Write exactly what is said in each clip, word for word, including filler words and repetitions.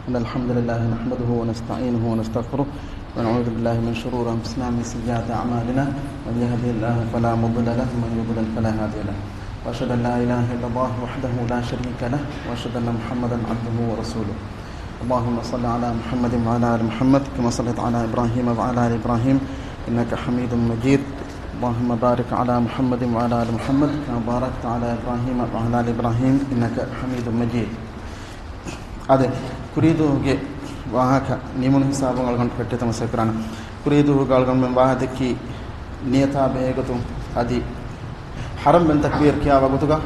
إن الحمد لله نحمده ونستعينه ونستغفره، ونعوذ بالله من شرور أنفسنا ومن سيئات أعمالنا. من يهده الله فلا مضل له، ومن يضلل فلا هادي له. وأشهد أن لا إله إلا الله وحده لا شريك له، وأشهد أن محمدا عبده ورسوله. اللهم صل على محمد وعلى آل محمد كما صليت على إبراهيم وعلى آل إبراهيم إنك حميد مجيد. اللهم بارك على محمد وعلى آل محمد كما باركت على إبراهيم وعلى آل إبراهيم إنك حميد مجيد. އާދެ، ކުރީދުވަހުގެ ވާހަކަ ނިމުނު ހިސާބުން އަޅުގަނޑު ފެއްޓި ތަމަސް ކުރާނަ. ކުރީދުވަހުގަ އަޅުގަނޑުމެން ވާހަކަ ދެއްކީ ނިޔަތާ ބެހޭގޮތުން އަދި ޙަރަމް ބަން ތަކްބީރު ކިޔާ ވަގުތުގަ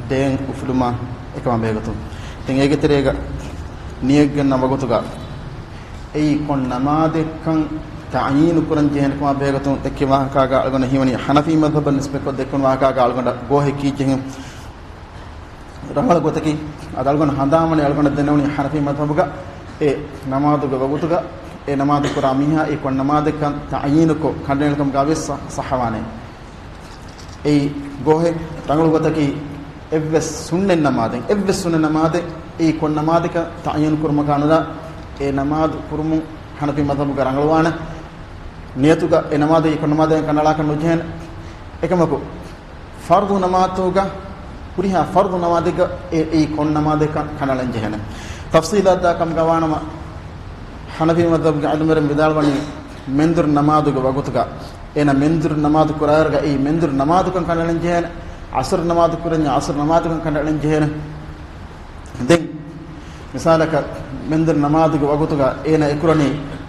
ދޭން އުފުލުމާ އެކަމާ ބެހޭގޮތުން. ދެން އޭގެ ތެރޭގަ ނިޔަތް ގަންނަ ވަގުތުގަ އެއީ ކޮން ނަމާދެއްކަން ތަޢުޔީނު ކުރަން ޖެހޭނެ ކަމާ ބެހޭގޮތުން ދެއްކި ވާހަކާގަ އަޅުގަނޑަށް ހީވަނީ ޙަނަފީ މަޛްހަބަށް ނިސްބަތްކޮށް ދެއްކުނު ވާހަކާގަ އަޅުގަނޑަށް ގޯހެއް ކީއްޖެހެން ރަނގަޅު ގޮތަކީ، އަދި އަޅުގަނޑު ހަނދާންވަނީ އަޅުގަނޑަށް ދެންނެވުނީ ޙަނަފީ މަޛްހަބުގަ އެ ނަމާދުގެ ވަގުތުގަ އެ ނަމާދު ކުރާ މީހާ އެ ކޮން ނަމާދެއްކަން ތަޢުޔީނުކޮށް ކަނޑައެޅިކަމުގަ ވެސް ޞަ-، ޞައްޙަވާނެ. އެއީ ގޯހެއް. ރަނގަޅު ގޮތަކީ އެއްވެސް ސުންނަތް ނަމާދެއް، އެއްވެސް ސުންނަތް ނަމާދެއް އެއީ ކޮން ނަމާދެއްކަން ތަޢުޔީނު ކުރުމަކާ ނުލާ، އެ ނަމާދު ކުރުމުން ޙަނަފީ މަޛްހަބުގަ ރަނގަޅުވާނެ. ނިޔަތުގަ އެ ނަމާދެއް ކޮން ނަމާދެއް ކަނޑައަޅާކަށް ނުޖެހޭނެ. އެކަމަކު، ފަރުޟު ނަމާދުގަ، ހުރިހާ ފަރުޟު ނަމާދެއްގަ އެ، އެއީ ކޮން ނަމާދެއްކަން ކަނޑައަޅަން ޖެހޭނެ. ތަފްޞީލާ ދާ ކަމުގަ ވާނަމަ، ޙަނަފީ މަޛްހަބުގެ ޢިލްމުވެރިން ވިދާޅުވަނީ، މެންދުރު ނަމާދުގެ ވަގުތުގަ، އޭނަ މެންދުރު ނަމާދު ކުރާއިރުގަ އެއީ މެންދުރު ނަމާދުކަން ކަނޑައަޅަން ޖެހޭނެ. ޢަޞްރު ނަމާދު ކުރަންޏާ ޢަޞްރު ނަމާދުކަން ކަނޑައަޅަން ޖެހޭނެ. ދެން މިސާލަކަށް، މެންދުރު ނަމާދުގެ ވަގުތުގަ އޭނަ އެކުރަނީ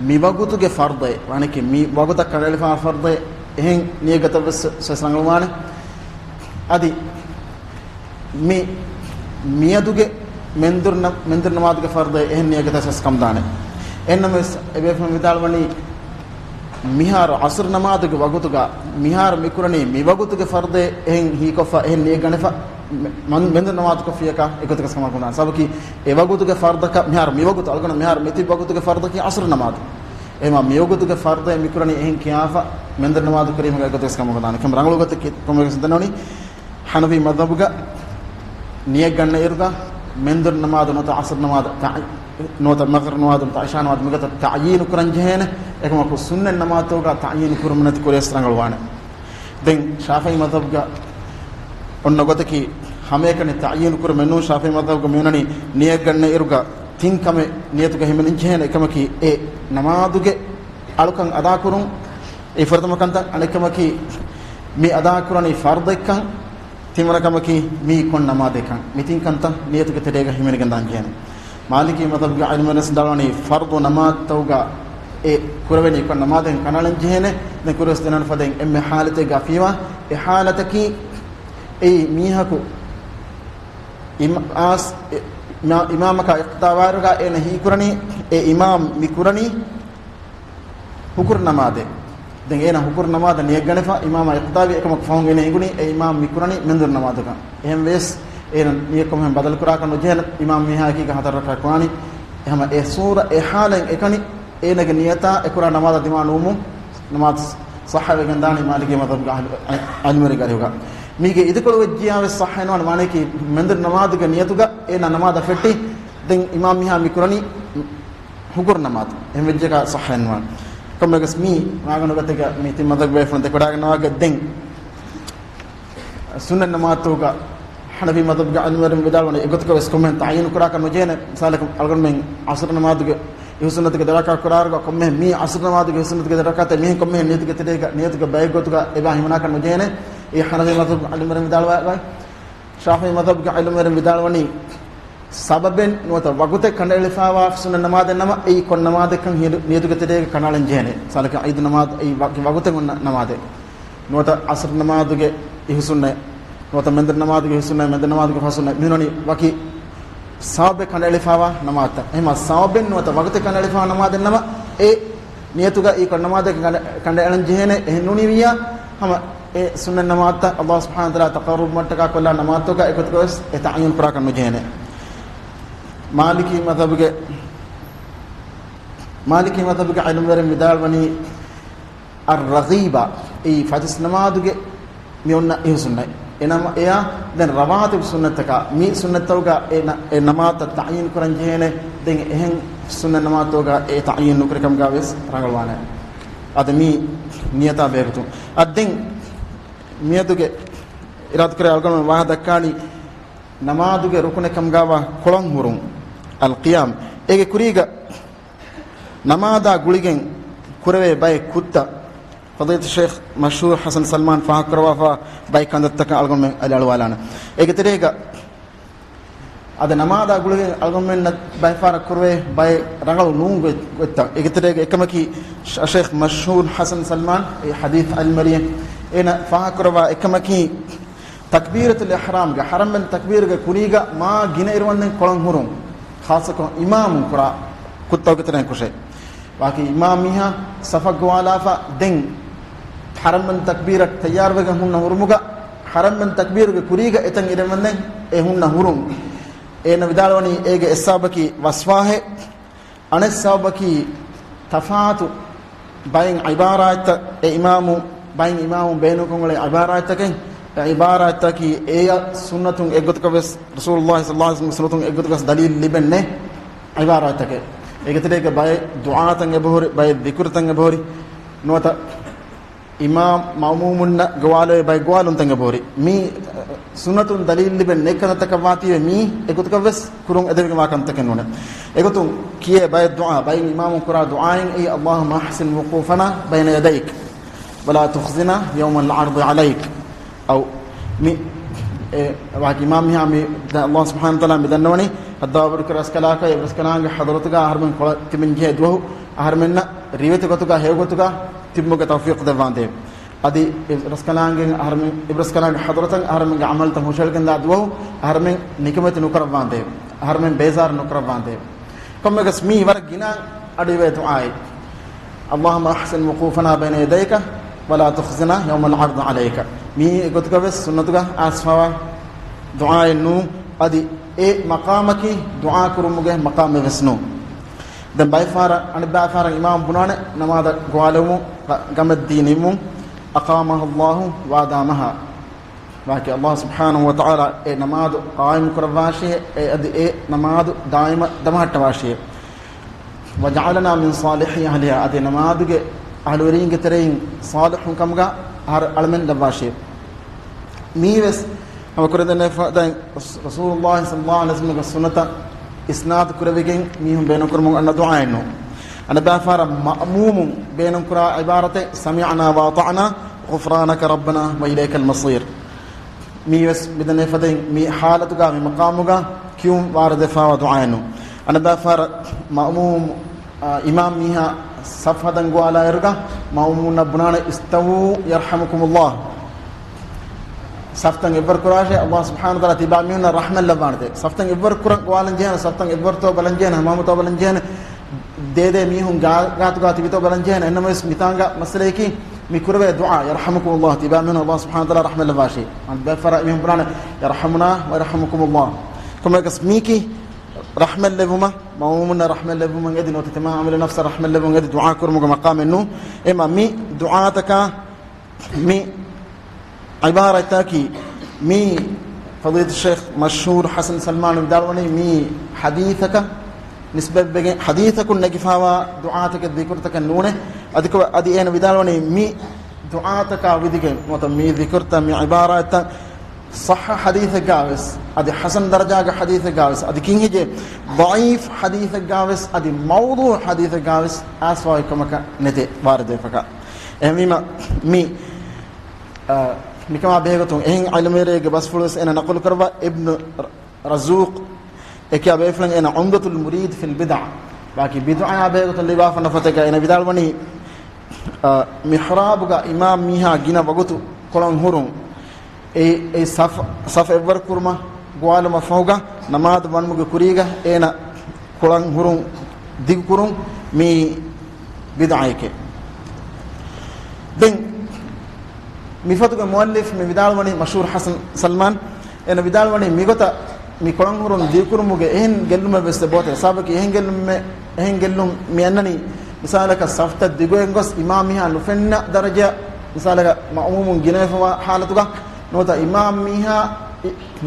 މި ވަގުތުގެ ފަރުޟެއް، ވާނެކި މި ވަގުތަށް ކަނޑައެޅިފާ ފަރުޟެއް، އެހެން ނިޔަތްގަތަށް ވެސް ސޮއިސް ރަނގަޅުވާނެ. އަދި މި މިއަދުގެ މެންދުރު ނަ-، މެންދުރު ނަމާދުގެ ފަރުޟެއް އެހެން ނިޔަތްގަތަށް ވެސް ކަމުދާނެ. އެހެންނަމަވެސް އެބޭފުޅުން ވިދާޅުވަނީ، މިހާރު ޢަޞްރު ނަމާދުގެ ވަގުތުގަ، މިހާރު މިކުރަނީ މި ވަގުތުގެ ފަރުޟެއް އެހެން ހީކޮށްފަ އެހެން ނިޔަތްގަނެފަ، މެ-، މަން-، މެންދުރު ނަމާދު ކޮށްފިޔަކާ އެގޮތަކަސް ކަމަކު ނާން. ސަބަކީ އެ ވަގުތުގެ ފަރުޟަކަށް މިހާރު މި ވަގުތު އަޅުގަނޑު މިހާރު މިތިބި ވަގުތުގެ ފަރުޟަކީ ޢަޞްރު ނަމާދު. އެހެމާ މި ވަގުތުގެ ފަރުޟެއް މިކުރަނީ އެހެން ކިޔާފަ މެންދުރު ނަމާދު ކުރީމަކާ އެގޮތަކަސް ކަމަކު ނާން. އެކަމަ ރަނގަޅު ގޮތަކީ ކޮންމެގެސް ދެންނެވުނީ ޙަނަފީ މަޛްހަބުގަ ނިޔަތް ގަންނަ އިރުގަ މެންދުރު ނަމާދު ނުވަތަ ޢަޞްރު ނަމާދު ތަޢު-، ނުވަތަ މަޣްރިބު ނަމާދު ނުވަތަ ޢިޝާ ނަމާދު މިގޮތަށް ތަޢުޔީނު ކުރަން ޖެހޭނެ. އެކަމަކު ސުންނަތް ނަމާދުތަކުގަ ތަޢުޔީނު ކުރުމަށް ނެތި ކުރިޔަސް ރަނގަޅުވާނެ. ދެން ޝާފިޢީ މަޛްހަބުގަ އޮންނަ ގޮތަކީ ހަމައެކަނި ތަޢުޔީނު ކުރުމެއް ނޫން. ޝާފިޢީ މަޛްހަބުގަ މިއޮންނަނީ ނިޔަތް ގަންނަ އިރުގަ ތިން ކަމެއް ނިޔަތުގަ ހިމެނިން ޖެހޭނެ. އެކަމަކީ އެ ނަމާދުގެ އަޅުކަން އަދާކުރުން، އެ ފުރަތަމަ ކަންތައް. އަނެއްކަމަކީ މި އަދާކުރަނީ ފަރުޟެއްކަން، ތިންވަނަ ކަމަކީ މީ ކޮން ނަމާދެއްކަން. މި ތިން ކަންތައް ނިޔަތުގެ ތެރޭގަ ހިމެނިގެން ދާން ޖެހޭނެ. މާލިކީ މަޛްހަބުގެ ޢިލްމުވެރިން ވިދާޅުވަނީ ފަރުޟު ނަމާދުތަކުގަ އެ ކުރެވެނީ ކޮން ނަމާދެއް ކަނޑައަޅަން ޖެހޭނެ. ދެން ކުރިޔަސް ދެންނެވުނު ފަދައިން އެންމެ ޙާލަތެއްގަ ފީވާ، އެ ޙާލަތަކީ އެއީ މީހަކު އިމާ-، އާސް-، އެ-، އިމާ-، އިމާމަކާ އިޤްތިދާވާއިރުގަ އޭނަ ހީކުރަނީ، އެ އިމާމް މި ކުރަނީ ހުކުރު ނަމާދެއް. ދެން އޭނަ ހުކުރު ނަމާދަށް ނިޔަތް ގަނެފަ، އިމާމާ އިޤްތިދާވި. އެކަމަކު ފަހުން އޭނަ އެނގުނީ އެ އިމާމް މި ކުރަނީ މެންދުރު ނަމާދަކަށް. އެހެން ވެސް އޭނަ ނިޔަތް ކޮންމެހެން ބަދަލު ކުރާކަށް ނުޖެހޭނެ. އިމާމް މީހާއެކީގަ ހަތަރު ރަކާތް ކުރާނީ. އެހެމަ އެ ސޫރަ އެ ޙާލަތް އެކަނި އޭނަގެ ނިޔަތާ އެކުރާ ނަމާދާ ދިމާ ނުވުމުން ނަމާދު ޞައްޙަވެގެން ދާނީ މާލިކީ މަޛްހަބުގެ އަހްލު-، އަ-، ޢިލްމުވެރިންގެ އަރިހުގަ. މީގެ އިދިކޮޅު ވެއްޖިޔާ ވެސް ޞައްޙަ ނުވާނެ. މާނައަކީ މެންދުރު ނަމާދުގެ ނިޔަތުގަ އޭނާ ނަމާދަށް ފެއްޓި. ދެން އިމާމް މީހާ މި ކުރަނީ ހުކުރު ނަމާދު. އެހެން ވެއްޖެކާ ޞައްޙަ ނުވާނެ. ކޮންމެގަސް މީ މާގަނޑު ގަތެގަ މި ތިން މަޛްހަބުގެ ބޭފުޅުން ދެކެވަޑައިގަންނަވާގެ ދެން ސުންނަތް ނަމާދުގަ ޙަނަފީ މަޛްހަބުގެ ޢިލްމުވެރިން ވިދާޅުވަނީ އެގޮތަކަށް ވެސް ކޮންމެހެން ތަޢުޔީނު ކުރާކަށް ނުޖެހޭނެ. މިސާލަކަށް އަޅުގަނޑުމެން ޢަޞްރު ނަމާދުގެ އިހުސުންނަތުގެ ދެރަކާ ކުރާއިރުގަ ކޮންމެހެން މީ ޢަޞްރު ނަމާދުގެ އިހުސުންނަތުގެ ދެރަކާތެއް މިހެން ކޮންމެހެން ނިޔަތުގެ ތެރޭގަ ނިޔަތުގެ ބައެއް ގޮތުގަ އެބާ ހިމަނާކަށް ނުޖެހޭނެ. އެ ޙަނަފީ މަޛްހަބުގެ ޢިލްމުވެރިން ވިދާޅުވާ ގޮތް. ޝާފިޢީ މަޛްހަބުގެ ޢިލްމުވެރިން ވިދާޅުވަނީ ސަބަބެއް ނުވަތަ ވަގުތެއް ކަނޑައެޅިފާވާ ސުންނަތް ނަމާދެއް ނަމަ، އެއީ ކޮން ނަމާދެއްކަން ހިޔަ-، ނިޔަތުގެ ތެރޭގަ ކަނޑައަޅަން ޖެހޭނެ. މިސާލަކަށް ޢީދު ނަމާދު އެއީ ވަކި ވަގުތެއް އޮންނަ ނަމާދެއް. ނުވަތަ ޢަޞްރު ނަމާދުގެ އިހުސުންނަތް، ނުވަތަ މެންދުރު ނަމާދުގެ އިހުސުންނަތް، މެންދުރު ނަމާދުގެ ފަހުސުންނަތް، މިހުންނަނީ ވަކި ސަބަބެއް ކަނޑައެޅިފާވާ ނަމާދުތައް. އެހެމަ ސަބަބެއް ނުވަތަ ވަގުތެއް ކަނޑައެޅިފާވާ ނަމާދެއް ނަމަ، އެ ނިޔަތުގަ އެ ކޮން ނަމާދެއް ކަނޑަ-، ކަނޑައެޅަން ޖެހޭނެ. އެހެން ނޫނީވިއްޔާ ހަމަ އެ ސުންނަތް ނަމާދުތައް ﷲ ސުބްޙާނަހޫ ވަތަޢާލާ ތަޤައްރުބު މަށަށްޓަކާ ކޮށްލާ ނަމާދުތަކާ އެގޮތަކަށް ވެސް އެ ތަޢުޔީނު ކުރާކަށް ނުޖެހޭނެ. މާލިކީ މަޛްހަބުގެ، މާލިކީ މަޛްހަބުގެ ޢިލްމުވެރިން ވިދާޅުވަނީ އައްރަޣީބާ، އެއީ ފަތިސް ނަމާދުގެ މި އޮންނަ އިހުސުންނަތް. އެ ނަމަ-، އެޔާ ދެން ރަވާތިބު ސުންނަތަކާ، މި ސުންނަތްތަކުގަ އެ ނަ-، އެ ނަމާދުތައް ތަޢްޔީނު ކުރަން ޖެހޭނެ. ދެން އެހެން ސުންނަތް ނަމާދުތަކުގަ އެ ތަޢްޔީނު ނުކުރި ކަމުގަ ވެސް ރަނގަޅުވާނެ. އަދި މި ނިޔަތާ ބެހޭގޮތުން. އަދި ދެން މިއަދުގެ އިރާދަކުރެ އަޅުގަނޑު ވާހަކަ ދައްކާނީ ނަމާދުގެ ރުކުނެއް ކަމުގަވާ ކޮޅަން ހުރުން، އަލް ޤިޔާމް. އޭގެ ކުރީގަ ނަމާދާ ގުޅިގެން ކުރެވޭ ބައެއް ކުށްތައް ފަޟީލަތު ޝޭޚް މަޝްހޫރު ޙަސަން ސަލްމާން ފާހަގަކުރައްވާފަ ބައެއް ކަންތައްތަކަށް އަޅުގަނޑުމެން އަލިއަޅުވާލާނެ. އޭގެ ތެރޭގަ އަދި ނަމާދާ ގުޅިގެން އަޅުގަނޑުމެންނަށް ބައެއް ފަހަރަށް ކުރެވޭ ބައެއް ރަނގަޅު ނޫން ގޮތް-، ގޮތްތައް. އޭގެ ތެރޭގަ އެކަމަކީ ޝ-، ޝޭޚް މަޝްހޫރު ޙަސަން ސަލްމާން އެ ޙަދީޘް ޢިލްމުވެރިއެއް، އޭނަ ފާހަގަކުރައްވާ އެކަމަކީ، ތަކްބީރަތުލް އިޙްރާމްގެ، ޙަރަމްވެލި ތަކްބީރުގެ ކުރީގަ މާ ގިނަ އިރުވަންދެން ކޮޅަން ހުރުން، ޚާއްޞަކޮށް އިމާމުން ކުރާ ކުށްތަކުގެ ތެރެއިން ކުށެއް. ވާކި އިމާމް މީހާ ސަފަށް ގޮވާލާފަ ދެން ޙަރަމްވެލި ތަކްބީރަށް ތައްޔާރުވެގެން ހުންނަ ހުރުމުގަ، ޙަރަމްވެލި ތަކްބީރުގެ ކުރީގަ އެތަން އިރުވަންދެން އެ ހުންނަ ހުރުން. އޭނަ ވިދާޅުވަނީ އޭގެ އެއް ސަބަބަކީ ވަސްވާހެއް، އަނެއް ސަބަބަކީ ތަފާތު ބައެއް ޢިބާރާތްތައް، އެ އިމާމު، ބައެއް އިމާމުން ބޭނުންކޮށް އުޅޭ ޢިބާރާތްތަކެއް، އެ ޢިބާރާތްތަކީ އެޔަށް ސުންނަތުން އެއްގޮތަކަށް ވެސް، ރަސޫލުﷲ ޞައްލަﷲ ޢަލައިހި ވަސައްލަމަ ސުންނަތުން އެއްގޮތަކަށް ވެސް ދަލީލު ލިބެން ނެތް ޢިބާރާތްތަކެއް. އޭގެ ތެރޭގަ ބައެއް ދުޢާތައް އެބަހުރި، ބައެއް ޛިކުރުތައް އެބަހުރި، ނުވަތަ އިމާމް މައުމޫމުންނަށް ގޮވާލެވޭ ބައެއް ގޮވާލުންތައް އެބަހުރި. މީ ސުންނަތުން ދަލީލު ލިބެން ނެތް ކަންތައްތަކަށް ވާތީވެ، މީ އެގޮތަކަށް ވެސް ކުރުން އެދެވިގެންވާ ކަންތަކެއް ނޫނޭ. އެގޮތުން ކިޔޭ ބައެއް ދުޢާ، ބައެއް އިމާމުން ކުރާ ދުޢާއިން އެއީ، اللهم أحسن وقوفنا بين يديك ولا تخزنا يوم العرض عليك. އައު މި އެ ވާހަކަ އިމާމް މީހާ މި ދަ-، ﷲ ސުބްޙާނަހޫ ވަތަޢާލާ މި ދަންނަވަނީ، ހައްދާބު ރަސްކަލާކޮ އިބްރަސްކަލާނގެ ޙަޟްރަތުގަ އަހަރުމެން ކޮޅަށް ތިބެން ޖެހޭ ދުވަހު، އަހަރުމެންނަށް ރިވެތި ގޮތުގަ ހެޔޮ ގޮތުގަ ތިބުމުގެ ތައުފީޤު ދެއްވާނދޭ. އަދި އިބްރަސްކަލާނގެ އަހަރުމެން، އިބްރަސްކަލާނގެ ޙަޟްރަތަށް އަހަރުމެންގެ ޢަމަލުތައް ހުށަހެޅިގެންދާ ދުވަހު، އަހަރުމެން ނިކަމެތި ނުކުރައްވާނދޭ. އަހަރުމެން ބޭޒާރު ނުކުރައްވާނދޭ. ކޮންމެއަކަސް މީ ވަރަށް ގިނަ އަޑުއިވޭ ދުޢާއެއް. اللهم أحسن وقوفنا بين يديك ولا تخزنا يوم العرض عليك. މީ އެގޮތުގަ ވެސް ސުންނަތުގަ އައިސްފަވާ ދުޢާއެއް ނޫން. އަދި އެ މަޤާމަކީ ދުޢާ ކުރުމުގެ މަޤާމެއް ވެސް ނޫން. ދެން ބައެއް ފަހަރަށް، އަނެއް ބައި ފަހަރަށް އިމާމް ބުނާނެ، ނަމާދަށް ގޮވާލެވުމުން، ގަ-، ގަމެއް ދީ ނިންމުން، أقامها الله وأدامها. ވާކި ﷲ ސުބްޙާނަހޫ ވަތަޢާލާ އެ ނަމާދު ޤާއިމް ކުރައްވާށޭ، އެ އަދި އެ ނަމާދު ދާއިމަށް ދަމަހައްޓަވާށޭ. وجعلنا من صالح أهلها، އަދި ނަމާދުގެ އަހުލުވެރީންގެ ތެރެއިން ޞާލިޙުން ކަމުގަ އަހަރު އަޅަމެން ލައްވާށޭ. މީ ވެސް ހަމަ ކުރެދެން ދެން ރަސޫލުﷲ ޞައްލަﷲ ޢަލައިހި ވަސައްލަމަގެ ސުންނަތަށް އިސްނާދު ކުރެވިގެން މީހުން ބޭނުންކުރަމުން އަންނަ ދުޢާއެއް ނޫން. އަނެއް ބައި ފަހަރަށް މައުމޫމުން ބޭނުންކުރާ ޢިބާރަތެއް، سمعنا وأطعنا غفرانك ربنا وإليك المصير. މީވެސް މިދަނީ ފަދައިން މި ޙާލަތުގަ މި މަޤާމުގަ ކިޔުން ވާރިދުވެފަވާ ދުޢާއެއް ނޫން. އަނެއް ބައި ފަހަރަށް މައުމޫމު، އާ، އިމާމް މީހާ ޞަފް ހަދަން ގޮވާލާއިރުގަ މައުމޫމުންނަށް ބުނާނެ، استووا يرحمكم الله. ޞަފްތައް އެއްވަރު ކުރާށޭ، ﷲ ސުބްޙާނަހޫ ވަތަޢާލާ ތިބާ މީހުންނަށް ރަޙްމަތް ލައްވާނެތޭ. ޞަފްތައް އެއްވަރު ކުރަން ގޮވާލަން ޖެހޭނެ، ޞަފްތައް އެއްވަރުތޯ ބަލަން ޖެހޭނެ، ހަމަހަމަތޯ ބަލަން ޖެހޭނެ، ދޭދޭ މީހުން ގާ-، ގާތުގާ ތިބިތޯ ބަލަން ޖެހޭނެ. އެހެންނަމަވެސް މިތާނގަ މައްސަލަޔަކީ މި ކުރެވޭ ދުޢާ، يرحمكم الله، ތިބާ މީހުން ﷲ ސުބްޙާނަހޫ ވަތަޢާލާ ރަޙްމަތް ލައްވާށޭ. އަނެއް ބައި ފަހަރަށް މީހުން ބުނާނެ، يرحمنا ويرحمكم الله. ކޮންމެއަކަސް މީކީ ރަޙްމަތް ލެއްވުމަށް، މައުމޫމުންނަށް ރަޙްމަތް ލެއްވުމަށް އެދި ނުވަތަ ތިމާ ޢާމިލު ނަފްސަށް ރަޙްމަތް ލެއްވުމަށް އެދި ދުޢާ ކުރުމުގެ މަޤާމެއް ނޫން. އެމަ މި ދުޢާތަކާ މި ޢިބާރަތްތަކީ މި ފަޟީލަތު ޝޭޚް މަޝްހޫރު ޙަސަން ސަލްމާން ވިދާޅުވަނީ މި ޙަދީޘަކަށް ނިސްބަތްވެގެން، ޙަދީޘަކުން ނެގިފަވާ ދުޢާތަކެއް ޛިކުރުތަކެއް ނޫނޭ. އަދި ކޮ-، އަދި އޭނަ ވިދާޅުވަނީ މި ދުޢާތަކާ ވިދިގެން ނުވަތަ މި ޛިކުރުތައް މި ޢިބާރާތްތައް ޞައްޙަ ޙަދީޘެއްގާވެސް، އަދި ޙަސަން ދަރަޖާގެ ޙަދީޘެއްގާވެސް، އަދި ކިން ހިޖޭ ޟަޢީފް ޙަދީޘެއްގާވެސް، އަދި މައުޟޫޢު ޙަދީޘެއްގާވެސް އައިސްފަވާ ކަމަކަށް ނެތޭ ވާރިދުވެފަކާ. އެހެންވީމަ މި، އަ، މިކަމާ ބެހޭގޮތުން އެހެން ޢިލްމުވެރިއެއްގެ ބަސްފުޅުވެސް އޭނަ ނަޤުލު ކުރައްވާ، އިބްނު ރަ-، ރަޒޫޤް އެކިޔާ ބޭފުޅުން އޭނަ ޢުމްދަތުލް މުރީދް ފިލް ބިދްޢަ، ވާކި ބިދްޢައާ ބެހޭގޮތުން ލިބިވާފަ ނަފަތެއްގަ އޭނަ ވިދާޅުވަނީ، އަ، މިޙްރާބުގަ އިމާމް މީހާ ގިނަ ވަގުތު ކޮޅަން ހުރުން، އެ، އެ ޞަފް، ޞަފް އެއްވަރު ކުރުމަށް ގޮވާލުމަށް ފަހުގަ ނަމާދު ވަންމުގެ ކުރީގަ އޭނަ ކޮޅަން ހުރުން ދިގުކުރުން މީ ބިދްޢައެކޭ. ދެން މިފޮތުގެ މުއައްލިފް މި ވިދާޅުވަނީ މަޝްހޫރު ޙަސަން ސަލްމާން، އޭނަ ވިދާޅުވަނީ މިގޮތަށް މި ކޮޅަން ހުރުން ދިގުކުރުމުގެ އެހެން ގެއްލުމެއް ވެސް އެބައޮތޭ. ސަބަބަކީ އެހެން ގެއްލުމެއް، އެހެން ގެއްލުން މި އަންނަނީ، މިސާލަކަށް ޞަފްތައް ދިގުވެގެން ގޮސް އިމާމް މީހާ ނުފެންނަ ދަރަޖަ، މިސާލަކަށް މައުމޫމުން ގިނަވެފަވާ ޙާލަތުގަ ނުވަތަ އިމާމް މީހާ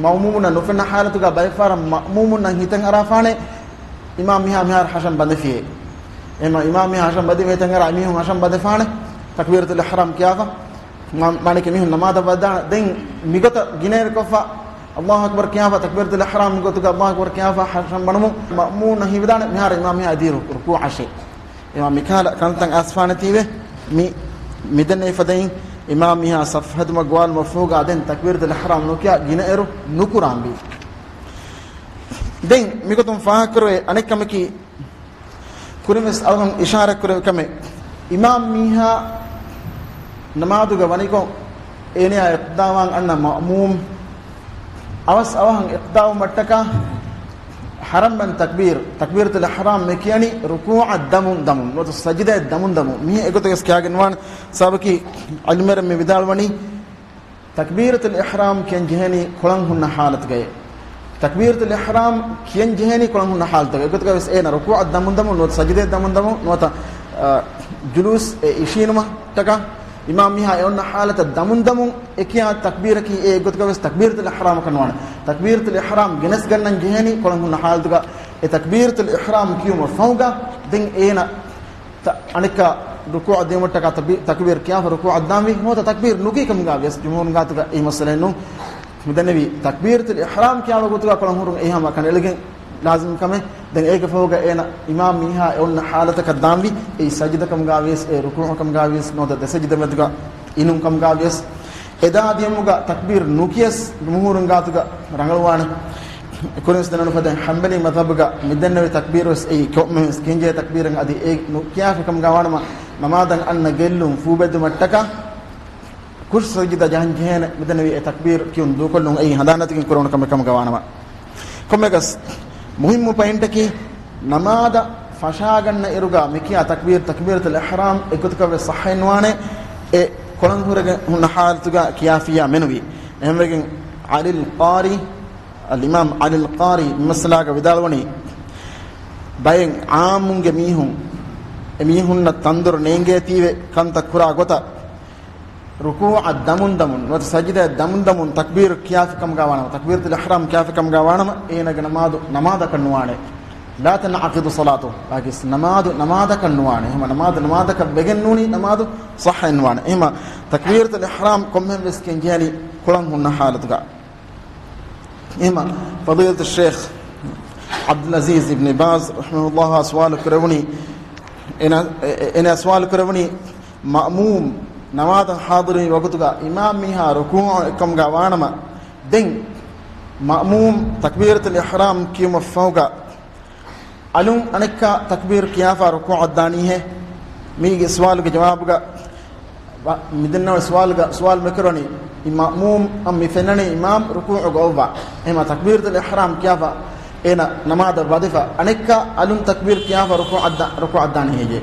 މައުމޫމުންނަށް ނުފެންނަ ޙާލަތުގަ ބައެއް ފަހަރަށް މައުމޫމުންނަށް ހިތަށް އަރާފާނެ، އިމާމް މީހާ މިހާރު ޙަށަން ބަނދެފިއޭ. އެހެންމަ އިމާމް މީހާ ޙަށަން ބަނދެފި ހިތަށް އަރާ މީހުން ޙަށަން ބަނދެފާނެ، ތަކްބީރަތުލް އިޙްރާމް ކިޔާފަ، މާ-، މާނައަކީ މީހުން ނަމާދަށް ވަދާނެ. ދެން މިގޮތަށް ގިނައިރުކޮށްފަ، ﷲ އަކްބަރު ކިޔާފަ، ތަކްބީރަތުލް އިޙްރާމް ގޮތުގަ ﷲ އަކްބަރު ކިޔާފަ ޙަށަން ބަނުމުން މައުމޫމުންނަށް ހީވެދާނެ، މިހާރު އިމާމް މީހާ އެދީ ރު-، ރުކޫޢަށޭ. އެމާ މިކަހަލަ ކަންތައް އައިސްފާނެތީވެ، މި، މިދެންނެވި ފަދައިން އިމާމް މީހާ ޞަފް ހެދުމަށް ގޮވާލުމަށް ފަހުގަ ދެން ތަކްބީރަތުލް އިޙްރާމް ނުކިޔާ ގިނައިރު ނުކުރާންވީ. ދެން މިގޮތުން ފާހަގަކުރެވޭ އަނެއް ކަމަކީ، ކުރިންވެސް އަޅުގަނޑު އިޝާރަތްކުރެއްވި ކަމެއް، އިމާމް މީހާ ނަމާދުގަ ވަނިކޮށް، އޭނަޔާ އިޤްތިދާވާން އަންނަ މައުމޫމް އަވަސް އަވަހަށް އިޤްތިދާވުމަށްޓަކާ، ޙަރަމްބަން ތަކްބީރު، ތަކްބީރަތުލް އިޙްރާމް މި ކިޔަނީ ރުކޫޢަށް ދަމުން ދަމުން، ނުވަތަ ސަޖިދައަށް ދަމުން ދަމުން. މިހެން އެގޮތަކަސް ކިޔާގެންވާނެ. ސަބަބަކީ ޢިލްމުވެރިން މި ވިދާޅުވަނީ، ތަކްބީރަތުލް އިޙްރާމް ކިޔަން ޖެހޭނީ ކޮޅަން ހުންނަ ޙާލަތުގައޭ. ތަކްބީރަތުލް އިޙްރާމް ކިޔަން ޖެހޭނީ ކޮޅަން ހުންނަ ޙާލަތުގައޭ. އެގޮތުގަވެސް އޭނަ ރުކޫޢަށް ދަމުން ދަމުން، ނުވަތަ ސަޖިދައަށް ދަމުން ދަމުން، ނުވަތަ، އަ، ޖުލޫސް އެ އިށީނުމަށްޓަކާ، އިމާމް މީހާ އެ އޮންނަ ޙާލަތަށް ދަމުން ދަމުން އެ ކިޔާ ތަކްބީރަކީ އެ ގޮތުގަވެސް ތަކްބީރަތުލް އިޙްރާމަކަށް ނުވާނެ. ތަކްބީރަތުލް އިޙްރާމް ގެނެސްގަންނަން ޖެހޭނީ ކޮޅަން ހުންނަ ޙާލަތުގަ. އެ ތަކްބީރަތުލް އިޙްރާމް ކިޔުމަށް ފަހުގަ ދެން އޭނަ ތަ-، އަނެއްކާ ރުކޫޢަށް ދިޔުމަށްޓަކާ ތަބީ-، ތަކްބީރު ކިޔާފަ ރުކޫޢަށް ދާންވީ، ނުވަތަ ތަކްބީރު ނުކީ ކަމުގަ ވިޔަސް ޖުމްހޫރުން ގާތުގަ އެއީ މައްސަލައެއް ނޫން. މިދެންނެވީ ތަކްބީރަތުލް އިޙްރާމް ކިޔާވާ ގޮތުގަ ކޮޅަން ހުރުން އެއީ ހަމަ ކަނޑައެޅިގެން ލާޒިމް ކަމެއް. ދެން އޭގެ ފަހުގަ އޭނަ އިމާމް މީހާ އެ އޮންނަ ޙާލަތަކަށް ދާންވީ، އެއީ ސަޖިދަ ކަމުގަ ވިޔަސް، އެ ރުކޫޢު ކަމުގަ ވިޔަސް، ނުވަތަ ދެ ސަޖިދަ މެދުގަ އިނުން ކަމުގަ ވިޔަސް، އެދާ ދިޔުމުގަ ތަކްބީރު ނުކިޔަސް ޖުމްހޫރުން ގާތުގަ ރަނގަޅުވާނެ. ކުރިންވެސް ދެންނެވި ފަދައިން ޙަންބަލީ މަޛްހަބުގަ މިދެންނެވި ތަކްބީރުވެސް އެއީ ކޮންމެވެސް ކިޔަންޖެހޭ ތަކްބީރެއް އަދި އެ ނުކިޔާފި ކަމުގަ ވާނަމަ، ނަމާދަށް އަންނަ ގެއްލުން ފޫބެއްދުމަށްޓަކާ ކުރުސި ސަޖިދަ ޖަހަން ޖެހޭނެ. މިދެންނެވި އެ ތަކްބީރު ކިޔުން ދޫކޮށްލުން އެއީ ހަނދާންނެތިގެން ކުރެވުނު ކަމެއް ކަމުގަ ވާނަމަ. ކޮންމެއަކަސް މުހިއްމު ޕޮއިންޓަކީ، ނަމާދަށް ފަށާގަންނަ އިރުގަ މިކިޔާ ތަކްބީރު، ތަކްބީރަތުލް އިޙްރާމް އެއްގޮތަކަށްވެސް ޞައްޙައެއް ނުވާނެ، އެ ކޮޅަން ހުރެގެން ހުންނަ ޙާލަތުގަ ކިޔާފިއްޔާ މެނުވީ. އެހެންވެގެން ޢަލީ އަލްޤާރީ، އަލްއިމާމް ޢަލީ އަލްޤާރީ މި މައްސަލާގަ ވިދާޅުވަނީ، ބައެއް ޢާއްމުންގެ މީހުން، އެ މީހުންނަށް ތަންދޮރު ނޭނގޭތީވެ ކަންތައް ކުރާ ގޮތަށް، ރުކޫޢަށް ދަމުން ދަމުން، ނުވަތަ ސަޖިދައަށް ދަމުން ދަމުން ތަކްބީރު ކިޔާފި ކަމުގަ ވާނަމަ، ތަކްބީރަތުލް އިޙްރާމް ކިޔާފި ކަމުގަ ވާނަމަ، އޭނާގެ ނަމާދު ނަމާދަކަށް ނުވާނެ. لا تنعقد صلاته، ވާގިސް ނަމާދު ނަމާދަކަށް ނުވާނެ. ހަމަ ނަމާދު ނަމާދަކަށް ވެގެން ނޫނީ، ނަމާދު ޞައްޙައެއް ނުވާނެ. އެހެމަ ތަކްބީރަތުލް އިޙްރާމް ކޮންމެހެން ވެސް ކިޔަން ޖެހޭނީ ކޮޅަން ހުންނަ ޙާލަތުގަ. އެހެމަ ފަޟީލަތު ޝޭޚް ޢަބްދުލް ޢަޒީޒް އިބްނި ބާޒް ރަޙިމަހުﷲ ސުވާލު ކުރެވުނީ، އޭނާ، އެ-، އެ-، އޭނާ ސުވާލު ކުރެވުނީ، މައުމޫމް ނަމާދަށް ޙާޟިރުވި ވަގުތުގަ އިމާމް މީހާ ރުކޫޢު އެއްކަމުގަ ވާނަމަ، ދެން މައުމޫމް ތަކްބީރަތުލް އިޙްރާމް ކިޔުމަށް ފަހުގަ، އަލުން އަނެއްކާ ތަކްބީރު ކިޔާފަ ރުކޫޢަށް ދާނީހޭ؟ މީގެ ސުވާލުގެ ޖަވާބުގަ ވަ-، މިދެންނެވި ސުވާލުގަ، ސުވާލު މިކުރަނީ، އި މައުމޫމް އަށް މި ފެންނަނީ އިމާމް ރުކޫޢުގަ އޮއްވާ. އެހެމަ ތަކްބީރަތުލް އިޙްރާމް ކިޔާފަ އޭނަ ނަމާދަށް ވަދެފަ، އަނެއްކާ އަލުން ތަކްބީރު ކިޔާފަ ރުކޫޢަށް ދާ-، ރުކޫޢަށް ދާނީ ހެއްޔޭ؟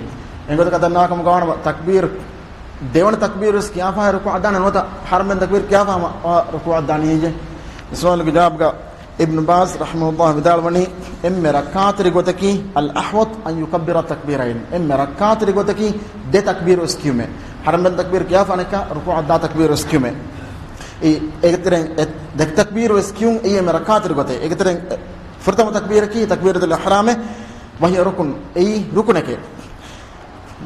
އެނގޮތަކަށް ދަންނަވާ ކަމުގަ ވާނަމަ، ތަކްބީރު، ދެވަނަ ތަކްބީރު ވެސް ކިޔާފަ ރުކޫޢަށް ދާނެ، ނުވަތަ ޙަރަމްބަން ތަކްބީރު ކިޔާފަ ހަމަ ރުކޫޢަށް ދާނީ ހެއްޔޭ؟ މި ސުވާލުގެ ޖަވާބުގަ އިބްނު ބާޒް ރަޙިމަހުﷲ ވިދާޅުވަނީ، އެންމެ ރައްކާތެރި ގޮތަކީ، الأحوط أن يكبر التكبيرين، އެންމެ ރައްކާތެރި ގޮތަކީ ދެ ތަކްބީރު ވެސް ކިޔުމޭ. ޙަރަމްބަން ތަކްބީރު ކިޔާފަ އަނެއްކާ ރުކޫޢަށް ދާ ތަކްބީރު ވެސް ކިޔުމޭ. އެ-، އޭގެތެރެއިން އެ-، ދެ ތަކްބީރު ވެސް ކިޔުން އެއީ އެންމެ ރައްކާތެރި ގޮތެއް. އޭގެތެރެއިން އެ-، ފުރަތަމަ ތަކްބީރަކީ ތަކްބީރަތުލް އިޙްރާމޭ، وهي ركن، އެއީ ރުކުނެކޭ.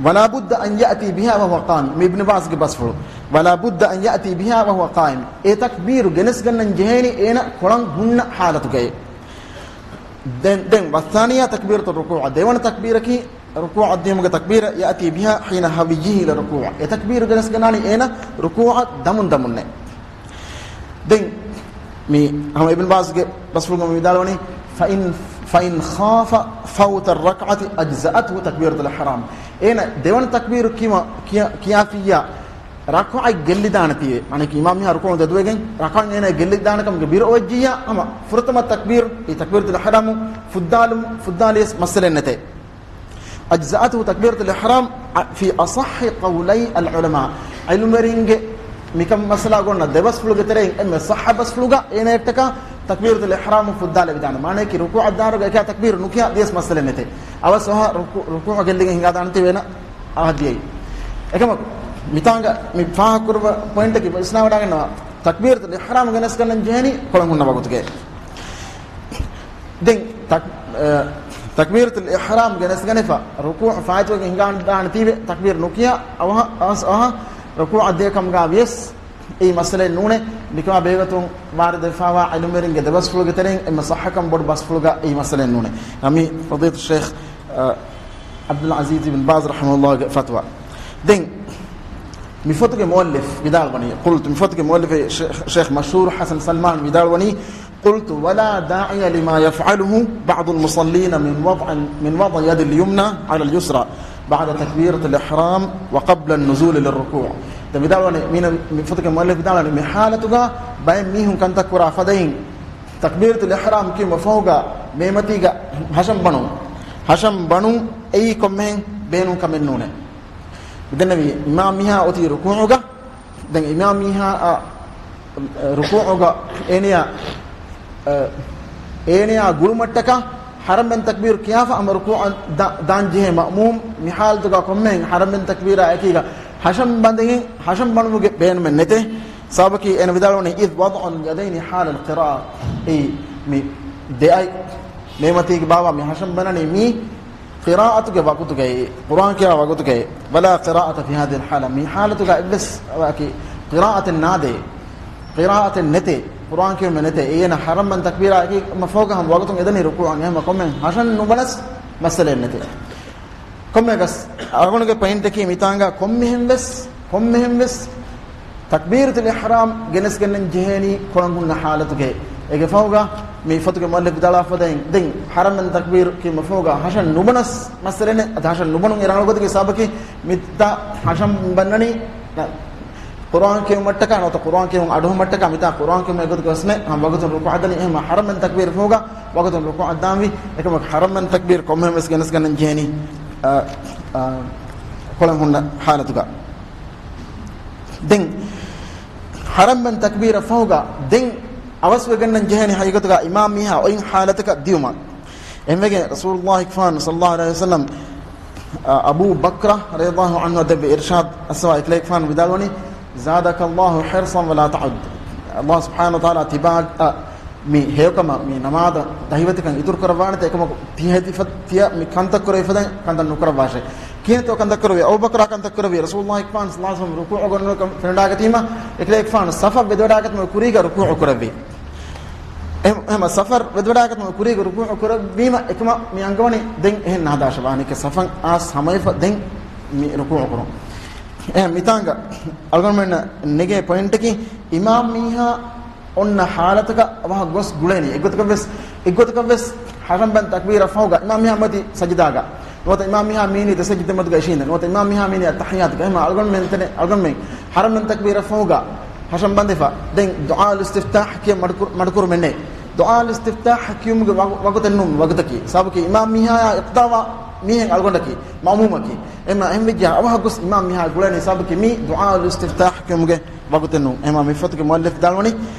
ولا بد أن يأتي بها وهو قائم، މި އިބްނު ބާޒްގެ ބަސްފުޅު. ولا بد أن يأتي بها وهو قائم، އެ ތަކްބީރު ގެނެސްގަންނަން ޖެހޭނީ އޭނަ ކޮޅަން ހުންނަ ޙާލަތުގައި. ދެން، ދެން، والثانية تكبيرة الركوع، ދެވަނަ ތަކްބީރަކީ ރުކޫޢަށް ދިޔުމުގެ ތަކްބީރަށް، يأتي بها حين هويه إلى الركوع، އެ ތަކްބީރު ގެނެސްގަންނާނީ އޭނަ ރުކޫޢަށް ދަމުން ދަމުންނޭ. ދެން މި ހަމަ އިބްނު ބާޒްގެ ބަސްފުޅުގަ މި ވިދާޅުވަނީ، فإن، فإن خاف فوت الركعة أجزأته تكبيرة الإحرام. އޭނަ ދެވަނަ ތަކްބީރު ކިޔުމަށް، ކިޔަ-، ކިޔާފިއްޔާ ރަކުޢަތް ގެއްލިދާނެތީވެ. އަނެކީ އިމާމް މީހާ ރުކުޢު ދެދުވެގެން ރަކުޢަތް އޭނަ ގެއްލިދާނެ ކަމުގެ ބިރު އޮވެއްޖިއްޔާ، ހަމަ ފުރަތަމަ ތަކްބީރު، އެ تكبيرة الإحرام ފުއްދާލު-، ފުއްދާލިޔަސް މައްސަލައެއް ނެތޭ. أجزأته تكبيرة الإحرام في أصح قولي العلماء. ޢިލްމުވެރިންގެ މިކަން މައްސަލާގަ އޮންނަ ދެ ބަސްފުޅުގެ ތެރެއިން އެންމެ ޞައްޙަ ބަސްފުޅުގަ އޭނައަށްޓަކާ تكبيرة الإحرام ފުއްދާލެވިދާނެ. މާނަޔަކީ ރުކޫޢަށް ދާއިރުގަ އެކާ ތަކްބީރު ނުކިޔާ ދިޔަސް މައްސަލައެއް ނެތޭ. އަވަސް ވަހަށް ރުކޫ-، ރުކޫޢަށް ގެއްލިގެން ހިނގާދާނެތީ އޭނަ އަހައްދިޔައީ. އެކަމަކު، މިތާނގަ މި ފާހަގަކުރުވާ ޕޮއިންޓަކީ ވިސްނާވަޑައިގަންނަވާ. ތަކްބީރަތުލް އިޙްރާމް ގެނެސްގަންނަން ޖެހެނީ ކޮޅަށް ހުންނަ ވަގުތުގައި. ދެން ތަކް-، އަ، ތަކްބީރަތުލް އިޙްރާމް ގެނެސްގަނެފަ، ރުކޫޢު ފާއިތުވެގެން ހިނގާންދާނެތީވެ، ތަކްބީރު ނުކިޔާ އަވަހަށް، އަވަހަށް، އަވަހަށް ރުކޫޢަށް ދިޔަކަމުގަ ވިޔަސް އެއީ މައްސަލައެއް ނޫނޭ. މިކަމާ ބެހޭގޮތުން ވާރިދުވެފައިވާ ޢިލްމުވެރިންގެ ދެބަސްފުޅުގެ ތެރެއިން އެންމެ ޞައްޙަކަން ބޮޑު ބަސްފުޅުގަ އެއީ މައްސަލައެއް ނޫނޭ. އަމި ފަޟީލަތު ޝޭޚް، އަ، ޢަބްދުލް ޢަޒީޒް ބިން ބާޒް ރަޙިމަހުﷲގެ ފަތުވާ. ދެން މި ފޮތުގެ މުއައްލިފް ވިދާޅުވަނީ، قلت، މި ފޮތުގެ މުއައްލިފެއް ޝޭޚް، ޝޭޚް މަޝްހޫރު ޙަސަން ސަލްމާން ވިދާޅުވަނީ، قلت، ولا داعي لما يفعله بعض المصلين من وضع، من وضع يد اليمنى على اليسرى بعد تكبيرة الإحرام وقبل النزول للركوع. ދެން ވިދާޅުވަނީ، މީނަ، މި ފޮތުގެ މުއައްލިފް ވިދާޅުވަނީ، މި ޙާލަތުގަ ބައެއް މީހުން ކަންތައް ކުރާ ފަދައިން، ތަކްބީރަތުލް އިޙްރާމް ކިޔުމަށް ފަހުގަ މޭމަތީގަ ހަށަން ބަނުން، ހަށަން ބަނުން އެއީ ކޮންމެހެން ބޭނުން ކަމެއް ނޫނޭ. މިދެންނެވި އިމާމް މީހާ އޮތީ ރުކޫޢުގަ، ދެން އިމާމް މީހާ، އަ، ރުކޫޢުގަ އޭނަޔާ، އަ، އޭނަޔާ ގުޅުމަށްޓަކާ ޙަރަމްބަން ތަކްބީރު ކިޔާފަ ހަމަ ރުކޫޢަށް ދާ-، ދާން ޖެހޭ މައުމޫމް މި ޙާލަތުގަ ކޮންމެހެން ޙަރަމްބަން ތަކްބީރާ އެކީގަ ހަށަން ބަނދެގެން ހަށަން ބަނުމުގެ ބޭނުމެއް ނެތޭ. ސަބަބަކީ އޭނަ ވިދާޅުވަނީ، إذ وضع اليدين حال القراءة، އެއީ މި ދެ އަތް މޭމަތީގަ ބާވާ މި ހަށަން ބަނަނީ މީ ޤިރާއަތުގެ ވަގުތުގައި، ޤުރްއާން ކިޔާ ވަގުތުގައި، ولا قراءة في هذه الحالة، މި ޙާލަތުގަ އެއްވެސް ވަކި ޤިރާއަތެއް ނާދޭ، ޤިރާއަތެއް ނެތޭ، ޤުރްއާން ކިޔުމެއް ނެތޭ. އޭނަ ޙަރަމްބަން ތަކްބީރާ އެކީ މަ ފަހުގަ ހަމަ ވަގުތުން އެދަނީ ރުކޫޢަށް، އެހެންމަ ކޮންމެ ހަށަން ނުބަނަސް މައްސަލައެއް ނެތޭ. ކޮންމެއަކަސް އަޅުގަނޑުގެ ޕޮއިންޓަކީ މިތާނގަ ކޮންމެހެން ވެސް، ކޮންމެހެން ވެސް ތަކްބީރަތުލް އިޙްރާމް ގެނެސްގެންނެން ޖެހޭނީ ކޮޅަށް ހުންނަ ޙާލަތުގައި. އޭގެ ފަހުގަ މި ފޮތުގެ މުއައްލިފް ވިދާޅުވާފަދައިން، ދެން ޙަރަމްބަން ތަކްބީރު ކިޔުމަށް ފަހުގަ ހަށަން ނުބަނަސް މައްސަލައެއް ނެތް. އަދި ހަށަން ނުބަނުން އެ ރަނގަޅު ގޮތަކީ ސަބަބަކީ މިތާ ހަށަން ބަންނަނީ ނަ-، ޤުރްއާން ކިޔުމަށްޓަކާ ނުވަތަ ޤުރްއާން ކިޔުން އަޑުއެހުމަށްޓަކާ މިތާ ޤުރްއާން ކިޔުމަށް އެގޮތަކަށް ވެސް ނެތް. ހަމަ ވަގުތުން ރުކޫޢަށް ދަނީ، އެހެންމަ ޙަރަމްބަން ތަކްބީރު ފަހުގަ ވަގުތުން ރުކޫޢަށް ދާންވީ. އެކަމަކު ޙަރަމްބަން ތަކްބީރު ކޮންމެހެން ވެސް ގެނެސްގަންނަން ޖެހޭނީ، އަ، އަ، ކޮޅަށް ހުންނަ ޙާލަތުގަ. ދެން ޙަރަމްބަން ތަކްބީރަށް ފަހުގަ ދެން އަވަސްވެގަންނަން ޖެހޭނީ ހަގީގަތުގަ އިމާމް މީހާ އޮތް ޙާލަތަކަށް ދިޔުމަށް. އެހެންވެގެން ރަސޫލުﷲ ފާން ޞައްލަﷲ ޢަލައިހި ވަސައްލަމް، އަ، އަބޫ ބަކްރަ ރަޟިޔަﷲ ޢަންހު ދެއްވި އިރްޝާދު އައްސަވާ އެކަލޭގެފާނު ވިދާޅުވަނީ، زادك الله حرصا ولا تعد. ﷲ ސުބްޙާނަހޫ ވަތަޢާލާ ތިބާ، އަ، މި ހެޔޮކަމަށް މި ނަމާދަށް ދަހިވެތިކަން އިތުރު ކުރައްވާނެތެ، އެކަމަކު ތިޔަ ތިޔަ މި ކަންތައް ކުރެވިފަދައިން ކަންތައް ނުކުރައްވާށޭ. ކިހިނެއްތޯ ކަންތައް ކުރެވި؟ އަބޫ ބަކްރާ ކަންތައް ކުރެވި، ރަސޫލުﷲ ފާން ޞައްލަﷲ ޢަލައިހި ވަސައްލަމް ރުކޫޢު ގޮންނަކަން ފެނިވަޑައިގަތީމަ، އެކަލޭގެފާނު ޞަފަށް ވެދެވަޑައިގަތުމުގެ ކުރީގަ ރުކޫޢު ކުރެއްވި. އެހެން، އެހެންމަ ސަފަށް ވެދެވަޑައިގަތުމުގެ ކުރީގަ ރުކޫޢު ކުރެއްވީމަ، އެކަމަށް މި އަންގަވަނީ ދެން އެހެން ނަހަދާށޭ ވާނެކެ ސަފަށް އައިސް ހަމަވެފަ ދެން މި ރުކޫޢު ކުރުން. އެހެން މިތާނގަ އަޅުގަނޑުމެންނަށް ނެގޭ ޕޮއިންޓަކީ، އިމާމް މީހާ އޮންނަ ޙާލަތަކަށް އަވަހަށް ގޮސް ގުޅޭނީ. އެއްގޮތަކަށް ވެސް، އެއްގޮތަކަށް ވެސް ޙަރަމްބަން ތަކްބީރަށް ފަހުގަ އިމާމް މީހާ މަތި ސަޖިދާގަ، ނުވަތަ އިމާމް މީހާ މީނީ ދެ ސަޖިދަ މަދުގަ އިށީނދެ، ނުވަތަ އިމާމް މީހާ މީނީ އައްތަޙިއްޔާތުގަ. އެހެންމަ އަޅުގަނޑުމެން ތެނެ، އަޅުގަނޑުމެން ޙަރަމްބަން ތަކްބީރަށް ފަހުގަ ހަށަން ބަނދެފަ ދެން ދުޢާ އުލް އިސްތިފްތާޙް ކިޔަން މަޑުކުރު-، މަޑުކުރުމެއް ނެތް. ދުޢާ އުލް އިސްތިފްތާޙް ކިޔުމުގެ ވަގު-، ވަގުތެއް ނޫން ވަގުތަކީ. ސަބަބަކީ އިމާމް މީހާޔާ އިޤްތިދާވާ މީހެއް އަޅުގަނޑަކީ، މައުމޫމަކީ. އެހެންމަ އެހެންވެއްޖާ އަވަހަށް ގޮސް އިމާމް މީހާ ގުޅޭނީ. ސަބަބަކީ މީ ދުޢާ އުލް އިސްތިފްތާޙް ކިޔުމުގެ ވަގުތެއް ނޫން. އެހެންމަ މި ފޮތުގެ މުއައްލިފް ވިދާޅުވަނީ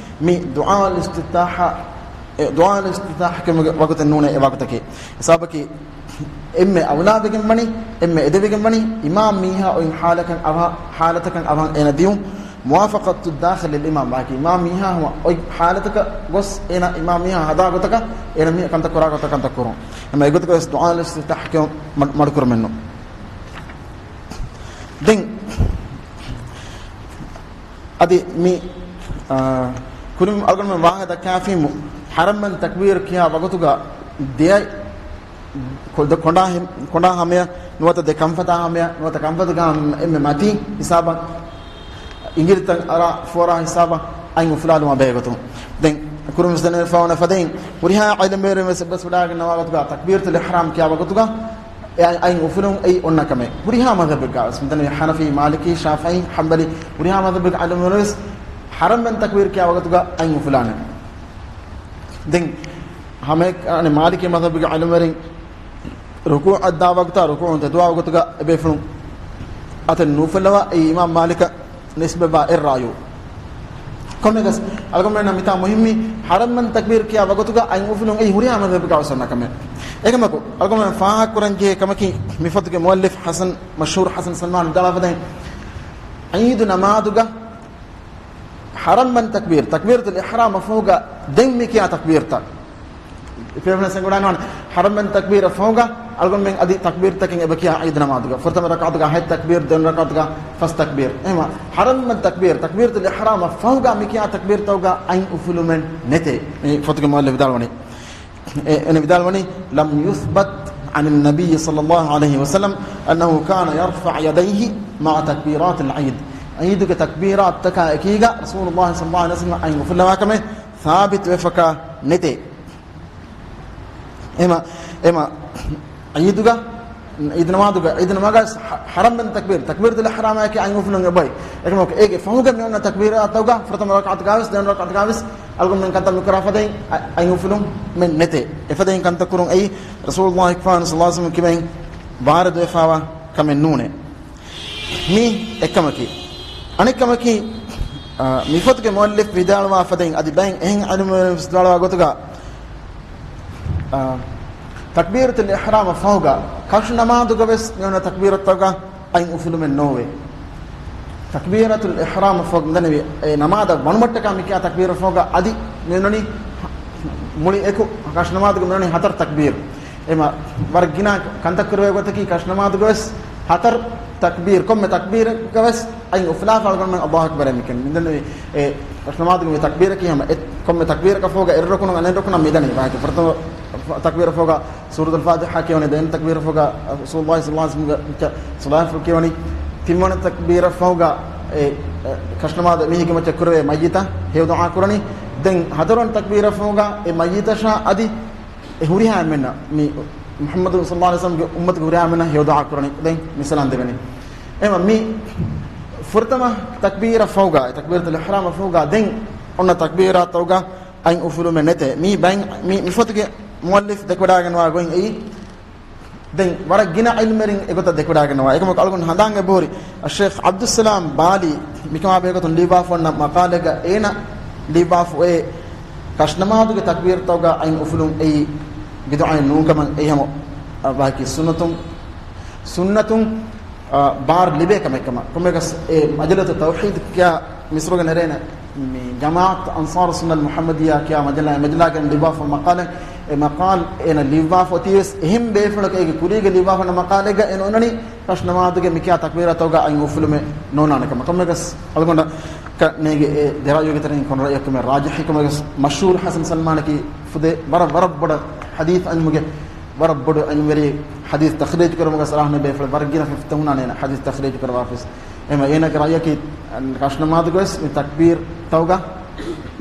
މީ ދުޢާ އުލް އިސްތިފްތާޙް، އެ، ދުޢާ އުލް އިސްތިފްތާޙް ކިޔުމުގެ ވަގުތެއް ނޫނޭ އެ ވަގުތަކީ. ސަބަބަކީ އެންމެ އައުލާވެގެން ވަނީ، އެންމެ އެދެވިގެން ވަނީ، އިމާމް މީހާ އޮތް ޙާލަކަށް އަވަ-، ޙާލަތަކަށް އަވަހަށް އޭނަ ދިޔުން، މުވާފަޤަތު ދާޚިލި ލިލް އިމާމް ވާކީ، އިމާމް މީހާ ހަމަ އޮތް ޙާލަތަކަށް ގޮސް އޭނަ އިމާމް މީހާ ހަދާ ގޮތަކަށް އޭނަ މީހާ ކަންތައް ކުރާ ގޮތަށް ކަންތައް ކުރުން. އެންމެ އެގޮތަކަށް ވެސް ދުޢާ އުލް އިސްތިފްތާޙް ކިޔުން މަޑު-، މަޑުކުރުމެއް ނޫން. ދެން އަދި މި، އާ، ކުރިން އަޅުގަނޑުމެން ވާހަކަ ދައްކާފީމު، ޙަރަމްބަން ތަކްބީރު ކިޔާ ވަގުތުގަ ދެއަތް ކޮ-، ކޮނޑާ ހި-، ކޮނޑާ ހަމަޔަށް ނުވަތަ ދެ ކަންފަތާ ހަމަޔަށް ނުވަތަ ކަންފަތުގަ އެންމެ މަތީ ހިސާބަށް އިނގިލިތައް އަރާ ފޯރާ ހިސާބަށް އަތް އުފުލާލުމާ ބެހޭގޮތުން. ދެން ކުރިން ވެސް ދެނެވިފަ ވަނަ ފަދައިން ހުރިހާ ޢިލްމުވެރިން ވެސް އެއްބަސްވެވަޑައިގަންނަވާ ގޮތުގަ ތަކްބީރަތުލް އިޙްރާމް ކިޔާ ވަގުތުގަ އެ އަތް އުފުލުން އެއީ އޮންނަ ކަމެއް. ހުރިހާ މަޛްހަބެއްގަ ވެސް، މިތަނަށް ޙަނަފީ، މާލިކީ، ޝާފިޢީ، ޙަންބަލީ، ހުރިހާ މަޛްހަބެއްގެ ޢާލިމުން ވެސް ޙަރަމްބަން ތަކްބީރު ކިޔާ ވަގުތުގަ އަތް އުފުލާނެ. ދެން ހަމައެކަނި މާލިކީ މަޛްހަބުގެ ޢާލިމުވެރިން ރުކޫޢަށް ދާ ވަގުތާ ރުކޫޢުން ތެދުވާ ވަގުތުގަ އެބޭފުޅުން އަތެއް ނުއުފުލަވާ، އެއީ އިމާމް މާލިކަށް ނިސްބަތްވާ އެއް ރާޔު. ކޮންމެއަކަސް އަޅުގަނޑުމެންނަށް މިތާ މުހިއްމީ، ޙަރަމްބަން ތަކްބީރު ކިޔާ ވަގުތުގަ އަތް އުފުލުން އެއީ ހުރިހާ މަޛްހަބެއްގަ ވެސް އޮންނަ ކަމެއް. އެކަމަކު އަޅުގަނޑުމެން ފާހަގަކުރަންޖެހޭ ކަމަކީ، މި ފޮތުގެ މުއައްލިފް ޙަސަން، މަޝްހޫރު ޙަސަން ސަލްމާން ވިދާޅުވާފަދައިން، ޢީދު ނަމާދުގަ ޙަރަމްބަން ތަކްބީރު، ތަކްބީރަތުލް އިޙްރާމަށް ފަހުގަ ދެން މި ކިޔާ ތަކްބީރުތައް. އެ ފެންނަން ސެންގޮޑާން ވާނެ، ޙަރަމްބަން ތަކްބީރަށް ފަހުގަ އަޅުގަނޑުމެން އަދި ތަކްބީރުތަކެއް އެބަ ކިޔާ ޢީދު ނަމާދުގަ. ފުރަތަމަ ރަކާތުގަ ހަތް ތަކްބީރު، ދެވަނަ ރަކާތުގަ ފަސް ތަކްބީރު. އެހެންވީމަ، ޙަރަމްބަން ތަކްބީރު، ތަކްބީރަތުލް އިޙްރާމަށް ފަހުގަ މި ކިޔާ ތަކްބީރުތަކުގަ އަތް އުފުލުމެއް ނެތޭ. މި ފޮތުގެ މުއައްލިފް ވިދާޅުވަނީ. އެ، އޭނަ ވިދާޅުވަނީ، لم يثبت عن النبي صلى الله عليه وسلم أنه كان يرفع يديه مع تكبيرات العيد. ޢީދުގެ ތަކްބީރާތްތަކާ އެކީގަ ރަސޫލުﷲ ޞައްލަﷲު ޢަލައިހި ވަސައްލަމަ އަތް އުފުއްލަވާ ކަމެއް ސާބިތުވެފަކާ ނެތޭ. އެމަ، އެމަ ޢީދުގަ، ޢީދު ނަމާދުގަ، ޢީދު ނަމާދުގަ ވެސް ޙަ-، ޙަރަމްބަން ތަކްބީރު، ތަކްބީރަތުލް އިޙްރާމާއެކީ އަތް އުފުލުން އެބައޮތް. އެކަމަކު އޭގެ ފަހުގަ މި އޮންނަ ތަކްބީރާތްތަކުގަ، ފުރަތަމަ ރަކާތުގަ ވެސް، ދެވަނަ ރަކާތުގަ ވެސް، އަޅުގަނޑުމެން ކަންތައް މިކުރާ ފަދައިން އަ-، އަތް އުފުލުމެއް ނެތޭ. އެފަދައިން ކަންތައް ކުރުން އެއީ ރަސޫލުﷲ ފާނު ޞައްލަﷲު ޢަލައިހި ވަސައްލަމަ ކިބައިން ވާރިދުވެފާވާ ކަމެއް ނޫނޭ. މީ އެއްކަމަކީ. އަނެއްކަމަކީ، އާ، މި ފޮތުގެ މުއައްލިފް ވިދާޅުވާ ފަދައިން އަދި ބައެއް އެހެން ޢިލްމުވެރިން ވިދާޅުވާ ގޮތުގަ، އާ، ތަކްބީރަތުލް އިޙްރާމަށް ފަހުގަ ކަށު ނަމާދުގަ ވެސް މި އޮންނަ ތަކްބީރަތުގަ އަތް އުފުލުމެއް ނޯވޭ. ތަކްބީރަތުލް އިޙްރާމަށް ފަހު ދެންނެވި އެ ނަމާދަށް ވަނުމަށްޓަކާ މި ކިޔާ ތަކްބީރަށް ފަހުގަ އަދި މި އޮންނަނީ މުޅި އެކު ކަށު ނަމާދުގަ މި އޮންނަނީ ހަތަރު ތަކްބީރު. އެމަ ވަރަށް ގިނަ ކަންތައް ކުރެވޭ ގޮތަކީ ކަށު ނަމާދުގަ ވެސް ހަތަރު ތަކްބީރު، ކޮންމެ ތަކްބީރަކަށް ވެސް އަތް އުފުލާފަ އަޅުގަނޑުމެން ﷲ އަކްބަރޭ މި ކިޔަން. މި ދެންނެވި އެ ކަށު ނަމާދުގެ މި ތަކްބީރަކީ ހަމަ އެ ކޮންމެ ތަކްބީރަކަށް ފަހުގަ އެއް ރުކުނު އަނެއް ރުކުނަށް މި ދަނީ. ވާހަކަ ފުރަތަމަ ތަކްބީރަށް ފަހުގަ ސޫރަތުލް ފާތިޙާ ކިޔަވަނީ، ދެވަނަ ތަކްބީރަށް ފަހުގަ ރަސޫލުﷲ ޞައްލަﷲު ޢަލައިހި ވަސައްލަމަ ސަލާތު ކިޔަވަނީ، ތިންވަނަ ތަކްބީރަށް ފަހުގަ އެ، އެ، ކަށު ނަމާދު މީހެއްގެ މައްޗަށް ކުރެވޭ މައްޔިތަށް ހެޔޮ ދުޢާ ކުރަނީ. ދެން ހަތަރުވަނަ ތަކްބީރަށް ފަހުގަ އެ މައްޔިތަށާ އަދި އެ ހުރިހާ އެންމެންނަށް، މި މުޙައްމަދު ޞައްލަﷲު ޢަލައިހި ވަސައްލަމަގެ އުއްމަތުގެ ހުރިހާ އެންމެންނަށް ހެޔޮ ދުޢާ ކުރަނީ. ދެން މި ސަލާން ދެވެނީ. އެމަ މި ފުރަތަމަ ތަކްބީރަށް ފަހުގަ، އެ ތަކްބީރަތުލް އިޙްރާމަށް ފަހުގަ ދެން އޮންނަ ތަކްބީރާތަކުގަ އަތް އުފުލުމެއް ނެތޭ. މީ ބައިން، މި، މި ފޮތުގެ މުއައްލިފް ދެކެވަޑައިގަންނަވާ ގޮތް އެއީ. ދެން ވަރަށް ގިނަ ޢިލްމުވެރިން އެގޮތަށް ދެކެވަޑައިގަންނަވާ. އެކަމަކު އަޅުގަނޑު ހަނދާން އެބަހުރި، އައްޝައިޚް ޢަބްދުއްސަލާމް ބާލީ މިކަމާ ބެހޭގޮތުން ލިޔުއްވާފަ އޮންނަ މަޤާލެއްގަ އޭނަ ލިޔުއްވާފަ އޮތް ކަށު ނަމާދުގެ ތަކްބީރުތަކުގަ އަތް އުފުލުން އެއީ ބިދުޢައެއް ނޫންކަމަށް އެއީ ހަމަ، އަ، ވާހަކަ ސުންނަތުން، ސުންނަތުން، އަ، ބާރު ލިބޭ ކަމެއް ކަމަށް. ކޮންމެއަކަސް އެ މަޖިލަތު ތައުޙީދު ކިޔާ މިސްރުގަ ނެރޭނެ މި ޖަމާޢަތު އަންޞާރު ސުންނަތް މުޙައްމަދިއްޔާ ކިޔާ މަޖަލާ، އެ މަޖަލާގައި ލިޔުއްވާފަ މަޤާލެއް، އެ މަޤާލް އޭނަ ލިޔުއްވާފަ އޮތީވެސް އެހެން ބޭފުޅަކަށް އޭގެ ކުރީގަ ލިޔުއްވާފަ އޮންނަ މަޤާލެއްގަ އޭނަ އޮންނަނީ ކަށު ނަމާދުގެ މިކިޔާ ތަކްބީރާތަކުގަ އަތް އުފުލުމެއް ނޯންނާނެ ކަމަށް. ކޮންމެއަކަސް އަޅުގަނޑަކަށް ނޭނގޭ އެ ދެ ރައުޔުގެ ތެރެއިން ކޮން ރައުޔަކު މެ ރާޖިޙީ ކަމަށް. މަޝްހޫރު ޙަސަން ސަލްމާނަކީ ފުދޭ ވަރަށް، ވަރަށް ބޮޑަށް ޙަދީޘް ޢިލްމުގެ ވަރަށް ބޮޑު ޢިލްމުވެރި، ޙަދީޘް ތަޚްރީޖު ކުރުމުގަ ޞަލާޙު ބޭފުޅެއް ވަރަށް ގިނަ ފިތުންނާނެ އޭނަ ޙަދީޘް ތަޚްރީޖު ކުރަވާފަސް. އެމަ އޭނަގެ ރައުޔަކީ ކަށު ނަމާދުގަވެސް މި ތަކްބީރުތަކުގަ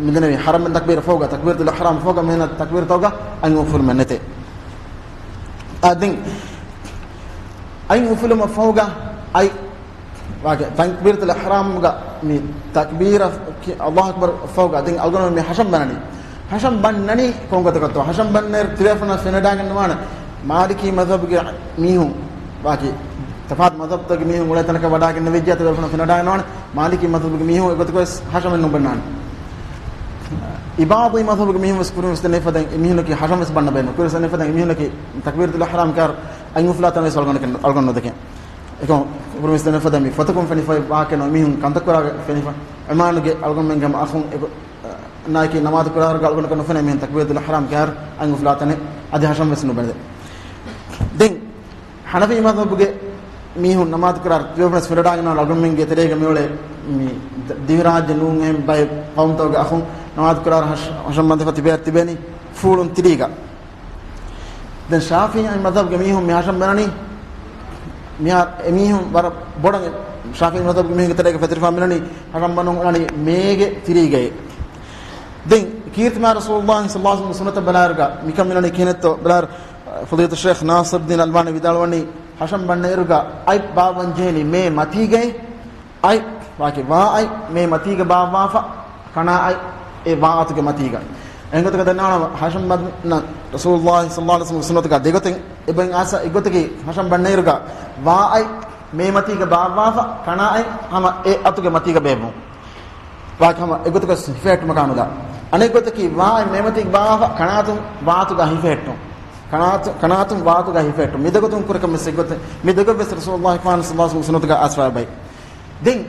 މިދެންނެވި ޙަރަމް ތަކްބީރަށް ފަހުގަ، ތަކްބީރަތުލް އިޙްރާމަށް ފަހުގަ މި ތަކްބީރުތަކުގަ އަތް އުފުލުމެއް ނެތޭ. އާ، ދެން އަތް އުފުލުމަށް ފަހުގަ އަތް ވާގެ ތަކްބީރަތުލް އިޙްރާމްގަ މި ތަކްބީރަށް ކި-، ﷲ އަކްބަރު ފަހުގަ ދެން އަޅުގަނޑު މި ޙަށަން ބަނަނީ. ޙަށަން ބަންނަނީ ކޮން ގޮތަކަށްތޯ؟ ޙަށަން ބަންނައިރު ތިބޭފުޅުންނަށް ފެނިވަޑައިގަންނަވާނެ މާލިކީ މަޛްހަބުގެ މީހުން، ވާކި ތަފާތު މަޛްހަބުތަކުގެ މީހުން އުޅޭ ތަނަކަށް ވަޑައިގެންނެވިއްޖެ ތިބޭފުޅުންނަށް ފެނިވަޑައިގަންނަވާނެ މާލިކީ މަޛްހަބުގެ މީހުން އެގޮތަކަށް ވެސް ޙަށަމެއް ނުބަންނާނެ. އިބާޟީ މަޛްހަބުގެ މީހުން ވެސް ކުރިން ވެސް ދެންނެވި ފަދައިން އެމީހުންނަކީ ޙަށަން ވެސް ބަންނަ ބޭނުން. ކުރިން ވެސް ދެންނެވި ފަދައިން އެމީހުންނަކީ ތަކްބީރަތުލް އިޙްރާމް ކިޔާއިރު އަތް އުފުލާ ތަނަވެސް އަޅުގަނޑު ނުދެކެން. އެކަމަ ކުރިން ވެސް ދެންނެވި ފަދައިން މި ފޮތަކުން ފެނިފައި ވާކެނޯ މީހުން ކަންތައް ކުރާ ފެނިފަ. އެމާނުގެ އަޅުގަނޑުމެންގެ އަޚުން އެކު ނާއިކީ ނަމާދު ކުރާއިރުގަ އަޅުގަނޑަކަށް ނުފެނޭ މީހުން ތަކްބީރަތުލް އިޙްރާމް ކިޔާއިރު އަތް އުފުލާ ތަނެއް އަދި ޙަށަން ވެސް ނުބެނދޭ. ދެން ޙަނަފީ މަޛްހަބުގެ މީހުން ނަމާދު ކުރާއިރު ތިބޭފުޅުން ވެސް ފެނިވަޑައިގަންނަވާނެ އަޅުގަނޑުމެންގެ ތެރޭގަ މިއުޅޭ މި ދިވެހިރާއްޖެ ނޫން އެހެން ބައެއް ޤައުމުތަކުގެ އަޚުން ނަމާދު ކުރާއިރު ޙަށް-، ޙަށަން ބަނދެފަ ތިބޭ ތިބޭނީ ފޫޅުން ތިރީގަ. ދެން ޝާފިޢީ މަޛްހަބުގެ މީހުން މި ޙަށަން ބަނަނީ، މިހާރު އެމީހުން ވަރަށް ބޮޑަށް ޝާފިޢީ މަޛްހަބުގެ މީހުންގެ ތެރޭގަ ފެތުރިފަ މިނަނީ ޙަށަން ބަނުން އުޅަނީ މޭގެ ތިރީގައޭ. ދެން ކީރިތި މާތް ރަސޫލުﷲ ޞައްލަﷲު ޢަލައިހި ވަސައްލަމަ ސުންނަތަށް ބަލާއިރުގަ މިކަން މިނަނީ ކިހިނެއްތޯ ބަލާއިރު، ފަޟީލަތު ޝޭޚް ނާޞިރުއްދީން އަލްބާނީ ވިދާޅުވަނީ ޙަށަން ބަންނައިރުގަ އަތް ބާއްވަން ޖެހެނީ މޭ މަތީގައޭ. އަތް، ވާކި ވާ އަތް މޭ މަތީގަ ބާއްވާފަ، ކަނާ އަތް އެ ވާ އަތުގެ މަތީގަ. އެހެން ގޮތަކަށް ދަންނަވާނަމަ، ޙަށަން ބަންނަން ރަސޫލުﷲ ޞައްލަﷲު ޢަލައިހި ވަސައްލަމަ ސުންނަތުގަ ދެގޮތެއް އެބައިން އާސާ އެއްގޮތަކީ ޙަށަން ބަންނައިރުގަ ވާ އަތް މޭ މަތީގަ ބާއްވާފަ، ކަނާ އަތް ހަމަ އެ އަތުގެ މަތީގަ ބޭއްވުން. ވާކި ހަމަ އެގޮތަކަށް ހިފެހެއްޓުމަކާ ނުދާ. އަނެއްގޮތަކީ ވާ އަތް މޭ މަތީގަ ބާއްވާފަ، ކަނާ އަތުން ވާ އަތުގަ ހިފެހެއްޓުން. ކަނާ އަތު-، ކަނާ އަތުން ވާ އަތުގަ ހިފެހެއްޓުން. މި ދެގޮތުން ކުރި ކަމެއް އެއްގޮތެއް. މި ދެގޮތް ވެސް ރަސޫލުﷲ ޞައްލަﷲު ޢަލައިހި ވަސައްލަމަ ސުންނަތުގަ އައިސްފަ އެބައި. ދެން،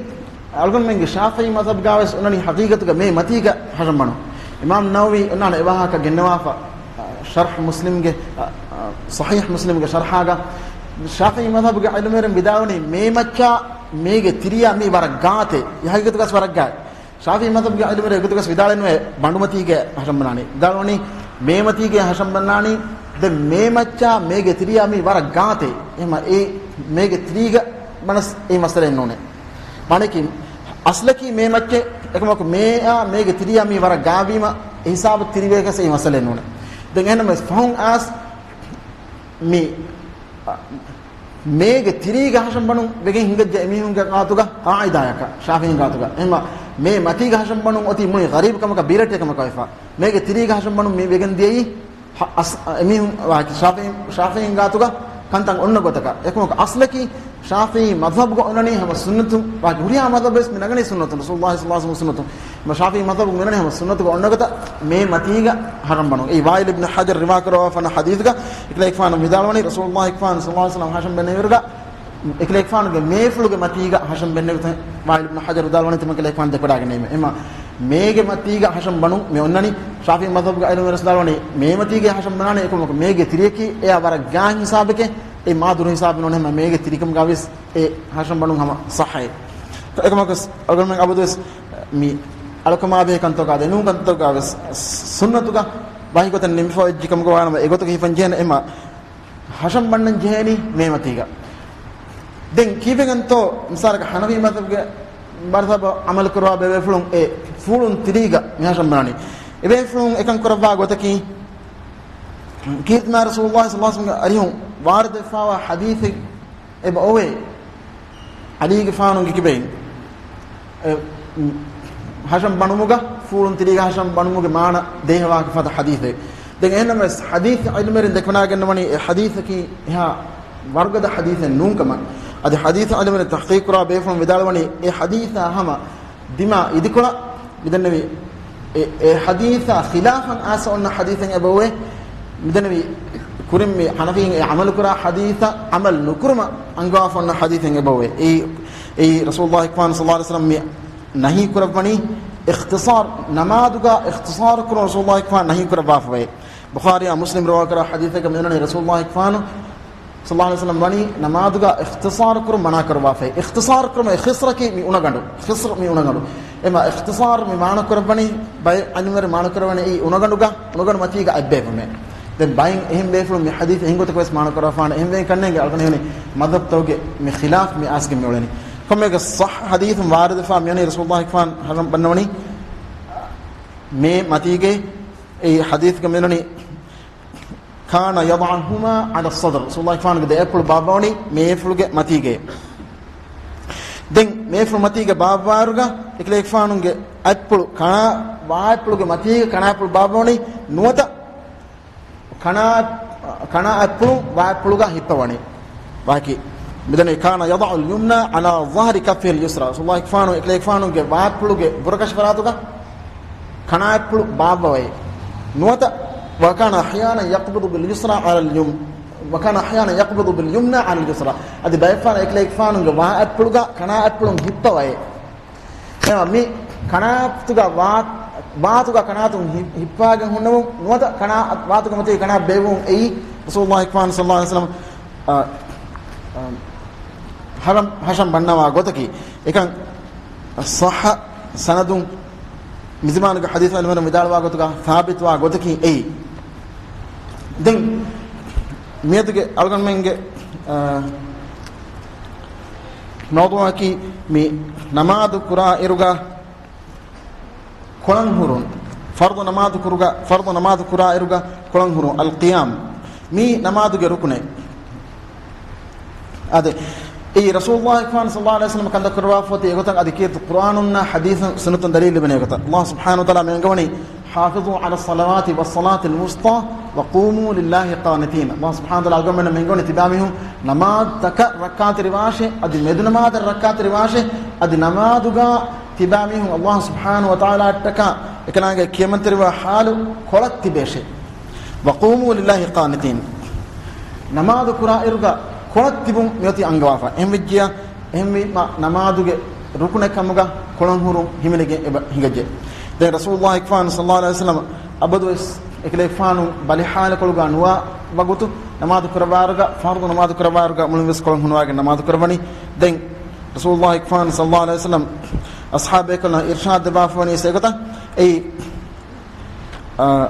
އަޅުގަނޑުމެންގެ ޝާފިޢީ މަޛްހަބުގަވެސް އޮންނަނީ ޙަޤީޤަތުގަ މޭ މަތީގަ ހަށަން ބަނުން. އިމާމް ނަވަވީ އޮންނާނެ އެވާހަކަ ގެންނަވާފަ، ޝަރްޙް މުސްލިމްގެ، ޞަޙީޙް މުސްލިމްގެ ޝަރްޙާގަ، ޝާފިޢީ މަޛްހަބުގެ ޢިލްމުވެރިން ވިދާޅުވަނީ މޭ މައްޗާ މޭގެ ތިރިޔާ މީ ވަރަށް ގާތޭ. އެ ޙަޤީޤަތުގަސް ވަރަށް ގާތް. ޝާފިޢީ މަޛްހަބުގެ ޢިލްމުވެރިން އެގޮތުގަސް ވިދާޅެއް ނުވޭ ބަނޑުމަތީގެ ހަށަން ބަނާނީ. ވިދާޅުވަނީ މޭ މަތީގެ ހަށަން ބަނާނީ. ދެން މޭ މައްޗާ މޭގެ ތިރިޔާ މީ ވަރަށް ގާތޭ. އެހެމަ އެ މޭގެ ތިރީގަ މަނަސް އެ މައްސަލައެއް ނޫނޭ. މާނައަކީ، އަސްލަކީ މޭ މައްޗެއް، އެކަމަކު މޭއާ މޭގެ ތިރިޔާ މީ ވަރަށް ގާވީމަ، އެ ހިސާބު ތިރިވޭކަސް އެ މައްސަލައެއް ނޫނޭ. ދެން އެހެންނަމަވެސް ފަހުން އައިސް މި މޭގެ ތިރީގަ ހަށަން ބަނުން ވެގެން ހިނގައްޖެ އެމީހުންގެ ގާތުގަ ޤާޢިދާޔަކަށް، ޝާފިޢީން ގާތުގަ. އެހެމަ މޭ މަތީގަ ހަށަން ބަނުން އޮތީ މުޅި ޣަރީބު ކަމަކަށް ބީރައްޓެއް ކަމަކަށް ވެފަ. މޭގެ ތިރީގަ ހަށަން ބަނުން މި ވެގެން ދިޔައީ ހަ-، އަސް-، އެމީހުން ވާކި ޝާފިޢީ، ޝާފިޢީން ގާތުގަ ކަންތައް އޮންނަ ގޮތަކަށް. އެކަމަކު އަސްލަކީ ޝާފިޢީ މަޛްހަބުގަ އޮންނަނީ ހަމަ ސުންނަތު، ވާކި ހުރިހާ މަޛްހަބެއްވެސް މި ނަގަނީ ސުންނަތުން، ރަސޫލުﷲ ޞައްލަﷲ ޢަލައިހި ވަސައްލަމަ ސުންނަތުން. ޝާފިޢީ މަޛްހަބުގަ މި ނަގަނީ ހަމަ ސުންނަތުގަ އޮންނަ ގޮތަށް މޭ މަތީގަ ހަށަން ބަނުން. އެއީ ވާއިލް އިބްނު ޙަޖަރު ރިވާކުރައްވާފަ ވަންނަ ޙަދީޘްގަ އެކަލޭގެފާނު ވިދާޅުވަނީ، ރަސޫލުﷲ ޞައްލަﷲ ޢަލައިހި ވަސައްލަމަ ހަށަން ބަންނަ އިރުގަ އެކަލޭގެފާނުގެ މޭފުޅުގެ މަތީގަ ހަށަން ބަންނަ ގޮތަށް ވާއިލް އިބްނު ޙަޖަރު ވިދާޅުވަނީ ތިމަން ކަލޭގެފާނު ދެކެވަޑައިގެންނެވީމަ. އެހެމަ މޭގެ މަތީގަ ހަށަން ބަނުން މި އޮންނަނީ ޝާފިޢީ މަޛްހަބުގެ ޢިލްމުވެރިން ވިދާޅުވަނީ މޭ މަތީގަ ހަށަން ބަނާނީ. އެކަމަކު މޭގެ ތިރިޔަކީ އެއާ ވަރަށް ގާތް ހިސާބެކޭ. އެ މާ ދުރު ހިސާބެއް ނޫން. އެހެމަ މޭގެ ތިރިކަމުގަވެސް އެ ހަށަން ބަނުން ހަމަ ޞައްޙައޭ. އެކަމަކު އަޅުގަނޑުމެން އަބަދުވެސް މި އަޅުކަމާ ބެހޭ ކަންތަކާ ދެނޫން ކަންތަކާވެސް ސުންނަތުގަ ވަހި ގޮތަށް ނިމިފަ ވެއްޖެ ކަމުގަ ވާނަމަ އެގޮތަކަށް ހިފަން ޖެހޭނެ. އެހެމަ ހަށަން ބަންނަން ޖެހޭނީ މޭ މަތީގަ. ދެން ކީއްވެގެންތޯ މިސާލަކަށް ޙަނަފީ މަޛްހަބުގެ މަރުތަބަ ޢަމަލު ކުރާ ބޭފުޅުން އެ ފޫޅުން ތިރީގަ މި ހަށަން ބަނާނީ. އެބޭފުޅުން އެކަން ކުރައްވާ ގޮތަކީ، ކީރިތި މާތް ރަސޫލުﷲ ޞައްލަﷲ ޢަލައިހި ވަސައްލަމަ އަރިހުން ވާރިދުވެފައިވާ ޙަދީޘެއް އެބަ އޮވޭ. ޢަލީގެފާނުގެ ކިބައިން އެ، ހަށަން ބަނުމުގަ، ފޫޅުން ތިރީގަ ހަށަން ބަނުމުގެ މާނަ ދޭހަވާކަށް ފަދަ ޙަދީޘެއް. ދެން އެހެންނަމަވެސް ޙަދީޘް ޢިލްމުވެރިން ދެކެވަޑައިގަންނަވަނީ އެ ޙަދީޘަކީ އެހާ ވަރުގަދަ ޙަދީޘެއް ނޫންކަމަށް. އަދި ޙަދީޘް ޢިލްމުވެރިން ތަޙްޤީޤުކުރާ ބޭފުޅުން ވިދާޅުވަނީ އެ ޙަދީޘާ ހަމަ ދިމާ އިދިކޮޅަށް މިދެންނެވި އެ، އެ ޙަދީޘާ ޚިލާފަށް އައިސް އޮންނަ ޙަދީޘެއް އެބައޮވޭ. މިދެންނެވި ކުރިން މި ޙަނަފީން އެ ޢަމަލުކުރާ ޙަދީޘަށް ޢަމަލު ނުކުރުމަށް އަންގަވާފަ އޮންނަ ޙަދީޘެއް އެބައޮވޭ. އެއީ، އެއީ ރަސޫލުﷲ ޞައްލަﷲ ޢަލައިހި ވަސައްލަމަ މި ނަހީ ކުރައްވަނީ އިޚްތިޞާރު، ނަމާދުގަ އިޚްތިޞާރު ކުރުން ރަސޫލުﷲ ނަހީ ކުރައްވާފަވޭ. ބުޚާރީއާ މުސްލިމް ރިވާކުރާ ޙަދީޘެއްގަ މިއޮންނަނީ ރަސޫލުﷲ ޞައްލަﷲ ޢަލައިހި ވަސައްލަމަ ވަނީ ނަމާދުގަ އިޚްތިޞާރު ކުރުން މަނާ ކުރައްވާފައި. އިޚްތިޞާރު ކުރުމަށް އެ ޚިޞްރަކީ މި އުނަގަނޑު. ޚިޞްރު މި އުނަގަނޑު. އެމަ އިޚްތިޞާރު މި މާނަ ކުރައްވަނީ، ބައެއް ޢިލްމުވެރިން މާނަ ކުރައްވަނީ އެއީ އުނަގަނޑުގަ، އުނަގަނޑު މަތީގަ އަތްބޭއްވުމޭ. ދެން ބައެއް އެހެން ބޭފުޅުން މި ޙަދީޘް އެހެން ގޮތަކަށް ވެސް މާނަ ކުރައްވާފާނެ. އެހެންވެގެން ކަންނޭނގެ އަޅުގަނޑު ހެނި މަޛްހަބްތަކުގެ މި ޚިލާފް މި އައިސްގެން މި އުޅެނީ. ކޮންމެއަކަސް ޞައްޙަ ޙަދީޘުން ވާރިދުވެފާ މިއޮނީ ރަސޫލުﷲ ހަށަން ބަންނަވަނީ މޭ މަތީގައި. އެ ޙަދީޘްގަ މިއޮނީ كان يضعهما على الصدر، ރަސޫލުﷲ ގެ ދެ އަތްޕުޅު ބާއްވަވަނީ މޭފުޅުގެ މަތީގައި. ދެން މޭފުޅު މަތީގަ ބާއްވާއިރުގަ އެކަލޭގެފާނުގެ އަތްޕުޅު ކަނާ، ވާ އަތްޕުޅުގެ މަތީގަ ކަނާ އަތްޕުޅު ބާއްވަވަނީ ނުވަތަ ކަނާ، ކަނާ އަތްޕުޅު ވާ އަތްޕުޅުގަ ހިއްޕަވަނީ. ވާކި މިދަނީ كان يضع اليمنى على ظهر كفه اليسرى، ރަސޫލުﷲ ގެފާނު އެކަލޭގެފާނުގެ ވާ އަތްޕުޅުގެ ބުރަކަށި ފަރާތުގަ ކަނާ އަތްޕުޅު ބާއްވަވައި ނުވަތަ، وكان أحيانا يقبض باليسرى على اليم، وكان أحيانا يقبض باليمنى على اليسرى، އަދި ބައެއްފަހަރަށް އެކަލޭގެފާނުގެ ވާ އަތްޕުޅުގަ ކަނާ އަތްޕުޅުން ހިއްޕަވައި. އެމަ މި ކަނާތުގަ ވާ، ވާތުގަ ކަނާތުން ހި، ހިއްޕާގެން ހުންނަމުން ނުވަތަ ކަނާ، ވާތުގެ މަތީ ކަނާ ބޭއްވުން އެއީ ރަސޫލުﷲ ގެފާނު ޞައްލަﷲ ޢަލައިހި ވަސައްލަމަ، އަ، އަ، ހަށަން، ހަށަން ބަންނަވާ ގޮތަކީ. އެކަން ޞައްޙަ ސަނަދުން މިޒުމާނުގެ ޙަދީޘް ޢިލްމުވެރިން ވިދާޅުވާ ގޮތުގަ ސާބިތުވާ ގޮތަކީ އެއީ. ދެން މިއަދުގެ އަޅުގަނޑުމެންގެ، އަ، މައުޟޫޢަކީ މި ނަމާދު ކުރާ އިރުގަ ކޮޅަން ހުރުން، ފަރުޟު ނަމާދު ކުރުގަ، ފަރުޟު ނަމާދު ކުރާ އިރުގަ ކޮޅަން ހުރުން، އަލްޤިޔާމް، މީ ނަމާދުގެ ރުކުނެއް. އާދެ، އެއީ ރަސޫލުﷲ ގެފާނު ޞައްލަﷲ ޢަލައިހި ވަސައްލަމަ ކަންތައް ކުރައްވާފަ އޮތީ އެގޮތަށް އަދި ކީރިތި ޤުރުއާނުންނާ ޙަދީޘުން ސުންނަތުން ދަލީލު ލިބެނެ ގޮތަށް. ﷲ ސުބްޙާނަހޫ ވަތަޢާލާ މި އަންގަވަނީ، حافظوا على الصلوات والصلاة الوسطى وقوموا لله قانتين. ﷲ ސުބްޙާނަހޫ ވަތަޢާލާ އަޅުގަނޑުމެންނަށް މި އަންގަވަނީ ތިބާމީހުން ނަމާދުތަކަށް ރައްކާތެރިވާށޭ، އަދި މެދު ނަމާދަށް ރައްކާތެރިވާށޭ، އަދި ނަމާދުގަ ތިބާމީހުން ﷲ ސުބްޙާނަހޫ ވަތަޢާލާއަށްޓަކާ އެކަލާނގެ ކިޔަމަންތެރިވާ ޙާލު ކޮޅަށް ތިބޭށޭ. وقوموا لله قانتين. ނަމާދު ކުރާ އިރުގަ ކޮޅަށް ތިބުން މިއޮތީ އަންގަވާފަ. އެހެންވެއްޖިޔާ، އެހެންވީމަ ނަމާދުގެ ރުކުނެއް ކަމުގަ ކޮޅަން ހުރުން ހިމެނިގެން އެބަ ހިނގައްޖެ. ދެން ރަސޫލުﷲ ގެފާނު ޞައްލަﷲ ޢަލައިހި ވަސައްލަމަ އަބަދުވެސް އެކަލޭގެފާނު ބަލި ޙާލުކޮޅުގަ ނުވާ ވަގުތު ނަމާދު ކުރައްވާއިރުގަ، ފަރުޟު ނަމާދު ކުރައްވާއިރުގަ މުޅިންވެސް ކޮޅަން ހުނުވާގެން ނަމާދު ކުރައްވަނީ. ދެން ރަސޫލުﷲ ގެފާނު ޞައްލަﷲ ޢަލައިހި ވަސައްލަމަ އަޞްޙާބުބޭކަލުންނަށް އިރްޝާދު ދެއްވާފަވަނީ އެގޮތަށް. އެއީ، އާ،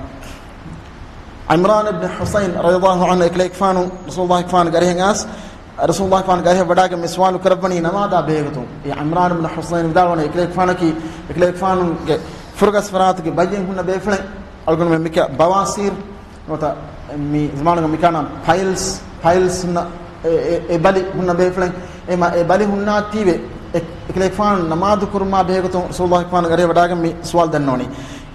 ޢިމްރާން އިބްނު ޙުޞައިން ރަޟިޔަﷲ ޢަންހު އެކަލޭގެފާނު ރަސޫލުﷲ ގެފާނުގެ އަރިހަށް އައިސް، ރަސޫލުﷲ ގެފާނުގެ އަރިހަށް ވަޑާގެން މި ސުވާލު ކުރައްވަނީ ނަމާދާ ބެހޭގޮތުން. އެ ޢިމްރާން އިބްނު ޙުޞައިން ވިދާޅުވަނީ އެކަލޭގެފާނަކީ، އެކަލޭގެފާނުގެ ފުރަގަސް ފަރާތުގެ ބައްޔެއް ހުންނަ ބޭފުޅެއް. އަޅުގަނޑުމެން މިކަ ބަވާސީރު ނުވަތަ މި ޒަމާނުގަ މިކާނާ ޕައިލްސް، ޕައިލްސް ހުންނަ އެ، އެ، އެ ބަލި ހުންނަ ބޭފުޅެއް. އެމަ އެ ބަލި ހުންނާތީވެ އެ، އެކަލޭގެފާނު ނަމާދު ކުރުމާ ބެހޭގޮތުން ރަސޫލުﷲ ގެފާނުގެ އަރިހަށް ވަޑާގެން މި ސުވާލު ދަންނަވަނީ.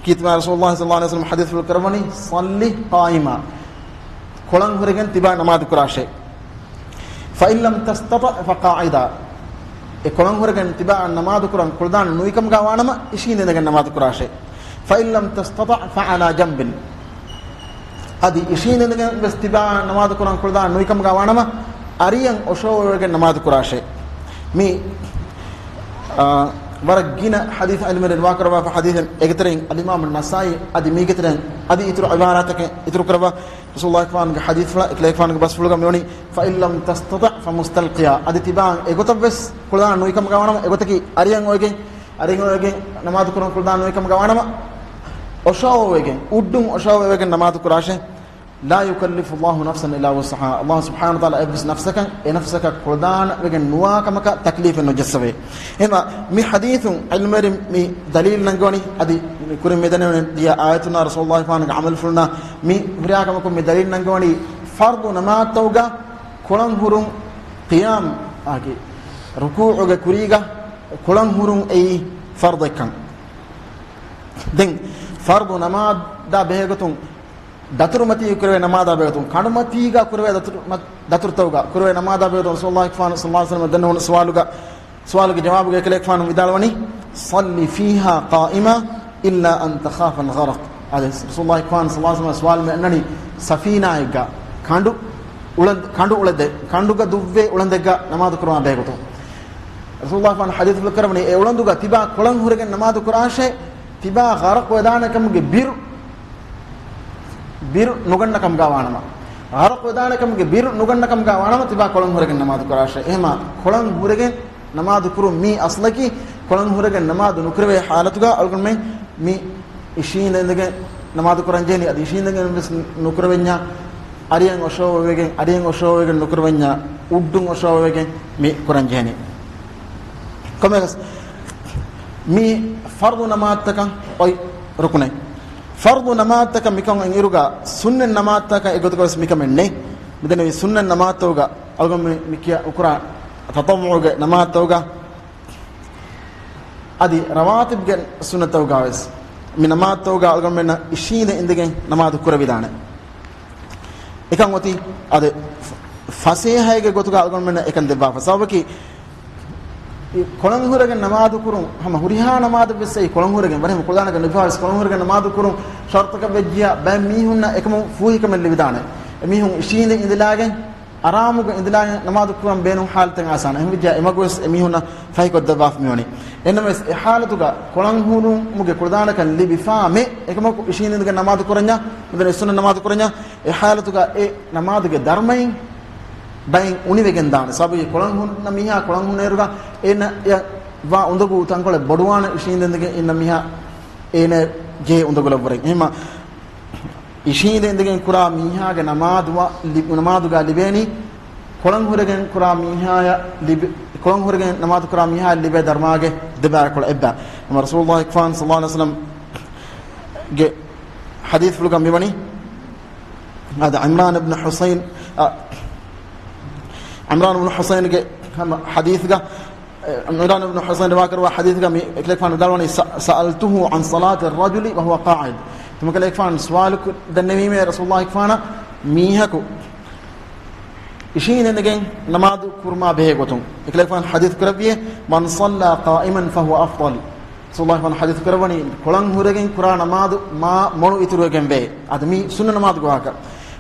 ކީރިތި މާތް ރަސޫލުﷲ ޞައްލަﷲ ޢަލައިހި ވަސައްލަމަ ޙަދީޘްފުޅު ކުރައްވަނީ، "صل قائما." ކޮޅަން ހުރެގެން ތިބާ ނަމާދު ކުރާށޭ. "فإن لم تستطع فقاعدا." އެ ކޮޅަން ހުރެގެން ތިބާ ނަމާދު ކުރަން ކުޅަދާނަ ނުވިކަމުގަ ވާނަމަ، އިށީނދެ އިނދެގެން ނަމާދު ކުރާށޭ. "فإن لم تستطع فعلى جنب." އަދި އިށީނދެ އިނދެގެން ވެސް ތިބާ ނަމާދު ކުރަން ކުޅަދާނަ ނުވިކަމުގަ ވާނަމަ، އަރިޔަށް އޮށޯވެގެން ނަމާދު ކުރާށޭ. މި، އާ، ވަރަށް ގިނަ ޙަދީޘް ޢިލްމުވެރިން ރިވާކުރައްވާފަ ޙަދީޘެއް. އޭގެތެރެއިން އަލްއިމާމު ނަސާއީ އަދި މީގެތެރެއިން އަދި އިތުރު ޢިބާރާތަކެއް އިތުރު ކުރައްވާ، ރަސޫލުﷲ ގެފާނުގެ ޙަދީޘްފުޅަށް އެކަލޭގެފާނުގެ ބަސްފުޅުގަ މިވަނީ، "فإن لم تستطع فمستلقيا." އަދި ތިބާ އެގޮތަށްވެސް ކުޅަދާނަ ނުވިކަމުގަ ވާނަމަ، އެގޮތަކީ އަރިޔަށް އޮވެގެން، އަރިޔަށް އޮވެގެން ނަމާދު ކުރަން ކުޅަދާނަ ނުވިކަމުގަ ވާނަމަ، އޮށޯވެގެން، އުޑުން އޮށޯވެގެން ނަމާދު ކުރާށޭ. "لا يكلف الله نفسا إلا وسعها." ﷲ ސުބްޙާނަހޫ ވަތަޢާލާ އެއްވެސް ނަފްސަކަށް އެ ނަފްސަކަށް ކުޅަދާނަވެގެން ނުވާ ކަމަކަށް ތަކްލީފެއް ނުޖައްސަވޭ. އެހެންވީމަ މި ޙަދީޘުން ޢިލްމުވެރިން މި ދަލީލު ނަންގަވަނީ، އަދި ކުރިން މި ދެންނެވުނީ ދިޔަ އާޔަތުންނާ ރަސޫލުﷲ ގެފާނުގެ ޢަމަލުފުޅުންނާ މި ހުރިހާ ކަމަކުން މި ދަލީލު ނަންގަވަނީ ފަރްޟު ނަމާދުތަކުގަ ކޮޅަން ހުރުން، ޤިޔާމް އާގެ ރުކޫޢުގެ ކުރީގަ ކޮޅަން ހުރުން އެއީ ފަރްޟެއްކަން. ދެން ފަރްޟު ނަމާދާ ބެހޭގޮތުން ދަތުރުމަތީ ކުރެވޭ ނަމާދާ ބެހޭގޮތުން، ކަނޑުމަތީގަ ކުރެވޭ ދަތުރު، މަ، ދަތުރުތަކުގަ ކުރެވޭ ނަމާދާ ބެހޭގޮތުން ރަސޫލުﷲ ގެފާނު ޞައްލަﷲ ޢަލައިހި ވަސައްލަމަ ދެންނެވުނު ސުވާލުގަ، ސުވާލުގެ ޖަވާބުގަ އެކަލޭގެފާނު ވިދާޅުވަނީ، "صل فيها قائما إلا أن تخاف الغرق." އާދެ، ރަސޫލުﷲ ގެފާނު ޞައްލަﷲ ޢަލައިހި ވަސައްލަމަ ސުވާލު މި އަންނަނީ ސަފީނާއެއްގަ، ކަނޑު އުޅަން، ކަނޑު އުޅެދެ، ކަނޑުގަ ދުއްވޭ އުޅަނދެއްގަ ނަމާދު ކުރުމާ ބެހޭގޮތުން. ރަސޫލުﷲ ގެފާނު ޙަދީޘްފުޅު ކުރައްވަނީ، އެ އުޅަނދުގަ ތިބާ ކޮޅަން ހުރެގެން ނަމާދު ކުރާށޭ، ތިބާ ޣަރަޤު ވެދާނެ ކަމުގެ ބިރު، ބިރު ނުގަންނަ ކަމުގަ ވާނަމަ. ޣަރަޤު ވެދާނެ ކަމުގެ ބިރު ނުގަންނަ ކަމުގަ ވާނަމަ، ތިބާ ކޮޅަން ހުރެގެން ނަމާދު ކުރާށޭ. އެހެންވީމަ ކޮޅަން ހުރެގެން ނަމާދު ކުރުން މީ އަސްލަކީ، ކޮޅަން ހުރެގެން ނަމާދު ނުކުރެވޭ ޙާލަތުގަ އަޅުގަނޑުމެން މި އިށީނދެ އިނދެގެން ނަމާދު ކުރަން ޖެހެނީ. އަދި އިށީނދެގެން ވެސް ނުކުރެވެންޏާ، އަރިޔަށް އޮށޯވެގެން، އަރިޔަށް އޮށޯވެގެން ނުކުރެވެންޏާ، އުޑުން އޮށޯވެގެން މި ކުރަން ޖެހެނީ. ކޮންމެއަކަސް މި ފަރްޟު ނަމާދުތަކަށް އޮތް ރުކުނެއް. ފަރްޟު ނަމާދުތަކަށް މިކަން އިރުގަ ސުންނަތް ނަމާދުތަކަށް އެގޮތަކަށް ވެސް މިކަމެއް ނެތް. މިދެންނެވި ސުންނަތް ނަމާދުތަކުގަ އަޅުގަނޑު މި، މި ކިޔާ އުކުރާ ތަޠައްވުޢުގެ ނަމާދުތަކުގަ އަދި ރަވާތިބްގެ ސުންނަތުގަ ވެސް މި ނަމާދުތަކުގަ އަޅުގަނޑުމެންނަށް އިށީނދެ އިނދެގެން ނަމާދު ކުރެވިދާނެ. އެކަން އޮތީ އަދި ފަސޭހައިގެ ގޮތުގަ އަޅުގަނޑުމެންނަށް އެކަން ދެއްވާފަ. ސަބަބަކީ، ކޮޅަން ހުރެގެން ނަމާދު ކުރުން ހަމަ ހުރިހާ ނަމާދެއް ވެސް އެއީ ކޮޅަން ހުރެގެން، ވަރަށް ކުޅަދާނަކަށް ނުފާވެސް ކޮޅަން ހުރެގެން ނަމާދު ކުރުން ޝަރުޠަކަށް ވެއްޖިޔާ ބައެއް މީހުންނަށް އެކަމުން ފޫހިކަމެއް ލިބިދާނެ. އެމީހުން އިށީނދެ އިނދެލާގެން އަރާމުގަ އިނދެލާގެން ނަމާދު ކުރަން ބޭނުން ޙާލަތެއް އައިސާނެ. އެހެންވެއްޖެއްޔާ އެމަގު ވެސް އެމީހުންނަށް ފަހިކޮށްދެއްވާފަ މިވަނީ. އެހެންނަމަވެސް އެ ޙާލަތުގަ ކޮޅަން ހުރުމުގެ ކުޅަދާނަކަން ލިބިފާ މެ އެކަމަކު އިށީނދެ އިނދެގެން ނަމާދު ކުރަންޏާ، މިދެން ސުންނަ ނަމާދު ކުރަންޏާ، އެ ޙާލަތުގަ އެ ނަމާދުގެ ދަރުމައިން ބައިން އުނިވެގެން ދާނެ. ސަބަބަކީ ކޮޅަން ހުންނަ މީހާ ކޮޅަން ހުންނައިރުގަ އޭނަ އެ ވާ އުނދަގޫ ތަންކޮޅެއް ބޮޑުވާނެ އިށީނދެ އިނދެގެން އިންނަ މީހާ އޭނަ ޖެހޭ އުނދަގުލަށްވުރެ. އެހެންވީމަ އިށީނދެ އިނދެގެން ކުރާ މީހާގެ ނަމާދު، ނަމާދުގަ ލިބޭނީ ކޮޅަން ހުރެގެން ކުރާ މީހާޔަށް ލިބި، ކޮޅަން ހުރެގެން ނަމާދު ކުރާ މީހާޔަށް ލިބޭ ދަރުމައިގެ ދެބައިކުޅަ އެއްބައި. އެހެންވީމަ ރަސޫލުﷲ ގެފާނު ޞައްލަﷲ ޢަލައިހި ވަސައްލަމްގެ ޙަދީޘްފުޅުގަ މިވަނީ، އާދެ، ޢިމްރާން އިބްނު ޙުޞައިން، އަ، ޢިމްރާން އިބްނު ޙުޞައިންގެ ހަމަ ޙަދީޘްގަ، އެ، ޢިމްރާން އިބްނު ޙުޞައިން ރިވާކުރައްވާ ޙަދީޘްގަ މި އެކަލޭގެފާނު ވިދާޅުވަނީ، ސަ، سألته عن صلاة الرجل وهو قاعد. ތިމަ ކަލޭގެފާނު ސުވާލު ކު، ދެންނެވީމޭ ރަސޫލުﷲ ގެފާނަށް މީހަކު އިށީނދެ އިނދެގެން ނަމާދު ކުރުމާ ބެހޭ ގޮތުން. އެކަލޭގެފާނު ޙަދީޘް ކުރެއްވިޔޭ، من صلى قائما فهو أفضل. ރަސޫލުﷲ ގެފާނު ޙަދީޘް ކުރައްވަނީ، ކޮޅަން ހުރެގެން ކުރާ ނަމާދު މާ މޮޅު އިތުރުވެގެންވޭ. އަދި މީ ސުންނަ ނަމާދުގެ ވާހަކަ.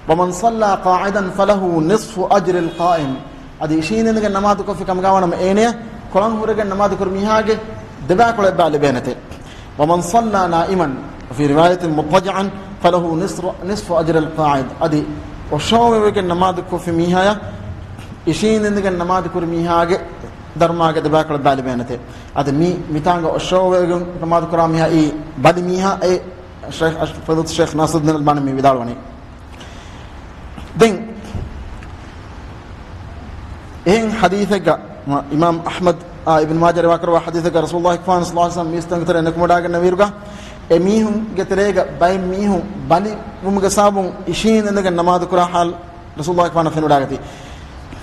ومن صلى قاعدا فله نصف أجر القائم. އަދި އިށީނދެ އިނދެގެން ނަމާދު ކޮށްފި ކަމުގަ ވާނަމަ އޭނަޔަށް ކޮޅަން ހުރެގެން ނަމާދު ކުރި މީހާގެ ދެބާކޮޅަށް އެއްބައި ލިބޭނެތެ. ومن صلى نائما، وفي رواية مضطجعا، فله نصف، نصف أجر القاعد. އަދި އޮށޯވެވެގެން ނަމާދު ކޮށްފި މީހާޔަށް އިށީނދެންދެގެން ނަމާދު ކުރި މީހާގެ ދަރުމާގެ ދެބާކޮޅަށް އެއްބައި ލިބޭނެތެ. އަދި މި، މިތާނގަ އޮށޯވެގެން ނަމާދު ކުރާ މީހާ އީ ބަލި މީހާ އޭ ޝައިޚް، ފަޟީލަތު ޝައިޚް ނާސިރުއްދީން އަލްބާނީ މި ވިދާޅުވަނީ. ދެން އެހެން ޙަދީޘެއްގަ، އިމާމް އަޙްމަދު އާ އިބްނު މާޖާ ރިވާކުރައްވާ ޙަދީޘެއްގަ ރަސޫލުﷲ ފާން ޞައްލަﷲ ޢަލައިހި ވަސައްލަމް މީސްތަކުންގެ ތެރެއިން ނިކުމެވަޑައިގަންނަވިއިރުގަ، އެ މީހުންގެ ތެރޭގަ ބައެއް މީހުން ބަލިވުމުގެ ސަބަބުން އިށީނދެންދެގެން ނަމާދު ކުރާ ޙާލު ރަސޫލުﷲ ފާނަށް ފެނިވަޑައިގަތީ.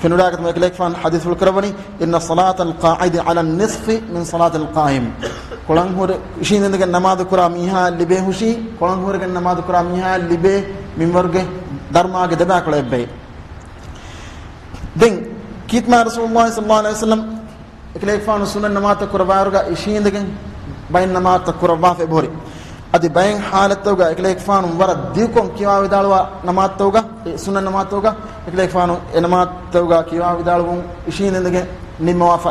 ފެނިވަޑައިގަތުމަށް އެކަލޭގެފާނު ޙަދީޘްފުޅު ކުރައްވަނީ، إن صلاة القاعد على النصف من صلاة القائم. ކޮޅަން ހުރެ، އިށީނދެންދެގެން ނަމާދު ކުރާ މީހާ ލިބޭ ހުށީ، ކޮޅަން ހުރެގެން ނަމާދު ކުރާ މީހާ ލިބޭ މިންވަރުގެ ދަރުމާގެ ދެބާކޮޅަށް އެއްބައި. ދެން ކީރިތި މާތް ރަސޫލުﷲ ޞައްލަﷲ ޢަލައިހި ވަސައްލަމް އެކަލޭގެފާނު ސުންނަތް ނަމާދުތައް ކުރައްވާއިރުގަ އިށީނދެގެން ބައެއް ނަމާދުތައް ކުރައްވާފަ އެބަހުރި. އަދި ބައެއް ޙާލަތްތަކުގަ އެކަލޭގެފާނު ވަރަށް ދިގުކޮށް ކިޔަވާ ވިދާޅުވާ ނަމާދުތަކުގަ، އެ ސުންނަތް ނަމާދުތަކުގަ އެކަލޭގެފާނު އެ ނަމާދުތަކުގަ ކިޔަވާ ވިދާޅުވުން އިށީނދެންދެގެން ނިންމަވާފަ،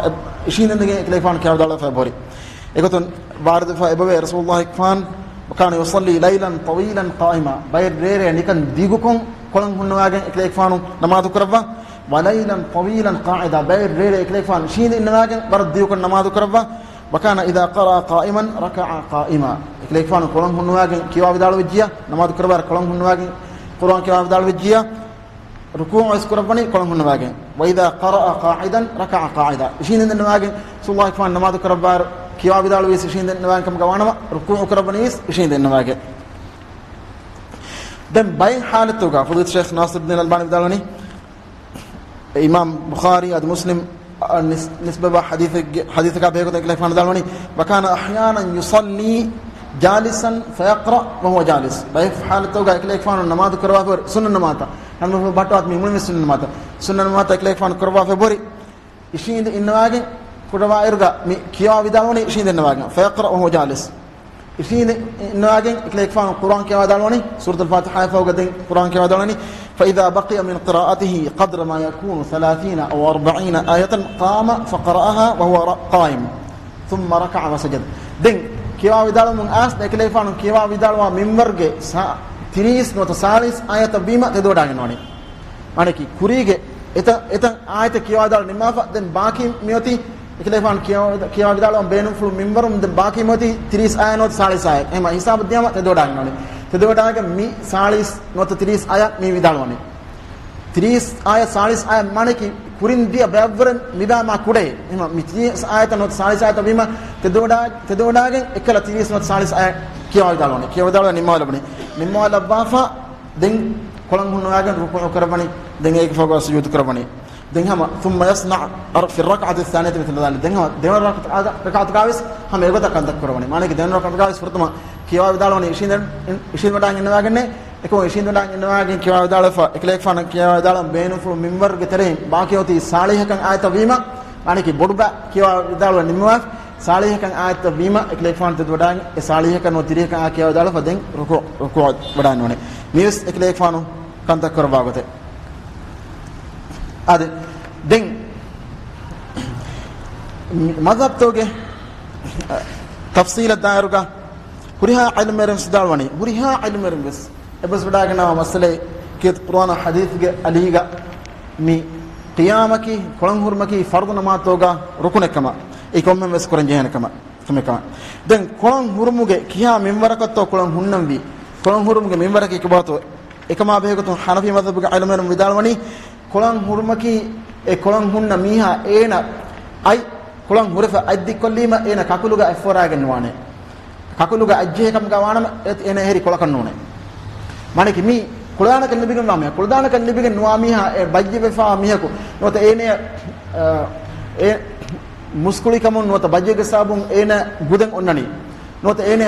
އިށީނދެންދެގެން އެކަލޭގެފާނު ކިޔަވާ ވިދާޅުވާފަ އެބަހުރި. އެގޮތުން ވާރިދުވެފަ އެބަވޭ ރަސޫލުﷲ ފާން، وكان يصلي ليلا طويلا قائما، ބައެއް ރޭރޭ ނިކަން ދިގުކޮށް ކޮޅަން ހުންނަވާގެން އެކަލޭގެފާނު ނަމާދު ކުރައްވާ، وليلا طويلا قاعدا، ބައެއް ރޭރޭ އެކަލޭގެފާނު އިށީނދެ އިންނަވާގެން ވަރަށް ދިގުކޮށް ނަމާދު ކުރައްވާ. وكان إذا قرأ قائما ركع قائما، އެކަލޭގެފާނު ކޮޅަން ހުންނަވާގެން ކިޔަވާ ވިދާޅުވެއްޖިއްޔާ، ނަމާދު ކުރައްވާއިރު ކޮޅަން ހުންނަވާގެން ޤުރުއާން ކިޔަވާ ވިދާޅުވެއްޖިއްޔާ، ރުކޫޢު ވެސް ކުރައްވަނީ ކޮޅަން ހުންނަވާގެން. وإذا قرأ قاعدا ركع قاعدا، އިށީނދެ އިންނަވާގެން ރަސޫލުﷲ ފާން ނަމާދު ކުރައްވާއިރު ކިޔަވާ ވިދާޅުވީސް އިށީނދެ އިންނަވާގެން ކަމުގަ ވާނަމަ، ރުކޫޢު ކުރައްވަނީ ވެސް އިށީނދެ އިންނަވާގެން. ދެން ބައެއް ޙާލަތުގަ ފަޟީލަތު ޝައިޚް ނާސިރުއްދީން އަލްބާނީ ވިދާޅުވަނީ، އިމާމް ބުޚާރީ އަދި މުސްލިމް، އަ، ނިސް-، ނިސްބަތްވާ ޙަދީޘެއްގެ، ޙަދީޘަކާ ބެހޭގޮތުން އެކަލޭގެފާނު ވިދާޅުވަނީ، وكان أحيانا يصلي جالسا فيقرأ وهو جالس. ބައެއް ޙާލަތުގަ އެކަލޭގެފާނު ނަމާދު ކުރައްވާފަ ހުރި ސުންނަ ނަމާދުތައް، ނަމާދު ބައްޓާ މި މުޅިން ސުންނަ ނަމާދުތައް، ސުންނަ ނަމާދުތައް އެކަލޭގެފާނު ކުރައްވާފަ ހުރި އިށީނދެ އިންނަވާގެން ކުރައްވާއިރުގަ މި ކިޔަވާ ވިދާޅުވަނީ އިށީނދެ އިންނަވާގެން. فيقرأ وهو جالس. އިށީނދެ އިންނަވާގެން އެކަލޭގެފާނު ޤުރުއާން ކިޔަވާ ވިދާޅުވަނީ، ސޫރަތުލް ފާތިޙާއާ ފަހުގަ ދެން ޤުރުއާން ކިޔަވާ ވިދާޅުވަނީ، فإذا بقي من قراءته قدر ما يكون ثلاثين أو أربعين آية قام فقرأها وهو ر-، قائم ثم ركع وسجد. ދެން ކިޔަވާ ވިދާޅުވަމުން އައިސް އެކަލޭގެފާނު ކިޔަވާ ވިދާޅުވާ މިންވަރުގެ ސާ-، ތިރީސް ނުވަތަ ސާޅީސް އާޔަތަށް ވީމަ ތެދުވަޑާގެން ވަނީ. މާނައަކީ ކުރީގެ އެތައް، އެތައް އާޔަތެއް ކިޔަވާ ވިދާޅު ނިންމާފަ، ދެން ބާކީ މިއޮތީ އެކަލޭގެފާނު ކިޔަވާ، ކިޔަވާ ވިދާޅުވަން ބޭނުންފުޅު މިންވަރުން ދެން ބާކީ މިއޮތީ ތިރީސް އާޔަތް ނުވަތަ ސާޅީސް އާޔަތް. އެހެން ހިސާބު ދިޔަމަ ތެދުވަޑާގެން ވަނީ. ތެދުވަޑާގެން މި ސާޅީސް ނުވަތަ ތިރީސް އާޔަތް މި ވިދާޅުވަނީ. ތިރީސް އާޔަތް ސާޅީސް އާޔަތް މާނައަކީ ކުރިން ދިޔަ ބައެއްވަރެއް މިބާ މާ ކުޑައޭ. އެހެން މި ތިރީސް އާޔަތް ނުވަތަ ސާޅީސް އާޔަތް ވީމަ ތެދުވަޑާ-، ތެދުވަޑާގެން އެއްކަލަ ތިރީސް ނުވަތަ ސާޅީސް އާޔަތް ކިޔަވާ ވިދާޅުވަނީ. ކިޔަވާ ވިދާޅުވާ ނިންމާލަބަނީ. ނިންމާލައްވާފަ ދެން ކޮޅަން ހުންނަވާގެން ރުކޫޢު ކުރައްވަނީ. ދެން އޭގެ ފަހުގަ ސުޖޫދު ކުރައްވަނީ. ދެން ހަމަ ثم يصنع في الركعة الثانية مثل ذلك. ދެން ހަމަ ދެވަނަ ރަކަތު-، ރަކަތުގަވެސް ހަމަ އެގޮތަށް ކަންތައް ކުރައްވަނީ. މާނައަކީ ދެވަނަ ރަކަތުގަވެސް ފުރަތަމަ ކިޔަވާ ވިދާޅުވަނީ އިށީނދެ-، އިށީނދެވަޑާ އިންނަވާގެންނޭ. އެކަމަކު އިށީނދެވަޑާ އިންނަވާގެން ކިޔަވާ ވިދާޅުވެފަ، އެކަލޭގެފާނަށް ކިޔަވާ ވިދާޅުވަން ބޭނުންފުޅު މިންވަރުގެ ތެރެއިން ބާކީ އޮތީ ސާޅީހަކަށް އާޔަތަށް ވީމަ، މާނައަކީ ބޮޑު ބައި ކިޔަވާ ވިދާޅުވަން ނިންމަވާފަ، ސާޅީހަކަށް އާޔަތަށް ވީމަ، އެކަލޭގެފާނު ތެދުވަޑާގެން އެ ސާޅީހަކަށް ނުވަ ތިރީހަކަށް އާޔަތް ކިޔަވާ ވިދާޅުވެފަ ދެން ރުކޫ-، ރުކޫޢަށް ވަޑާން ނޫނޭ. މިވެސް އެކަލޭގެފާނު ކަންތައް ކުރައްވާ ގޮތެއް. އާދެ، ދެން މަޒްހަބްތަކުގެ ތަފްސީލަށް ދާއިރުގަ ހުރިހާ ޢިލްމުވެރިން ވިދާޅުވަނީ، ހުރިހާ ޢިލްމުވެރިން ވެސް އެބަސްވެވަޑާގަންނަވާ މައްސަލައެއް ކީރިތި ޤުރުއާނާ ޙަދީޘްގެ އަލީގަ މި ޤިޔާމަކީ ކޮޅަން ހުރުމަކީ ފަރުޟު ނަމާދުތަކުގަ ރުކުނެއް ކަމަށް، އެއީ ކޮންމެ ވެސް ކުރަން ޖެހޭނެ ކަމަށް. ކަމެއް ކަމަށް. ދެން ކޮޅަން ހުރުމުގެ ކިހާ މިންވަރަކަށްތޯ ކޮޅަން ހުންނަންވީ؟ ކޮޅަން ހުރުމުގެ މިންވަރަކީ ކޮބާތޯ؟ އެކަމާ ބެހޭގޮތުން ޙަނަފީ މަޛްހަބުގެ ޢިލްމުވެރިން ވިދާޅުވަނީ، ކޮޅަން ހުރުމަކީ އެ ކޮޅަން ހުންނަ މީހާ އޭނަ އަތް ކޮޅަން ހުރެފަ އަތް ދިއްކޮށްލީމަ އޭނަ ކަކުލުގަ އަތް ފޯރާގެން ނުވާނެ. ކަކުލުގަ އަތްޖެހޭ ކަމުގަ ވާނަމަ އޭ-، އޭނަ އެހެރީ ކޮޅަކަށް ނޫނޭ. މާނައަކީ މީ ކުޅަދާނަކަން ލިބިގެންވާ މީހާ، ކުޅަދާނަކަން ލިބިގެން ނުވާ މީހާ އެ ބައްޖެ ވެފާ މީހަކު ނުވަތަ އޭނަ، އަ، އެ މުސްކުޅިކަމުން ނުވަތަ ބައްޖެގެ ސަބަބުން އޭނަ ގުދެން އޮންނަނީ. ނުވަތަ އޭނަ،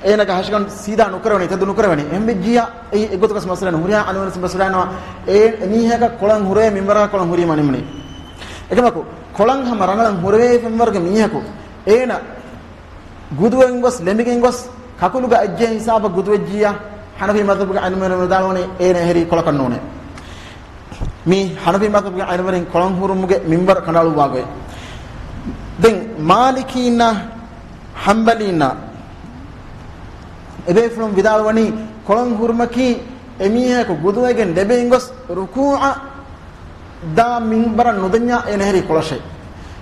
އޭނަގެ ހަށިގަނޑު ސީދާ ނުކުރެވެނީ، ތެދު ނުކުރެވެނީ. އެހެންވެއްޖިއްޔާ އެއީ އެއްގޮތަކަށް މައްސަލައެއް ނޫން. ހުރިހާ ޢިލްމުވެރިން ބަސްވެވަޑައިގަންނަވާ އެ މީހަކަށް ކޮޅަން ހުރޭ މިންވަރަކަށް ކޮޅަން ހުރީމަ ނިމުނީ. އެކަމަކު ކޮޅަން ހަމަ ރަނގަޅަށް ހުރެވޭ މިންވަރުގެ މީހަކު އޭނަ ގުދުވެން ގޮސް، ލެމިގެން ގޮސް، ކަކުލުގަ އަތްޖެހޭ ހިސާބަށް ގުދުވެއްޖިއްޔާ، ޙަނަފީ މަޛްހަބުގެ ޢިލްމުވެރިން ވިދާޅުވަނީ އޭނަ އެހެރީ ކޮޅަކަށް ނޫނޭ. މީ ޙަނަފީ މަޛްހަބުގެ ޢިލްމުވެރިން ކޮޅަން ހުރުމުގެ މިންވަރު ކަނޑައަޅުއްވާ ގޮތް. ދެން މާލިކީންނާ ޙަންބަލީންނާ އެބޭފުޅުން ވިދާޅުވަނީ، ކޮޅަން ހުރުމަކީ އެމީހަކު ގުދުވެގެން ލެބެއިން ގޮސް ރުކޫޢަށް ދާ މިންބަރަށް ނުދަންޏާ އޭނަ ހެރީ ކޮޅަށޭ.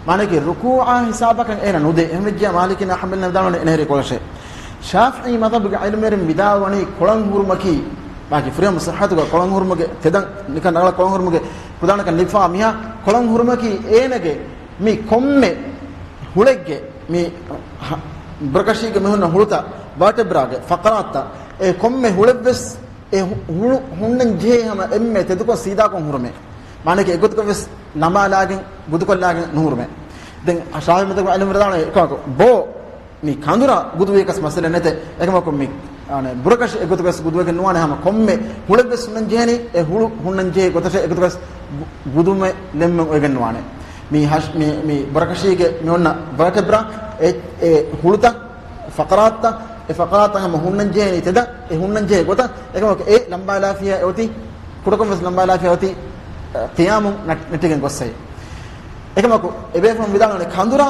މާނައަކީ ރުކޫޢާ ހިސާބަކަށް އޭނަ ނުދޭ. އެހެންވެއްޖެޔާ މާލިކީންނާ ޙަންބަލީންނާ ވިދާޅުވަނީ އޭނަ ހެރީ ކޮޅަށޭ. ޝާފިޢީ މަޛްހަބުގެ ޢިލްމުވެރިން ވިދާޅުވަނީ ކޮޅަން ހުރުމަކީ، މާކި ފުރިހަމަ ޞިއްޙަތުގަ ކޮޅަން ހުރުމުގެ ތެދަން ނިކަން ރަނގަޅަށް ކޮޅަން ހުރުމުގެ ކުޅަދާނަކަން ލިބިފާ މީހާ ކޮޅަން ހުރުމަކީ އޭނަގެ މި ކޮންމެ ހުޅެއްގެ މި ހަ-، ބުރަކަށީގެ މި ހުންނަ ހުޅުތައް، ވާޓެބްރާގެ ފަޤަރާތްތައް، އެ ކޮންމެ ހުޅެއްވެސް އެ ހު-، ހުޅު ހުންނަން ޖެހޭ ހަމަ އެންމެ ތެދުކޮށް ސީދާކޮށް ހުރުމޭ. މާނައަކީ އެގޮތަކަށް ވެސް ލަނބާލާގެން، ގުދުކޮށްލާގެން ނުހުރުމޭ. ދެން ޝާފިޢީ މަޛްހަބުގެ ޢިލްމުވެރިން ވިދާޅުވަނީ އެކަމަކު ބޯ މި ކަނދުރާ ގުދުވިޔަކަސް މައްސަލައެއް ނެތޭ. އެކަމަކު މި، އާނެ، ބުރަކަށި އެގޮތަކަށް ގުދުވެގެން ނުވާނެ. ހަމަ ކޮންމެ ހުޅެއްވެސް ހުންނަން ޖެހެނީ އެ ހުޅު ހުންނަން ޖެހޭ ގޮތަށޭ އެގޮތަކަށް ގު-، ގުދުމެއް ލެއްމެއް އޮވެގެން ނުވާނެ. މި ހަށް-، މި، މި ބުރަކަށީގެ މި އޮންނަ ވާޓެބްރާ އެ، އެ ހުޅުތައް، ފަޤަރާތްތައް، އެ ފަޤަރާތްތައް ހަމަ ހުންނަން ޖެހެނީ ތެދަށް، އެ ހުންނަން ޖެހޭ ގޮތަށް. އެކަމަކު އެ ލަނބާލާފިޔާ އެ އޮތީ، ކުޑަކޮށް ވެސް ލަނބާލާފިޔާ އޮތީ، އަ، ޤިޔާމުން ނަ-، ނެއްޓިގެން ގޮއްސައި. އެކަމަކު އެބޭފުޅުން ވިދާޅުވަނީ ކަނދުރާ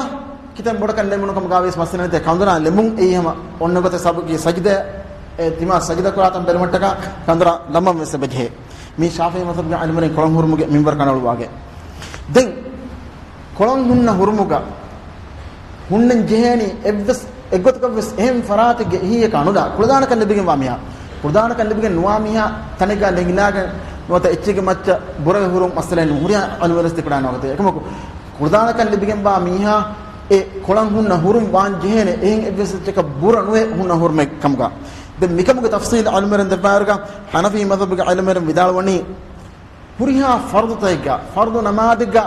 ކިތައް ބޮޑަކަށް ލެމުނު ކަމުގަ ވިޔަސް މައްސަލަ ނެތޭ. ކަނދުރާ ލެމުން އެއީ ހަމަ އޮންނަ ގޮތަށް ސަބަބަކީ ސަޖިދަ، އެ ތިމާ ސަޖިދަ ކުރާތަން ބެލުމަށްޓަކާ ކަނދުރާ ލަމަން ވެސް އެބަޖެހޭ. މީ ޝާފިޢީ މަޛްހަބުގެ ޢިލްމުވެރިން ކޮޅަން ހުރުމުގެ މިންވަރު ކަނޑައަޅުއްވާގެ. ދެން ކޮޅަން ހުންނަ ހުރުމުގަ ހުންނަން ޖެހޭނީ އެއްވެސް އެއްގޮތަކަށް ވެސް އެހެން ފަރާތެއްގެ އެހީއަކާ ނުލާ، ކުޅަދާނަކަން ލިބިގެންވާ މީހާ، ކުޅަދާނަކަން ލިބިގެން ނުވާ މީހާ ތަނެއްގަ ލެނގިލާގެން ނުވަތަ އެއްޗެއްގެ މައްޗަށް ބުރަވެ ހުރުން މައްސަލައެއް ނޫން. ހުރިހާ ޢިލްމުވެރިން ތިކުރާނެ ވަގުތު. އެކަމަކު ކުޅަދާނަކަން ލިބިގެންވާ މީހާ އެ ކޮޅަން ހުންނަ ހުރުން ވާން ޖެހޭނެ އެހެން އެއްވެސް އެއްޗަކަށް ބުރަ ނުވެ ހުންނަ ހުރުމެއް ކަމުގަ. ދެން މިކަމުގެ ތަފްޞީލު ޢިލްމުވެރިން ދެއްވާއިރުގަ ޙަނަފީ މަޛްހަބުގެ ޢިލްމުވެރިން ވިދާޅުވަނީ، ހުރިހާ ފަރުޟުތަކެއްގަ، ފަރުޟު ނަމާދެއްގަ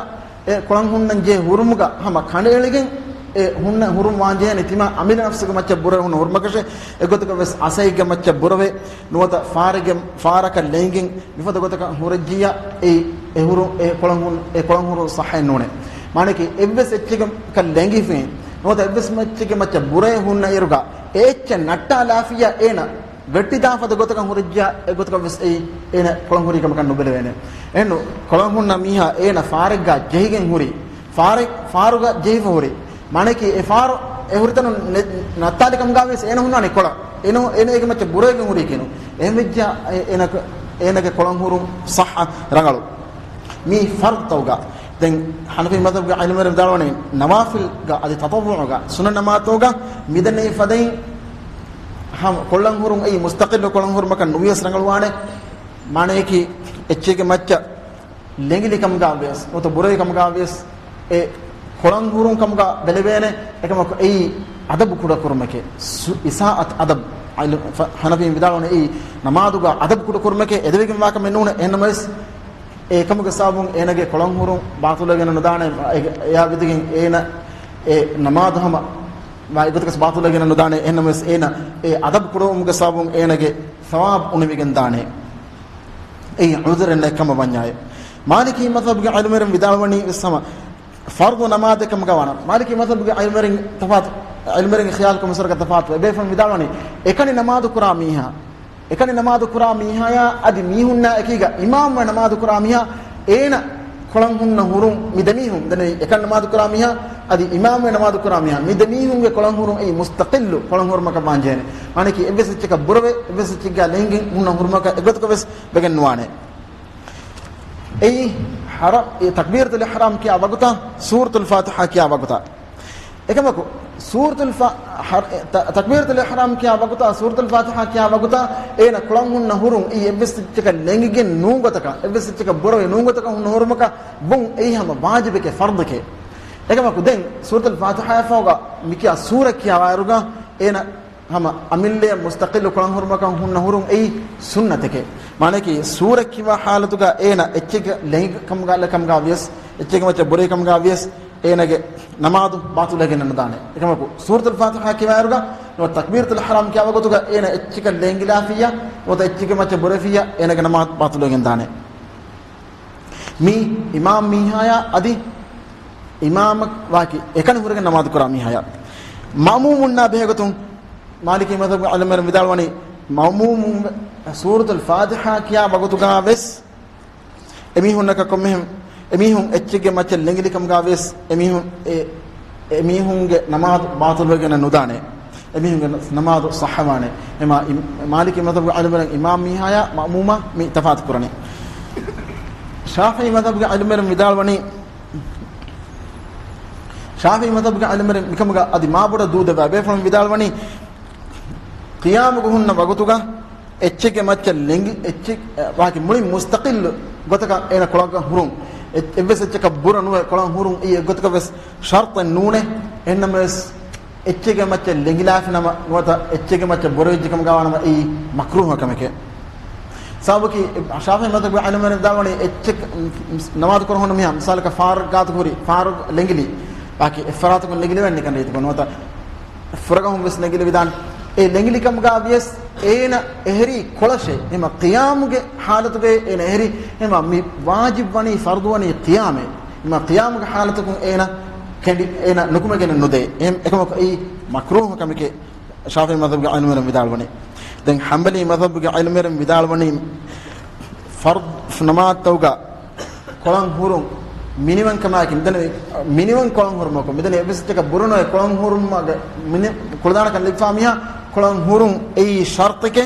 އެ ކޮޅަން ހުންނަން ޖެހޭ ހުރުމުގަ ހަމަ ކަނޑައެޅިގެން އެ ހުންނަ ހުރުން ވާންޖެހޭނެ ތިމާ އަމިއްލަ ނަފްސުގެ މައްޗަށް ބުރަވެ ހުންނަ ހުރުމަކަށޭ. އެގޮތަކަށް ވެސް އަސައިގެ މައްޗަށް ބުރަވެ ނުވަތަ ފާރެއްގެ، ފާރަކަށް ލެނގިގެން މިފަދަ ގޮތަކަށް ހުރެއްޖިއްޔާ އެ، އެ ހުރު، އެ ކޮޅަން ހުން، އެ ކޮޅަން ހުރުން ޞައްޙައެއް ނޫނޭ. މާނައަކީ އެއްވެސް އެއްޗެއްގަކަށް ލެނގިފައި ނުވަތަ އެއްވެސް އެއްޗެއްގެ މައްޗަށް ބުރަވެ ހުންނަ އިރުގަ އެ އެއްޗެއް ނައްޓާލާފިއްޔާ އޭނަ ވެއްޓިދާ ފަދަ ގޮތަކަށް ހުރެއްޖިއްޔާ އެގޮތަކަށް ވެސް އެއީ އޭނަ ކޮޅަން ހުރި ކަމަކަށް ނުބެލެވޭނެ. އެހެންނު ކޮޅަން ހުންނަ މީހާ އޭނަ ފާރެއްގަ ޖެހިގެން ހުރި، ފާރެއް، ފާރުގަ ޖެހިފަ ހުރި. މާނައަކީ އެ ފާރު އެ ހުރިތަނުން ނެ-، ނައްތާލި ކަމުގަ ވިޔަސް އޭނަ ހުންނާނީ ކޮޅަށް. އޭނަ، އޭނަ އޭގެ މައްޗަށް ބުރަވެގެން ހުރި ކިޔަނު. އެހެން ވެއްޖިއްޔާ އޭ-، އޭނަ، އޭނަގެ ކޮޅަން ހުރުން ޞައްޙަ ރަނގަޅު. މީ ފަރުޟުތަކުގަ. ދެން ޙަނަފީ މަޛްހަބުގެ ޢިލްމުވެރިން ވިދާޅުވަނީ ނަވާފިލްގަ އަދި ތަޠައްވުޢުގަ ސުންނަ ނަމާދުތަކުގަ މިދަނީ ފަދައިން ހަމަ ކޮޅަން ހުރުން އެއީ މުސްތަޤިއްލު ކޮޅަން ހުރުމަކަށް ނުވިޔަސް ރަނގަޅުވާނެ. މާނައަކީ އެއްޗެއްގެ މައްޗަށް ލެނގިލި ކަމުގަ ވިޔަސް ނުވަތަ ބުރަވި ކަމުގަ ވިޔަސް އެ ކޮޅަން ހުރުން ކަމުގަ ބެލެވޭނެ. އެކަމަކު އެއީ އަދަބު ކުޑަކުރުމަކޭ. ސު-، އިސާއަތު އަދަބު. އަލް-، ފަ-، ޙަނަފީން ވިދާޅުވަނީ އެއީ ނަމާދުގަ އަދަބު ކުޑަކުރުމަކޭ، އެދެވިގެންވާކަމެއް ނޫނޭ. އެހެންނަމަވެސް އެ އެކަމުގެ ސަބަބުން އޭނަގެ ކޮޅަން ހުރުން ބާޠިލުވެގެން ނުދާނެ. އެ-، އެއާ ވިދިގެން އޭނަ އެ ނަމާދު ހަމަ ވާ އެގޮތަކަސް ބާޠިލުވެގެން ނުދާނެ. އެހެންނަމަވެސް އޭނަ އެ އަދަބު ކުޑަވުމުގެ ސަބަބުން އޭނަގެ ސަވާބު އުނިވިގެން ދާނެ. އެއީ ޢުޛުރެއް ނެތް ކަމަށް ވަންޏާއި. މާލިކީ މަޛްހަބުގެ ޢިލްމުވެރިން ވިދާޅުވަނީ ވެސް ހަމަ ފަރުޟު ނަމާދެއް ކަމުގަ ވާނަމަ، މާލިކީ މަޛްހަބުގެ ޢިލްމުވެރިން ތަފާތު، ޢިލްމުވެރިންގެ ޚިޔާލު ކޮންމެސް ވަރަކަށް ތަފާތު. އެބޭފުޅުން ވިދާޅުވަނީ، އެކަނި ނަމާދު ކުރާ މީހާ، އެކަނި ނަމާދު ކުރާ މީހާޔާ އަދި މީހުންނާ އެކީގަ އިމާމުވެ ނަމާދު ކުރާ މީހާ، އޭނަ ކޮޅަން ހުންނަ ހުރުން މި ދެމީހުން، ދެން އެކަނި ނަމާދު ކުރާ މީހާ އަދި އިމާމުވެ ނަމާދު ކުރާ މީހާ، މި ދެމީހުންގެ ކޮޅަން ހުރުން އެއީ މުސްތަޤިއްލު ކޮޅަން ހުރުމަކަށް ވާންޖެހޭނެ. މާނައަކީ އެއްވެސް އެއްޗަކަށް ބުރަވެ، އެއްވެސް އެއްޗެއްގަ ލެނގި ހުންނަ ހުރުމަކަށް އެގޮތަކަށް ވެސް ވެގެން ނުވާނެ. އެއީ ޙަރަ-، އެ ތަކްބީރަތުލް އިޙްރާމް ކިޔާ ވަގުތާ، ސޫރަތުލް ފާތިޙާ ކިޔާ ވަގުތާ. އެކަމަކު، ސޫރަތުލް ފާ-، ޙަރ-، އެ ތަ-، ތަކްބީރަތުލް އިޙްރާމް ކިޔާ ވަގުތާ، ސޫރަތުލް ފާތިޙާ ކިޔާ ވަގުތާ، އޭނަ ކޮޅަން ހުންނަ ހުރުން އެއީ އެއްވެސް އެއްޗަކަށް ލެނގިގެން ނޫން ގޮތަކަށް، އެއްވެސް އެއްޗަކަށް ބުރަވެ ނޫން ގޮތަކަށް ހުންނަ ހުރުމަކަށް ވުން އެއީ ހަމަ ވާޖިބެކޭ، ފަރްޟެކޭ. އެކަމަކު ދެން ސޫރަތުލް ފާތިޙާއާ ފަހުގަ މިކިޔާ ސޫރަ ކިޔާ ވާއިރުގަ އޭނަ ހަމަ އަމިއްލައަށް މުސްތަޤިއްލު ކޮޅަން ހުރުމަކަށް ހުންނަ ހުރުން އެއީ ސުންނަތެކޭ. މާނައަކީ ސޫރަ ކިޔަވާ ޙާލަތުގަ އޭނަ އެއްޗެއްގަ ލެނގި ކަމުގަ، ކަމުގަ ވިޔަސް، އެއްޗެއްގެ މައްޗަށް ބުރެވި ކަމުގަ ވިޔަސް، އޭނަގެ ނަމާދު ބާޠިލުވެގެން ނުދާނެ. އެކަމަކު ސޫރަތުލް ފާތިޙާ ކިޔަވާއިރުގަ ނުވަތަ ތަކްބީރަތުލް އިޙްރާމް ކިޔާ ވަގުތުގަ އޭނަ އެއްޗެއްގަ ލެނގިލާފިއްޔާ ނުވަތަ އެއްޗެއްގެ މައްޗަށް ބުރެފިއްޔާ އޭނަގެ ނަމާދު ބާޠިލުވެގެން ދާނެ. މީ އިމާމް މީހާޔާ އަދި އިމާމަށް ވާކި އެކަނި ހުރެގެން ނަމާދު ކުރާ މީހާޔާ. މައުމޫމުންނާ ބެހޭގޮތުން މާލިކީ މަޛްހަބުގެ ޢިލްމުވެރިން ވިދާޅުވަނީ، މައުމޫމުން ސޫރަތުލް ފާތިޙާ ކިޔާ ވަގުތުގަ ވެސް އެމީހުންނަކަށް ކޮންމެހެން، އެމީހުން އެއްޗެއްގެ މައްޗަށް ލެނގިލި ކަމުގަ ވިޔަސް، އެމީހުން އެ އެމީހުންގެ ނަމާދު ބާޠިލްވެގެން ނުދާނެ. އެމީހުންގެ ނަ-، ނަމާދު ޞައްޙަވާނެ. އެމާ އި-، މާލިކީ މަޛްހަބުގެ ޢިލްމުވެރިން އިމާމް މީހާޔާ މައުމޫމާ މި ތަފާތު ކުރަނީ. ޝާފިޢީ މަޛްހަބުގެ ޢިލްމުވެރިން ވިދާޅުވަނީ، ޝާފިޢީ މަޛްހަބުގެ ޢިލްމުވެރިން މިކަމުގަ އަދި މާބޮޑަށް ދޫދެއްވާ ބޭފުޅުން ވިދާޅުވަނީ، ޤިޔާމުގަ ހުންނަ ވަގުތުގަ އެއްޗެއްގެ މައްޗަށް ލެނގި، އެއްޗެއް، އެ، ވާކި މުޅިން މުސްތަޤިއްލު ގޮތަކަށް އޭނަ ކޮޅަކަށް ހުރުން. އެ-، އެއްވެސް އެއްޗަކަށް ބުރަ ނުވެ ކޮޅަށް ހުރުން އެއީ އެއްގޮތަކަށް ވެސް ޝަރުޠެއް ނޫނޭ. އެހެންނަމަވެސް އެއްޗެއްގެ މައްޗަށް ލެނގިލާފި ނަމަ ނުވަތަ އެއްޗެއްގެ މައްޗަށް ބުރަވެއްޖެ ކަމުގަ ވާނަމަ އެއީ މަކްރޫހަ ކަމެކޭ. ސަބަބަކީ ޝާފިޢީ މަޛްހަބުގެ ޢިލްމުވެރިން ވިދާޅުވަނީ އެއްޗެއް ނަމާދު ކުރަން ހުންނަ މީހާ މިސާލަކަށް ފާރުގެ ގާތު ހުރި، ފާރު ލެނގިލި، ވާކި އެއްފަރާތަކުން ލެނގިލެވެން ނިކަން ރީތިކޮށް ނުވަތަ ފުރަގަހުން ވެސް ލެނގިލެވިދާނެ. އެ ލެނގިލި ކަމުގަ ވިޔަސް އޭނަ އެހެރީ ކޮޅަށޭ. އެމަ ޤިޔާމުގެ ޙާލަތުގައި އޭނަ އެހެރީ. އެމަ މި ވާޖިބް ވަނީ، ފަރުޟު ވަނީ ޤިޔާމޭ. އެމަ ޤިޔާމުގެ ޙާލަތަކުން އޭނަ ކެނޑި، އޭނަ ނުކުމެގެން ނުދޭ. އެހެން އެކަމަކު އެއީ މަކްރޫހު ކަމެކޭ ޝާފިޢީ މަޛްހަބުގެ ޢިލްމުވެރިން ވިދާޅުވަނީ. ދެން ޙަންބަލީ މަޛްހަބުގެ ޢިލްމުވެރިން ވިދާޅުވަނީ ފަރްޟު ނަމާދުތަކުގަ ކޮޅަށް ހުރުން މިނިވަންކަމާއެކީ، މިދަނީ މިނިވަން ކޮޅަށް ހުރުމަކު، މިދަނީ އެއްވެސް އެއްޗަކަށް ބުރަ ނުވެ ކޮޅަށް ހުރުމަށް މިނި-، ކުޅަދާނަކަން ލިބިފާ މީހާ ކޮޅަށް ހުރުން އެއީ ޝަރްޠެކޭ.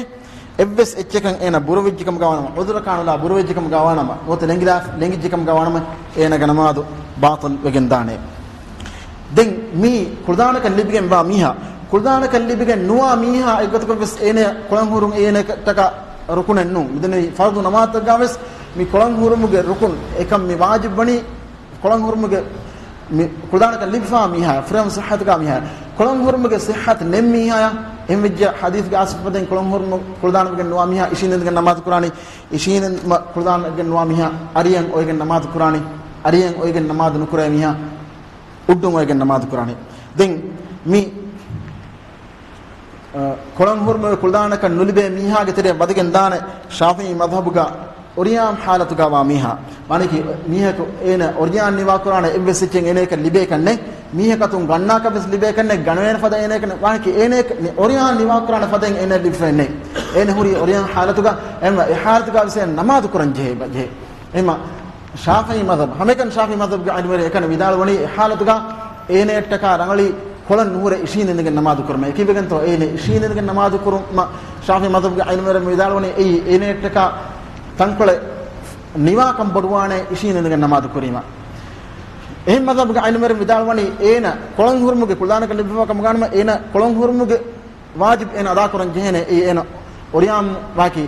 އެއްވެސް އެއްޗަކަށް އޭނަ ބުރަވެއްޖެ ކަމުގަ ވާނަމަ، ޢުޛުރަކާ ނުލާ ބުރަވެއްޖެ ކަމުގަ ވާނަމަ، ނުވަތަ ލެނގިލާ-، ލެނގިއްޖެ ކަމުގަ ވާނަމަ، އޭނަގެ ނަމާދު ބާޠިލް ވެގެން ދާނެ. ދެން މީ ކުޅަދާނަކަން ލިބިގެން ވާ މީހާ، ކުޅަދާނަކަން ލިބިގެން ނުވާ މީހާ އެއްގޮތަކަށް ވެސް އޭނަ ކޮޅަށް ހުރުން އޭނައަށްޓަކާ ރުކުނެއް ނޫން. މިދަނީ ފަރުޟު ނަމާދުތަކުގަ ވެސް މި ކޮޅަށް ހުރުމުގެ ރުކުން އެކަން މި ވާޖިބް ވަނީ ކޮޅަށް ހުރުމުގެ މި ކުޅަދާނަކަން ލިބިފާ މީހާ، ފުރިހަމަ ޞިއްޙަތުގަ މީހާ، ކޮޅަށް ހުރުމުގެ ޞިއްޙަތު ނެތް މީހާޔާ، އެހެންވެއްޖެ ޙަދީޘްގެ އަސްލު ފަދައިން ކޮޅަށް ހުރުމު ކުޅަދާނަވެގެން ނުވާ މީހާ އިށީނދެގެން ނަމާދު ކުރާނީ، އިށީނދެ މަ-، ކުޅަދާނަވެގެން ނުވާ މީހާ އަރިޔަށް އޮވެގެން ނަމާދު ކުރާނީ، އަރިޔަށް އޮވެގެން ނަމާދު ނުކުރޭ މީހާ އުޑުން އޮވެގެން ނަމާދު ކުރާނީ. ދެން މި އަ، ކޮޅަށް ހުރުމުގެ ކުޅަދާނަކަން ނުލިބޭ މީހާގެ ތެރެއަށް ވަދެގެން ދާނެ ޝާފިޢީ މަޛްހަބުގަ އޮރިޔާން ޙާލަތުގަ ވާ މީހާ. މާނައަކީ މީހަކު އޭނަ އޮރިޔާން ނިވާކުރާނެ އެއްވެސް އެއްޗެއް އޭނައަކަށް ލިބޭކަށް ނެތް. މީހަކަށް އަތުން ގަންނާކަށް ވެސް ލިބޭކަށް ނެތް. ގަނެވޭނެ ފަދަ އޭނައަކަށް ނެތް. މާނައަކީ އޭނައަކަށް އޮރިޔާން ނިވާކުރާނެ ފަދައިން އޭނައަށް ލިބިފައެއް ނެތް. އޭނަ ހުރީ އޮރިޔާން ޙާލަތުގަ. އެހެންވެ އެ ޙާލަތުގަ ވެސް އޭނަ ނަމާދު ކުރަން ޖެހޭ، ޖެހޭ. އެހެންމަ ޝާފިޢީ މަޛްހަބު، ހަމައެކަނި ޝާފިޢީ މަޛްހަބުގެ ޢިލްމުވެރިން އެކަން ވިދާޅުވަނީ އެ ޙާލަތުގަ އޭނައަށްޓަކާ ރަނގަޅީ ކޮޅަށް ނުހުރެ އިށީނދެން ނަމާދު ކުރުމޭ. އެކީ ވެގެންތޯ އޭނަ އިށީނދެން ނަމާދު ކުރުމަށް ޝާފިޢީ މަޛްހަބުގެ ޢިލްމުވެރިން ވިދާޅުވަނީ އެއީ އޭނައަށްޓަކާ ތަންކޮޅެއް ނިވާކަން ބޮޑުވާނެ އިށީނދެން ނަމާދު ކުރީމަ. އެހެން މަޛްހަބުގެ ޢިލްމުވެރިން ވިދާޅުވަނީ އޭނަ ކޮޅަށް ހުރުމުގެ ކުޅަދާނަކަން ލިބިފައިވާ ކަމުގަ ވާނަމަ އޭނަ ކޮޅަށް ހުރުމުގެ ވާޖިބް އޭނަ އަދާކުރަން ޖެހޭނެ. އެއީ އޭނަ އޮރިޔާން ވާކި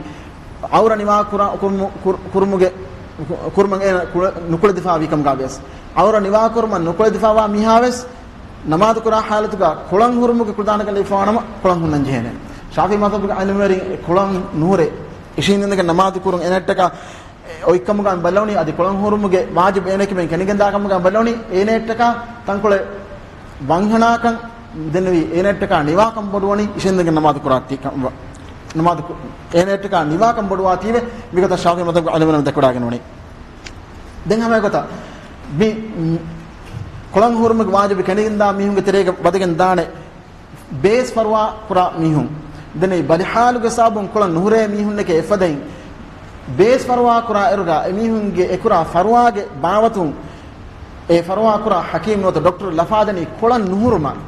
ޢައުރަ ނިވާ ކުރާ-، ކުރުމު-، ކުރު-، ކުރުމުގެ، ކުރުމަށް އޭނަ ކުޅެ-، ނުކުޅެދިފާވީ ކަމުގަ ވިޔަސް، ޢައުރަ ނިވާ ކުރުމަށް ނުކުޅެދިފާވާ މީހާ ވެސް ނަމާދު ކުރާ ޙާލަތުގަ ކޮޅަށް ހުރުމުގެ ކުޅަދާނަކަން ލިބިފައިވާނަމަ ކޮޅަށް ހުންނަން ޖެހޭނެ. ޝާފިޢީ މަޛްހަބުގެ ޢިލްމުވެރިން އެ ކޮޅަށް ނުހުރެ އިށީނދެން ނަމާދު ކުރުން އޭނައަށްޓަކާ އޮތްކަމުގަ ބައްލަވަނީ އަދި ކޮޅަށް ހުރުމުގެ ވާޖިބް އޭނައަކީ ބެން ކެނޑިގެންދާ ކަމުގަ ބައްލަވަނީ އޭނައަށްޓަކާ ތަންކޮޅެއް ވަންހަނާކަން ދެންނެވީ އޭނައަށްޓަކާ ނިވާކަން ބޮޑުވަނީ އިށީނދެން ނަމާދު ކުރާތީ ކަ-، ނަމާދު ކު-، އޭނައަށްޓަކާ ނިވާކަން ބޮޑުވާތީވެ މިގޮތަށް ޝާފިޢީ މަޛްހަބުގެ ޢިލްމުވެރިން ދެކެވަޑައިގެން ވަނީ. ދެން ހަމަ އެގޮތަށް މި، މް، ކޮޅަށް ހުރުމުގެ ވާޖިބު ކެނޑިގެންދާ މީހުންގެ ތެރޭގަ ވަދެގެން ދާނެ ބޭސް ފަރުވާ ކުރާ މީހުން. ދެން އެ ބަލި ޙާލުގެ ސަބަބުން ކޮޅަށް ނުހުރޭ މީހުންނެކޭ އެފަދައިން ބޭސް ފަރުވާ ކުރާ އިރުގަ އެމީހުންގެ އެކުރާ ފަރުވާގެ ބާވަތުން އެ ފަރުވާ ކުރާ ޙަކީމް ނުވަތަ ޑޮކްޓަރު ލަފާދަނީ ކޮޅަށް ނުހުރުމަށް.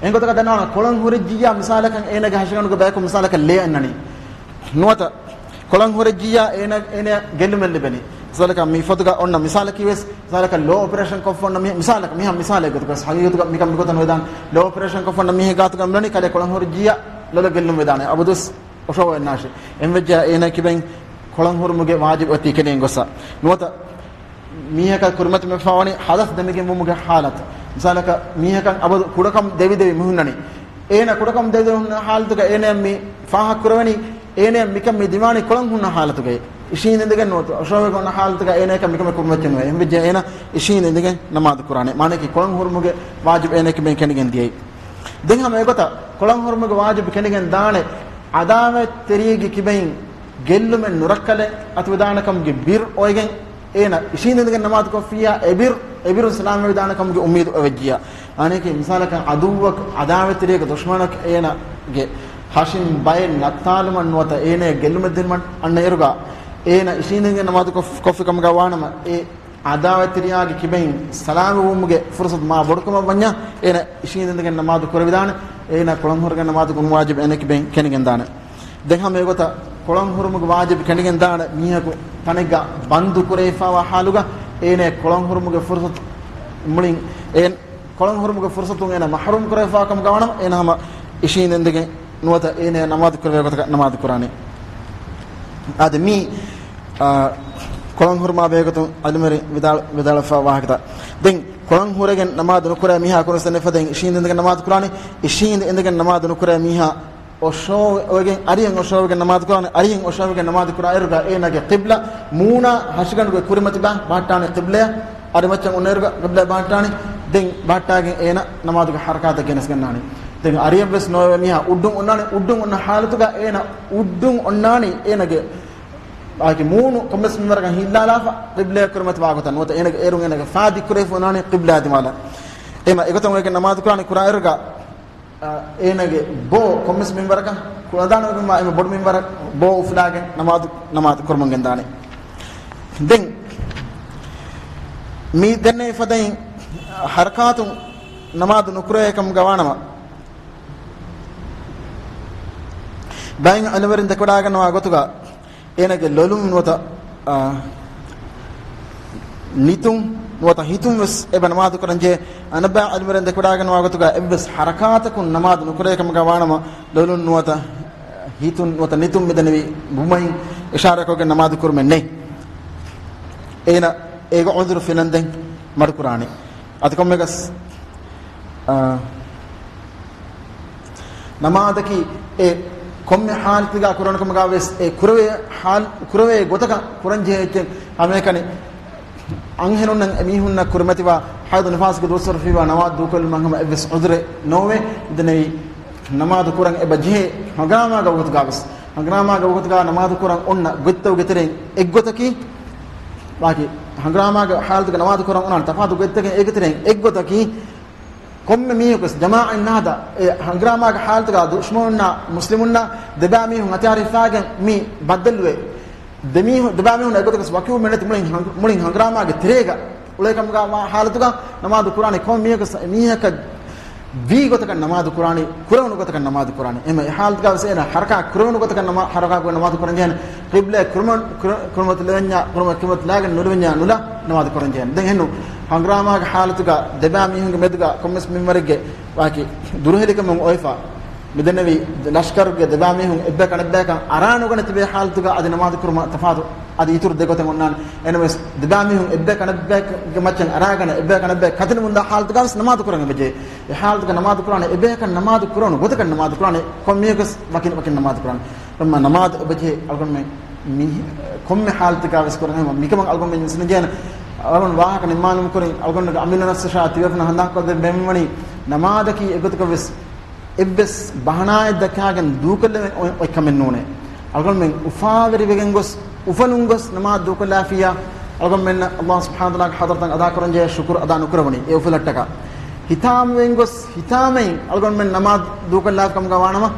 އެނގޮތަކަށް ދަންނަވާނަ ކޮޅަށް ހުރެއްޖިއްޔާ މިސާލަކަށް އޭނަގެ ހަށިގަނޑުގެ ބަޔަކު މިސާލަކަށް ލޭ އަންނަނީ. ނުވަތަ ކޮޅަށް ހުރެއްޖިއްޔާ އޭނަ، އޭނަ ގެއްލުމެއް ލިބެނީ. މިސާލަކަށް މި ފޮތުގަ އޮންނަ މިސާލަކީ ވެސް، މިސާލަކަށް ލޯ އޮޕަރޭޝަން ކޮށްފަ އޮންނަ މީހެއް، މިސާލަކަށް، މިހާ މިސާލެއް ގޮތުގަ، ހަގީގަތުގަ މިކަން މިގޮތަށް ނުވެދާނެ. ލޯ އޮޕަރޭޝަން ކޮށްފަ އޮންނަ މީހެއް ގާތުގަ މިލަނީ ކަލޭ ކޮޅަށް ހުރެއްޖިއްޔާ ލޮލަށް ގެއްލުން ވެދާނެ. އަބަދުވެސް އޮށޯވެ އޮންނާށޭ. އެހެންވެއްޖެއްޔާ އޭނައަކީ ބެން ކޮޅަށް ހުރުމުގެ ވާޖިބު އޮތީ ކެނޑިގެން ގޮއްސަ. ނުވަތަ މީހަކަށް ކުރިމަތިވެފަ ވަނީ ޙަދަޘް ދެމިގެންވުމުގެ ޙާލަތު. މިސާލަކަށް މީހަކަށް އަބަދު ކުޑަކަން ދެވިދެވި މި ހުންނަނީ. އޭނަ ކުޑަކަން ދެވިދެވި ހުންނަ ޙާލަތުގަ އޭނަ މި ފާހަގަ ކުރެވެނީ، އޭނަ މިކަން މި ދިމާނީ ކޮޅަށް ހުންނަ ޙާލަތުގައި. އިށީނދެގެން ނުވަތަ އޮށޯވެގެން އޮންނަ ޙާލަތުގަ އޭނައަކަށް މިކަމެއް ކުރިމައްޗެއް ނުވޭ. އެހެންވެއްޖެއްޔާ އޭނަ އިށީނދެގެން ނަމާދު ކުރާނެ. މާނައަކީ ކޮޅަށް ހުރުމުގެ ވާޖިބު އޭނައަކީ ބެން ކެނޑިގެން ދިޔައީ. ދެން ހަމަ އެގޮތަށް ކޮޅަށް ހުރުމުގެ ވާޖިބު ކެނޑިގެން ދާނެ ޢަދާވަތްތެރިއެއްގެ ކިބައިން ގެއްލުމެއް ނުރައްކަލެއް އަތުވެދާނެ ކަމުގެ ބިރު އޮވެގެން އޭނަ އިށީނދެގެން ނަމާދު ކޮށްފިއްޔާ އެ ބިރު، އެ ބިރުން ސަލާމަތްވެދާނެ ކަމުގެ އުއްމީދު އޮވެއްޖިއްޔާ. އަނެކެއް މިސާލަކަށް ޢަދުއްވަކު، ޢަދާވަތްތެރިއަކު، ދުޝްމަނަކު އޭނަގެ ހަށިން ބައެއް ނައްތާލުމަށް ނުވަތަ އޭނަޔަށް ގެއްލުމެއް ދިނުމަށް އަންނަ އިރުގަ އޭނަ އިށީނދެގެން ނަމާދު ކޮށް-، ކޮށްފި ކަމުގަ ވާނަމަ އެ އަދާވަތްތެރިޔާގެ ކިބައިން ސަލާމަތްވުމުގެ ފުރުސަތު މާ ބޮޑުކަމަށް ވަންޏާ، އޭނަ އިށީނދެންދެގެން ނަމާދު ކުރެވިދާނެ. އޭނަ ކޮޅުން ހުރެގެން ނަމާދު ކުރުން ވާޖިބު އޭނަ ކިބައިން ކެނޑިގެންދާނެ. ދެން ހަމަ އެގޮތަށް ކޮޅުން ހުރުމުގެ ވާޖިބު ކެނޑިގެންދާނެ މީހަކު ތަނެއްގަ ބަންދު ކުރެވިފައިވާ ޙާލުގަ، އޭނަ ކޮޅުން ހުރުމުގެ ފުރުސަތު މުޅިން އޭނަ ކޮޅުން ހުރުމުގެ ފުރުސަތުން އޭނަ މަޙްރޫމް ކުރެވިފައިވާ ކަމުގަ ވާނަމަ، އޭނަ ހަމަ އިށީނދެންދެގެން ނުވަތަ އޭނަ ނަމާދު ކުރެވޭ ގޮތަކަށް ނަމާދު ކުރާނެ. އާދެ، މީ، އާ، ކޮޅުން ހުރުމާ ބެހޭގޮތުން އަލިމެރި ވިދާޅު-، ވިދާޅުވެފައިވާ ވާހަކަތައް. ދެން ކޮޅުން ހުރެގެން ނަމާދު ނުކުރޭ މީހާ ކުރިން ސަންނެފަދައިން އިށީނދެންދެގެން ނަމާދު ކުރާނެ. އިށީނދެ އިނދެގެން ނަމާދު ނުކުރޭ މީހާ އޮށޯވެގެން، އަރިއަށް އޮށޯވެގެން ނަމާދު ކުރާނެ. އަރިއަށް އޮށޯވެގެން ނަމާދު ކުރާއިރުގަ އޭނާގެ ޤިބްލަ މޫނާ ހަށިގަނޑުގެ ކުރިމަތި ބާ-، ބަހައްޓާނެ ޤިބްލަޔަށް. އަރިމައްޗަށް އޮންނައިރުގަ ޤިބްލަ ބަހައްޓާނެ. ދެން ބަހައްޓާގެން އޭނަ ނަމާދުގެ ޙަރަކާތަށް ގެނެސްގަންނާނެ. ދެން އަރިއަށްވެސް ނޯވޭ މީހާ އުޑުން އޮންނާނެ. އުޑުން އޮންނަ ޙާލަތުގަ އޭނަ އުޑުން އޮންނާނީ އޭނަގެ އާކި މޫނު ކޮންމެސް މިންވަރަކަށް ހިއްލާލާފަ ޤިބްލަޔަށް ކުރިމަތިވާ ގޮތަށް ނުވަތަ އޭނަގެ އޭރުން އޭނަގެ ފާ ދިއްކުރެވިފަ އޮންނާނީ ޤިބްލާ ދިމާލަށް. އެމަ އެގޮތަށް އޮވެގެން ނަމާދު ކުރާނީ ކުރާއިރުގަ، އާ، އޭނަގެ ބޯ ކޮންމެސް މިންވަރަކަށް ކުޅަދާނަވެގެންވާ އެމަ ބޮޑު މިންވަރަށް ބޯ އުފުލާގެން ނަމާދު، ނަމާދު ކުރަމުން ގެންދާނެ. ދެން މި ދެންނެވި ފަދައިން ޙަރަކާތުން ނަމާދު ނުކުރޭ ކަމުގަ ވާނަމަ، ބައެއް ޢިލްމުވެރިން ދެކެވަޑައިގަންނަވާ ގޮތުގަ އޭނަގެ ލޮލުން ނުވަތަ، އާ، ނިތުން ނުވަތަ ހިތުން ވެސް އެބަ ނަމާދު ކުރަންޖެހޭ. އަނެއްބައި ޢިލްމުވެރިން ދެކެވަޑައިގަންނަވާ ގޮތުގަ އެއްވެސް ޙަރަކާތަކުން ނަމާދު ނުކުރޭ ކަމުގަ ވާނަމަ، ލޮލުން ނުވަތަ ހިތުން ނުވަތަ ނިތުން މިދެންނެވި ބުމައިން އިޝާރާތްކޮށްގެން ނަމާދު ކުރުމެއް ނެތް. އޭނަ އޭގެ ޢުޛުރު ފެނަންދެން މަޑުކުރާނެ. އަދި ކޮންމެއަކަސް، އާ، ނަމާދަކީ އެ ކޮންމެ ޙާލަތެއްގަ ކުރަން ކަމުގަ ވެސް އެ ކުރެވޭ ޙާލް، ކުރެވޭ ގޮތަކަށް ކުރަންޖެހޭ އެއްޗެއް. ހަމައެކަނި އަންހެނުންނަށް އެމީހުންނަށް ކުރިމަތިވާ ޙައިޟު ނިފާސްގެ ދުވަސްވަރު ފީވާ ނަމާދު ދޫކޮށްލުމަށް ހަމަ އެއްވެސް ޢުޛުރެއް ނޯވޭ. ދެންނެވި ނަމާދު ކުރަން އެބަ ޖެހޭ ހަނގުރާމާގެ ވަގުތުގަ ވެސް. ހަނގުރާމާގެ ވަގުތުގަ ނަމާދު ކުރަން އޮންނަ ގޮތްތަކުގެ ތެރެއިން އެއްގޮތަކީ، ވާކި ހަނގުރާމާގެ ޙާލަތުގަ ނަމާދު ކުރަން އޮންނާނެ ތަފާތު ގޮތްތަކެއް އޭގެ ތެރެއިން އެއްގޮތަކީ، ކޮންމެ މީހަކުވެސް ޖަމާޢަތް ނަހަދާ، އެ ހަނގުރާމާގެ ޙާލަތުގަ ދުޝްމަނުންނާ މުސްލިމުންނާ ދެބައިމީހުން ހަތިޔާރު ހިފާގެން މި ބައްދަލުވެ، ދެމީހު-، ދެބައިމީހުން އެގޮތަކަސް ވަކިވުމެއް ނެތި މުޅިން ހަނގ-، މުޅިން ހަނގުރާމާގެ ތެރޭގަ އުޅޭ ކަމުގަ ވާ ޙާލަތުގަ ނަމާދު ކުރާނީ ކޮން މީހަކަސް، މީހަކަށް ވީ ގޮތަކަށް ނަމާދު ކުރާނީ، ކުރެވުނު ގޮތަކަށް ނަމާދު ކުރާނީ. އެމަ އެ ޙާލަތުގަ ވެސް އޭނަ ޙަރަކާތް ކުރެވުނު ގޮތަކަށް ނަމާ-، ޙަރަކާތް ނަމާދު ކުރަންޖެހޭނެ. ޤިބްލަ ކުރުމަ-، ކުރު-، ކުރުމަތިލެވެންޏާ، ކުރުމަ-، ކުރުމަތިލާގެން ނުލެވެންޏާ ނުލާ ނަމާދު ކުރަންޖެހޭނެ. ދެން އެހެންނު ހަނގުރާމާގެ ޙާލަތުގަ ދެބައިމީހުންގެ މެދުގަ ކޮންމެސް މިންވަރެއްގެ ވާކި ދުރުހެލިކަމުން އޮވެފަ. މިދެންނެވި ލަޝްކަރުގެ ދެބައިމީހުން އެއްބަޔަކަށް އަނެއްބަޔަކަށް އަރާ ނުގަނެ ތިބޭ ޙާލަތުގަ އަދި ނަމާދު ކުރުމަށް ތަފާތު އަދި އިތުރު ދެގޮތެއް އޮންނާނެ. އެނަމަވެސް ދެބައިމީހުން އެއްބަޔަކަށް އަނެއްބަޔަކަށް މައްޗަށް އަރާގަނެ އެއްބަޔަކަށް އަނެއްބަޔަކަށް ކަތިނުމުންދާ ޙާލަތުގަ ވެސް ނަމާދު ކުރަން އެބަޖެހޭ. އެ ޙާލަތުގަ ނަމާދު ކުރާނެ އެބަޔަކަށް ނަމާދު ކުރެވުނު ގޮތަކަށް ނަމާދު ކުރާނެ. ކޮންމީހަކަސް ވަކިން ވަކިން ނަމާދު ކުރާނެ. އެމަ ނަމާދު އެބަޖެހޭ އަޅުގަނޑުމެން މި ކޮންމެ ޙާލަތަކާ ވެސް ކުރަން އެމަ މިކަމަށް އަޅުގަނޑުމެން ވިސްނަންޖެހޭނެ. އަޅުގަނޑު ވާހަކަ ނިންމާލުމުގެ ކުރިން އަޅުގަނޑުގެ އަމިއްލަ ނަފްސަށާ ތިބޭފުޅުން ހަނދާންކޮށްދެން ބޭނުންވަނީ ނަމާދަކީ އެގޮތަކަށް ވެސް އެއްވެސް ބަހަނާއެއް ދައްކާގެން ދޫކޮށްލެވެން އޮތް، އޮތް ކަމެއް ނޫނޭ. އަޅުގަނޑުމެން އުފާވެރިވެގެން ގޮސް، އުފަލުން ގޮސް ނަމާދު ދޫކޮށްލާފިއްޔާ، އަޅުގަނޑުމެންނަށް އައްލާހު ސުބްޙާނަހު ވަތަޢާލާގެ ޙަޟްރަތަށް އަދާކުރަންޖެހޭ ޝުކުރު އަދާ ނުކުރެވުނީ އެ އުފަލަށްޓަކާ. ހިތާމަވެގެން ގޮސް، ހިތާމައިން އަޅުގަނޑުމެން ނަމާދު ދޫކޮށްލާފި ކަމުގަ ވާނަމަ،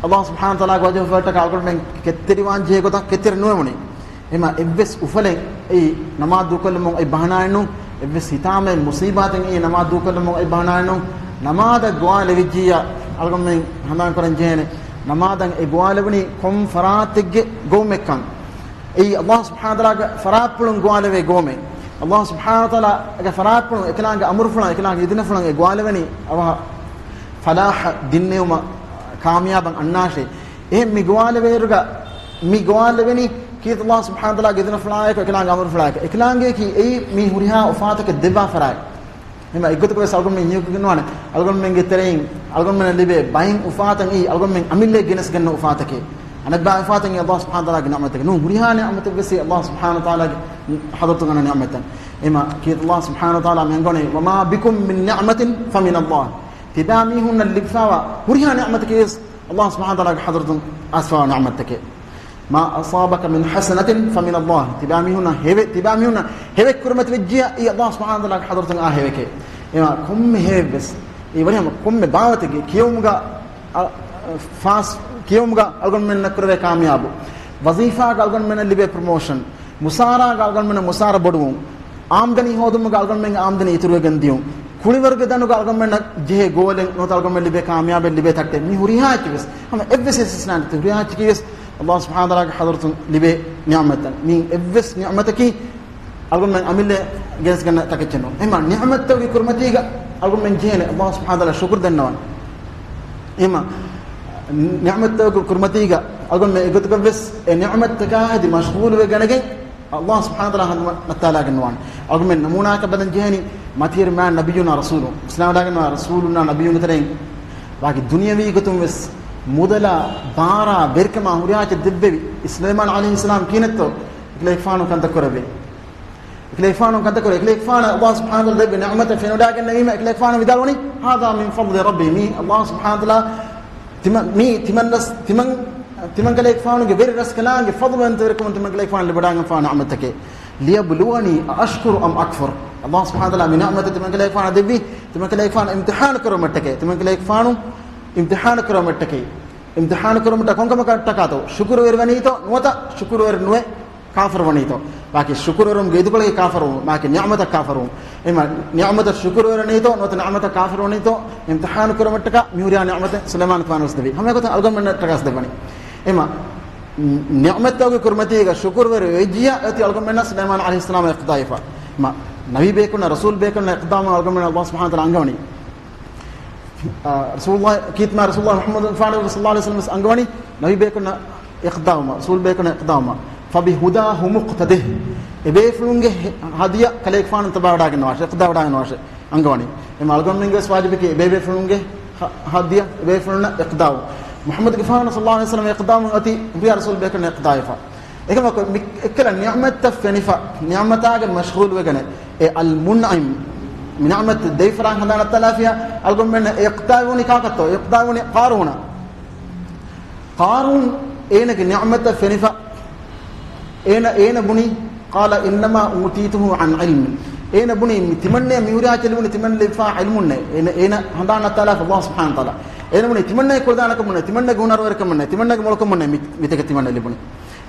އައްލާހު ސުބްޙާނަހު ވަތަޢާލާގެ ވަޖްހުފުޅަށްޓަކާ އަޅުގަނޑުމެން ކެތްތެރިވާން ޖެހޭ ގޮތަށް ކެތްތެރި ނުވެވުނީ. އެމަ އެއްވެސް އުފަލެއް އެއީ ނަމާދު ދޫކޮށްލުމުން އޮތް ބަހަނާއެއް ނޫން. އެއްވެސް ހިތާމައެއް މުޞީބާތެއް އެއީ ނަމާދު ދޫކޮށްލުމުން އޮތް ބަހަނާއެއް ނޫން. ނަމާދަށް ގޮވާލެވިއްޖިއްޔާ އަޅުގަނޑުމެން ހަނދާން ކުރަން ޖެހޭނެ. ނަމާދަށް އެ ގޮވާލެވުނީ ކޮން ފަރާތެއްގެ ގޮވުމެއްކަން. އެއީ އައްލާހު ސުބްޙާނަހު ވަތަޢާލާގެ ފަރާތްޕުޅުން ގޮވާލެވޭ ގޮވުމެއް. އައްލާހު ސުބްޙާނަހު ވަތަޢާލާގެ ފަރާތްޕުޅުން އެކަލާނގެ އަމުރުފުޅަށް، އެކަލާނގެ އިދިނަފުޅަށް އެ ގޮވާލެވެނީ އަވަހަށް ފަލާޙަށް، ދިންނެވުމަށް، ކާމިޔާބަށް އަންނާށޭ. އެހެން މި ގޮވާލެވޭއިރުގަ މި ގޮވާލެވެނީ ކީރިތި އައްލާހު ސުބްޙާނަހު ވަތަޢާލާގެ އިދިނަފުޅާއެކު، އެކަލާނގެ އަމުރުފުޅާއެކު. އެކަލާނގެއަކީ އެއީ މި ހުރިހާ އުފާތަކެއް ދެއްވާ ފަރާތް. އެމަ އެއްގޮތަކަށް ވެސް އަޅުގަނޑުމެން ހީކު ގެންނުވާނެ. އަޅުގަނޑުމެންގެ ތެރެއިން އަޅުގަނޑުމެންނަށް ލިބޭ ބައެއް އުފާތައް އެއީ އަޅުގަނޑުމެން އަމިއްލައަށް ގެނެސްގެންނަ އުފާތަކެއް. އަނެއްބައި އުފާތައް އެއީ އައްލާހު ސުބްޙާނަހު ވަތަޢާލާގެ ނިޢުމަތެއް ނޫން. ހުރިހާ ނިޢުމަތެއް ވެސް އެއީ އައްލާހު ސުބްޙާނަހު ވަތަޢާލާގެ ޙަޟްރަތުން އަންނަ ނިޢުމަތެއް. އެމަ ކީރިތި އައްލާހު ސުބްޙާނަހު ވަތަޢާލާ މި އަންގަވަނީ، "وما بكم من نعمة فمن الله." ތިބާ މީހުންނަށް ލިބިފައިވާ ހުރިހާ ނިޢުމަތަކީ ވެސް އައްލާހު ސުބްޙާނަހު ވަތަޢާލާގެ ޙަޟްރަތުން އައިސްފައިވާ ނިޢުމަތްތަކެއް. "ما أصابك من حسنة فمن الله." ތިބާ މީހުންނަށް ހެވެ-، ތިބާ މީހުންނަށް ހެވެއް ކުރިމަތިވެއްޖިއްޔާ، އެއީ އައްލާހު ސުބްޙާނަހު ވަތަޢާލާގެ ޙަޟްރަތުން އާ ހެވެކޭ. އެމަ ކޮންމެ ހެވެއްވެސް، އެ ވަރިހަމަ ކޮންމެ ބާވަތެއްގެ ކިޔެވުމުގަ، އަ، ފާސް ކިޔެވުމުގަ އަޅުގަނޑުމެންނަށް ކުރެވޭ ކާމިޔާބު، ވަޒީފާގަ އަޅުގަނޑުމެންނަށް ލިބޭ ޕްރޮމޯޝަން، މުސާރައަކަށް އަޅުގަނޑުމެންނަށް މުސާރަ ބޮޑުވުން، އާމްދަނީ ހޯދުމުގަ އަޅުގަނޑުމެންގެ އާމްދަނީ އިތުރުވެގެން ދިޔުން. ކުޅިވަރުގެ ދަނޑުގަ އަޅުގަނޑުމެންނަށް ޖެހޭ ގޯލެއް ނުވަތަ އަޅުގަނޑުމެން ލިބޭ ކާމިޔާބެއް ލިބޭ ތައްޓެއް، މި ހުރިހާ އެއްޗެއް ވެސް، ހަމަ އެއްވެސް އިސްތިސްނާ ނެތި ހުރިހާ އެއްޗަކީ ވެސް ﷲ ސުބްޙާނަހޫ ވަތަޢާލާގެ ޙަޟްރަތުން ލިބޭ ނިޢުމަތްތައް. މި އެއްވެސް ނިޢުމަތަކީ އަޅުގަނޑުމެން އަމިއްލަ ގެނެސްގަންނަ ތަކެއްޗެއް ނޫން. އެހެންމަ ނިޢުމަތްތަކުގެ ކުރިމަތީގަ އަޅުގަނޑުމެން ޖެހޭނެ ﷲ ސުބްޙާނަހޫ ވަތަޢާލާ ޝުކުރު ދަންނަވަން. އެހެންމަ ނިޢުމަތްތަކުގެ ކުރިމަތީގަ އަޅުގަނޑުމެން އެގޮތަކަށް ވެސް އެ ނިޢުމަތްތަކާ ހެދި މަޝްޣޫލުވެގަނެގެން ﷲ ސުބްޙާނަހޫ ވަތަޢާލާ ހަނދުމަ ނައްތާލާގަންނަވާނެ. އަޅުގަނޑުމެން ނަމޫނާއަކަށް ބަލަން ޖެހޭނީ މަތިވެރި މާތް ނަބިއްޔުނާ ރަސޫލު، އިސްލާމްވެވަޑައިގެންނަވާ ރަސޫލުންނާ ނަބިއްޔުންގެ ތެރެއިން ވާގި ދުނިޔަވީ ގޮތުން ވެސް މުދަލާ، ބާރާ، ބެރިކަމާ ހުރިހާ އެއްޗެއް ދެއްވެވި. ސުލައިމާނު ޢަލައިހިއްސަލާމް ކިހިނެއްތޯ އެކަލޭގެފާނު ކަންތައް ކުރެއްވި؟ އެކަލޭގެފާނު ކަންތައް ކުރެއްވި. އެކަލޭގެފާނަށް ﷲ ސުބްޙާނަހޫ ވަތަޢާލާ ދެއްވި ނިޢުމަތަށް ފެނުނާގެން ނަވީމަ އެކަލޭގެފާނު ވިދާޅުވަނީ، هذا من فضل ربي، މީ ﷲ ސުބްޙާނަހޫ ވަތަޢާލާ ތިމަ-، މީ ތިމަން ރަސް-، ތިމަން، ތިމަން ކަލޭގެފާނުގެ ވެރި ރަސްކަލާނގެ ފަޟުލުވެންތެރިކަމުން ތިމަން ކަލޭގެފާނު ލިބިވަޑައިގެންފާ ނިޢުމަތެކޭ. ليبلوني أأشكر أم أكفر. ﷲ ސުބްޙާނަހޫ ވަތަޢާލާ މި ނިޢުމަތެއް ތިމަން ކަލޭގެފާނަށް ދެއްވީ، ތިމަން ކަލޭގެފާނު އިމްތިޙާނު ކުރުމަށްޓަކައި، ތިމަން ކަލޭގެފާނު އިމްތިޙާނު ކުރުމަށްޓަކައި. އިމްތިޙާނު ކުރުމަށްޓަކާ ކޮންކަމަކަށްޓަކާތޯ؟ ޝުކުރުވެރިވަނީތޯ ނުވަތަ ޝުކުރުވެރި ނުވެ ކާފަރުވަނީތޯ؟ ބާކީ ޝުކުރުވެރުމުގެ އިދުކޮޅަކީ ކާފަރުވުން، ބާކީ ނިޢުމަތަށް ކާފަރުވުން. އެމަ ނިޢުމަތަށް ޝުކުރުވެރިވަނީތޯ ނުވަތަ ނިޢުމަތަށް ކާފަރުވަނީތޯ އިމްތިޙާނު ކުރުމަށްޓަކާ މި ހުރިހާ ނިޢުމަތެއް ސުލައިމާނުގެފާނު ވެސް ދެއްވި. ހަމަ އެގޮތަށް އަޅުގަނޑުމެންނަށްޓަކާސް ދެއްވަނީ. އެމަ ނިޢުމަތްތަކުގެ ކުރިމަތީގަ ޝުކުރުވެރި ވެއްޖިއްޔާ އޮތީ އަޅުގަނޑުމެންނަށް ސުލައިމާނު ޢަލައިހިއްސަލާމަށް އިޤްދާވެފަ. އެމަ ނަބީ ބޭކަލުންނަށް ރަސޫލު ބޭކަލުންނަށް އިޤްދާވުމަށް އަޅުގަނޑުމެންނަށް ﷲ ސުބްޙާނަހޫ ވަތަޢާލާ އަންގަވަނީ. އާ، ރަސޫލުﷲ، ކީރިތި މާތް ރަސޫލުﷲ މުޙައްމަދު ޞައްލައްލާހު ޢަލައިހި ވަސައްލަމަ ވެސް އަންގަވަނީ ނަބީ ބޭކަލުންނަށް އިޤްދާވުމަށް، ރަސޫލު ބޭކަލުންނަށް އިޤްދާވުމަށް. فبهداهُمُ اقْتَدِهْ. އެބޭފުޅުންގެ ހެ-، ހަދިޔަ ކަލޭގެފާނު ތަބާވަޑައިގަންނަވާށޭ، އިޤްދާވަޑައިގަންނަވާށޭ އަންގަވަނީ. އެމަ އަޅުގަނޑުމެންގެ ވެސް ވާޖިބަކީ އެބޭބޭފުޅުންގެ ހަ-، ހަދިޔަ އެބޭފުޅުންނަށް އިޤްދާވު. މުޙައްމަދުގެފާނު ޞައްލައްލާހު ޢަލައިހި ވަސައްލަމަ އިޤްދާވުން އޮތީ ހުރިހާ ރަސޫލު ބޭކަލުންނަށް އިޤްދާވެފަ. އެކަމަކު މި އެއްކަލަ ނިޢުމަތްތައް ފެނިފަ، ނިޢުމަތާގެ މަޝްޣޫލުވެގަނެ، އެ އަލް މުންޢިމް، މި ނިޢުމަތް ދެވިފަރާތް ހަނދާން ނައްތާލާފިޔާ، އަޅުގަނޑުމެންނަށް އިޤްދާވެވުނީ ކާކަށްތޯ؟ އިޤްދާވެވުނީ ޤާރޫނަށް. ޤާރޫން އޭނަގެ ނިޢުމަތަށް ފެނިފަ، އޭނަ، އޭނަ ބުނީ، قال إنما أوتيته على علم. އޭނަ ބުނީ، މި ތިމަންނަޔަށް މި ހުރިހާ އެއްޗެއް ލިބުނީ ތިމަން ލިބިފާ ޢިލްމުންނޭ. އޭނަ، އޭނަ ހަނދާން ނައްތާލާފަ ﷲ ސުބްޙާނަހޫ ވަތަޢާލާ. އޭނަ ބުނީ، ތިމަންނަޔަށް ކުޅަދާނަކަމުންނޭ، ތިމަންނަގެ ހުނަރުވެރިކަމުންނޭ، ތިމަންނަގެ މޮޅުކަމުންނޭ މި، މިތަކެއް ތިމަންނަ ލިބުނީ.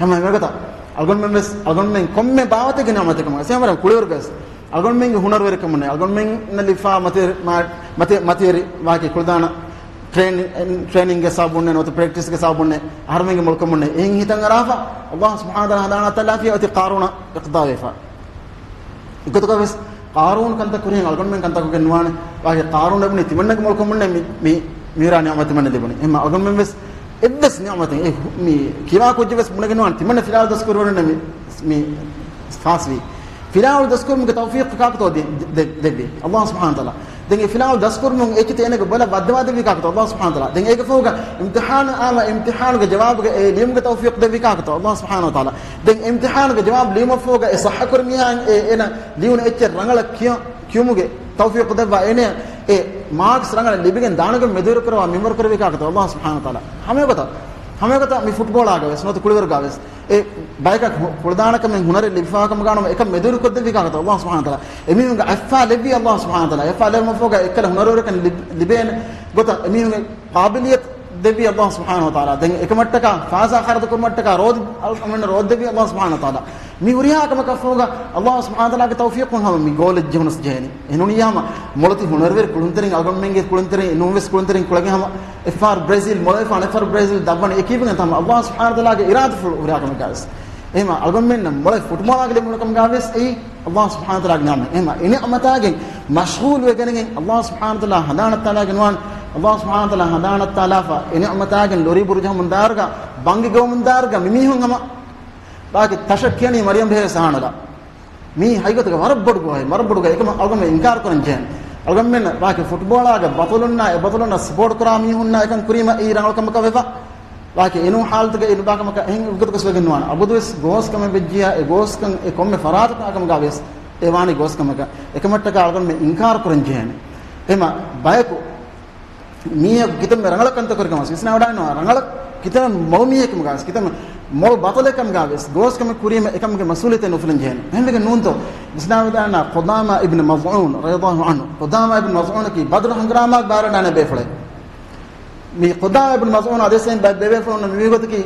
ހަމަ އެގޮތަށް އަޅުގަނޑުމެން ވެސް، އަޅުގަނޑުމެން ކޮންމެ ބާވަތެއްގެ ނިޢުމަތެއް ކަމަށް، ސޭވަރަށް ކުޅިވަރުގަސް، އަޅުގަނޑުމެންގެ ހުނަރުވެރިކަމުންނޭ، އަޅުގަނޑުމެންނަށް ލިބިފާ މަތި، މާ-، މަތި، މަތިވެރި ވާކި ކުޅަދާނަ ޓްރޭނި-، ޓްރޭނިންގެ ސަބަބުންނޭ، ނުވަތަ ޕްރެކްޓިސްގެ ސަބަބުންނޭ، އަހަރުމެންގެ މޮޅުކަމުންނޭ، އެހެން ހިތަށް އަރާފަ، ﷲ ސުބްޙާނަހޫ ވަތަޢާލާ ހަނދާން ނައްތާލާފިޔާ އޮތީ ޤާރޫނަށް އިޤްދާވެފަ. އެގޮތަކަށް ވެސް ޤާރޫނު ކަންތައް ކުރިހެން އަޅުގަނޑުމެން ކަންތައް ކޮށްގެން ނުވާނެ. ވާގި ޤާރޫނު އެބުނީ ތިމަންނަގެ މޮޅުކަމުންނޭ މި، މި، މިހުރާ ނިޢުމަތް ތިމަންނަ ލިބުނީ. އެހެންމަ އަޅުގަނޑުމެން ވެސް އެއްވެސް ނިޢުމަތެއް، އެ ހު-، މި ކިޔާ ކުއްޖެއް ވެސް ބުނެގެން ނުވާނެ. ތިމަންނަ ފިލާވަޅު ދަސްކުރުވަރުންނޭ މި، މި ފާސްވީ. ފިލާވަޅު ދަސްކުރުމުގެ ތައުފީޤު ކާކުތޯ ދެ-، ދެ-، ދެއްވީ؟ ﷲ ސުބްޙާނަހޫ ވަތަޢާލާ. ދެން އެ ފިލާވަޅު ދަސްކުރުމުން އެއްޗިތައް އޭނަގެ ބޮލަށް ވައްދަވާ ދެއްވީ ކާކުތޯ؟ ﷲ ސުބްޙާނަހޫ ވަތަޢާލާ. ދެން އޭގެ ފަހުގަ އިމްތިޙާނު އާމަ އިމްތިޙާނުގެ ޖަވާބުގަ އެ ލިޔުމުގެ ތައުފީޤު ދެއްވީ ކާކުތޯ؟ ﷲ ސުބްޙާނަހޫ ވަތަޢާލާ. ދެން އިމްތިޙާނުގެ ޖަވާބު ލިޔުމަށްފަހުގަ އެ ޞައްޙަކުރި މީހާއަށް އެ އޭނަ ލިޔުނު އެއްޗެއް ރަނގަޅަށް ކިޔަ-، ކިޔުމުގެ ތައުފީޤު ދެއްވާ އޭނަޔަށް އެ މާކްސް ރަނގަޅަށް ލިބިގެން ދާނެކަން މެދުވެރި ކުރައްވާ މިންވަރު ކުރެއްވީ ކާކުތޯ؟ ﷲ ސުބްޙާނަހޫ ވަތަޢާލާ. ހަމައެގޮތަށް، ހަމައެގޮތަށް މި ފުޓްބޯޅާގަ ވެސް ނުވަތަ ކުޅިވަރުގަ ވެސް އެ ބަޔަކަށް ހު-، ކުޅަދާނަކަމެއް ހުނަރެއް ލިބިފާ ކަމުގަ އަޅުގަނޑުމެން އެކަން މެދުވެރި ކޮށްދެއްވީ ކާކުތޯ؟ ﷲ ސުބްޙާނަހޫ ވަތަޢާލާ. އެމީހުންގެ އަތްފާ ލެއްވީ ﷲ ސުބްޙާނަހޫ ވަތަޢާލާ. އަތްފާ ލެއްވުމަށްފަހުގަ އެއްކަލަ ހުނަރުވެރިކަން ލިބ-، ލިބޭނެ ގޮތަށް އެމީހުންގެ ޤާބިލިއްޔަތު ދެއްވީ ﷲ ސުބްޙާނަހޫ ވަތަޢާލާ. ދެން އެކަމަށްޓަކާ ފައިސާ ޚަރަދު ކުރުމަށްޓަކާ ރޯދަ އަޅުގަނޑުމެންނަށް ރޯދަ ދެއްވީ ﷲ ސުބްޙާނަހޫ ވަތަޢާލާ. މި ހުރިހާ ކަމަކަށްފަހުގަ ﷲ ސުބްޙާނަހޫ ވަތަޢާލާގެ ތައުފީޤުން ހަމަ މި ގޯލެއް ޖެހުނަސް ޖެހޭނީ. އެހެންނޫނިއްޔާ ހަމަ މޮޅޮތި ހުނަރުވެރި ކުޅުންތެރިން، އަޅުގަނޑުމެންގެ ކުޅުންތެރިން، އެނޫންވެސް ކުޅުންތެރިން ކުޅެގެން ހަމަ އެފްއާރް ބްރެޒިލް، މޮޅަށް އެފްއާރް ބްރެޒިލް ދައްވަނީ އެކީ ވެގެން ހަމަ ﷲ ސުބްޙާނަހޫ ވަތަޢާލާގެ އިރާދަފުޅު ހުރިހާ ކަމެއްގަވެސް. އެހެންމަ އަޅުގަނޑުމެންނަށް މޮޅަށް ފުޓްބޯޅާގެ ލިބުނު ކަމުގަވެސް އެއީ ﷲ ސުބްޙާނަހޫ ވަތަޢާލާގެ ނިޢުމަތް. އެހެންމަ އެ ނިޢުމަތާގެން މަޝްޣޫލުވެގެނެގެން ﷲ ސުބްޙާނަހޫ ވަތަޢާލާ ހަނދާނަށް ތާލާގެން ވާން، ﷲ ސުބްޙާނަހޫ ވަތަޢާލާ ހަނދާނަށް ތާލާފަ އެ ނިޢުމަތާގެން ލޮރީ ބުރުޖަހަމުން ދާރުގަ، ބަންގި ގައުމުން ދާރުގަ މި މީހުން ހަމަ ބާކި ތަށަށް ކިޔަނީ މަރިޔަމް ބެހޭ ސަހާނަލާ. މީ ހަގީގަތުގަ ވަރަށް ބޮޑު ގޯހެއް، ވަރަށް ބޮޑު ގޯހެއް. އެކަމަށް އަޅުގަނޑުމެން އިންކާރު ކުރަން ޖެހޭނެ. އަޅުގަނޑުމެން ވާކި ފުޓްބޯޅާގަ ބަޠަލުންނާ އެ ބަޠަލުންނަށް ސަޕޯޓް ކުރާ މީހުންނާ އެކަން ކުރީމަ އެއީ ރަނގަޅު ކަމަކަށް ވެފަ. ވާކި އެނޫން ހާލަތުގަ އެ ނުބާ ކަމަކަށް އެހެން އެއްގޮތަކަސް ވެގެން ނުވާނެ. އަބަދުވެސް ގޯސް ކަމެއް ވެއްޖިޔާ އެ ގޯސްކަން އެ ކޮންމެ ފަރާތަކާ ކަމުގަ ވެސް އެ ވާނީ ގޯސް ކަމަކަށް. އެކަމަށްޓަކާ އަޅުގަނޑުމެން އިންކާރު ކުރަން ޖެހޭނެ. އެމަ ބަޔަކު މީހަކު ކިތަންމެ ރަނގަޅަށް ކަންތައް ކުރި ކަމަށް ވިސްނާވަޑައިނުވާ، ރަނގަޅަށް ކިތަންމެ މޮޅު މީހެއް ކަމުގަވެސް، ކިތަންމެ މޮޅު ބަޠަލެއް ކަމުގަވެސް، ގޯސް ކަމެއް ކުރީމަ އެކަމުގެ މަސްއޫލިއްޔަތެއް ނުފުލަން ޖެހޭނެ. އެހެންވެގެން ނޫންތޯ؟ ވިސްނާވަޑައިނާ ޤުދާމާ އިބްނު މަޒްޢޫން ރަޟިޔަﷲ ޢަންހު. ޤުދާމާ އިބްނު މަޒްޢޫނަކީ ބަދްރު ހަނގުރާމާގެ ބާރަޑާނެ ބޭފުޅެއް. މި ޤުދާމާ އިބްނު މަޒްޢޫން އަދިވެސް ބައެއް ބޭފުޅުން މި ގޮތަކީ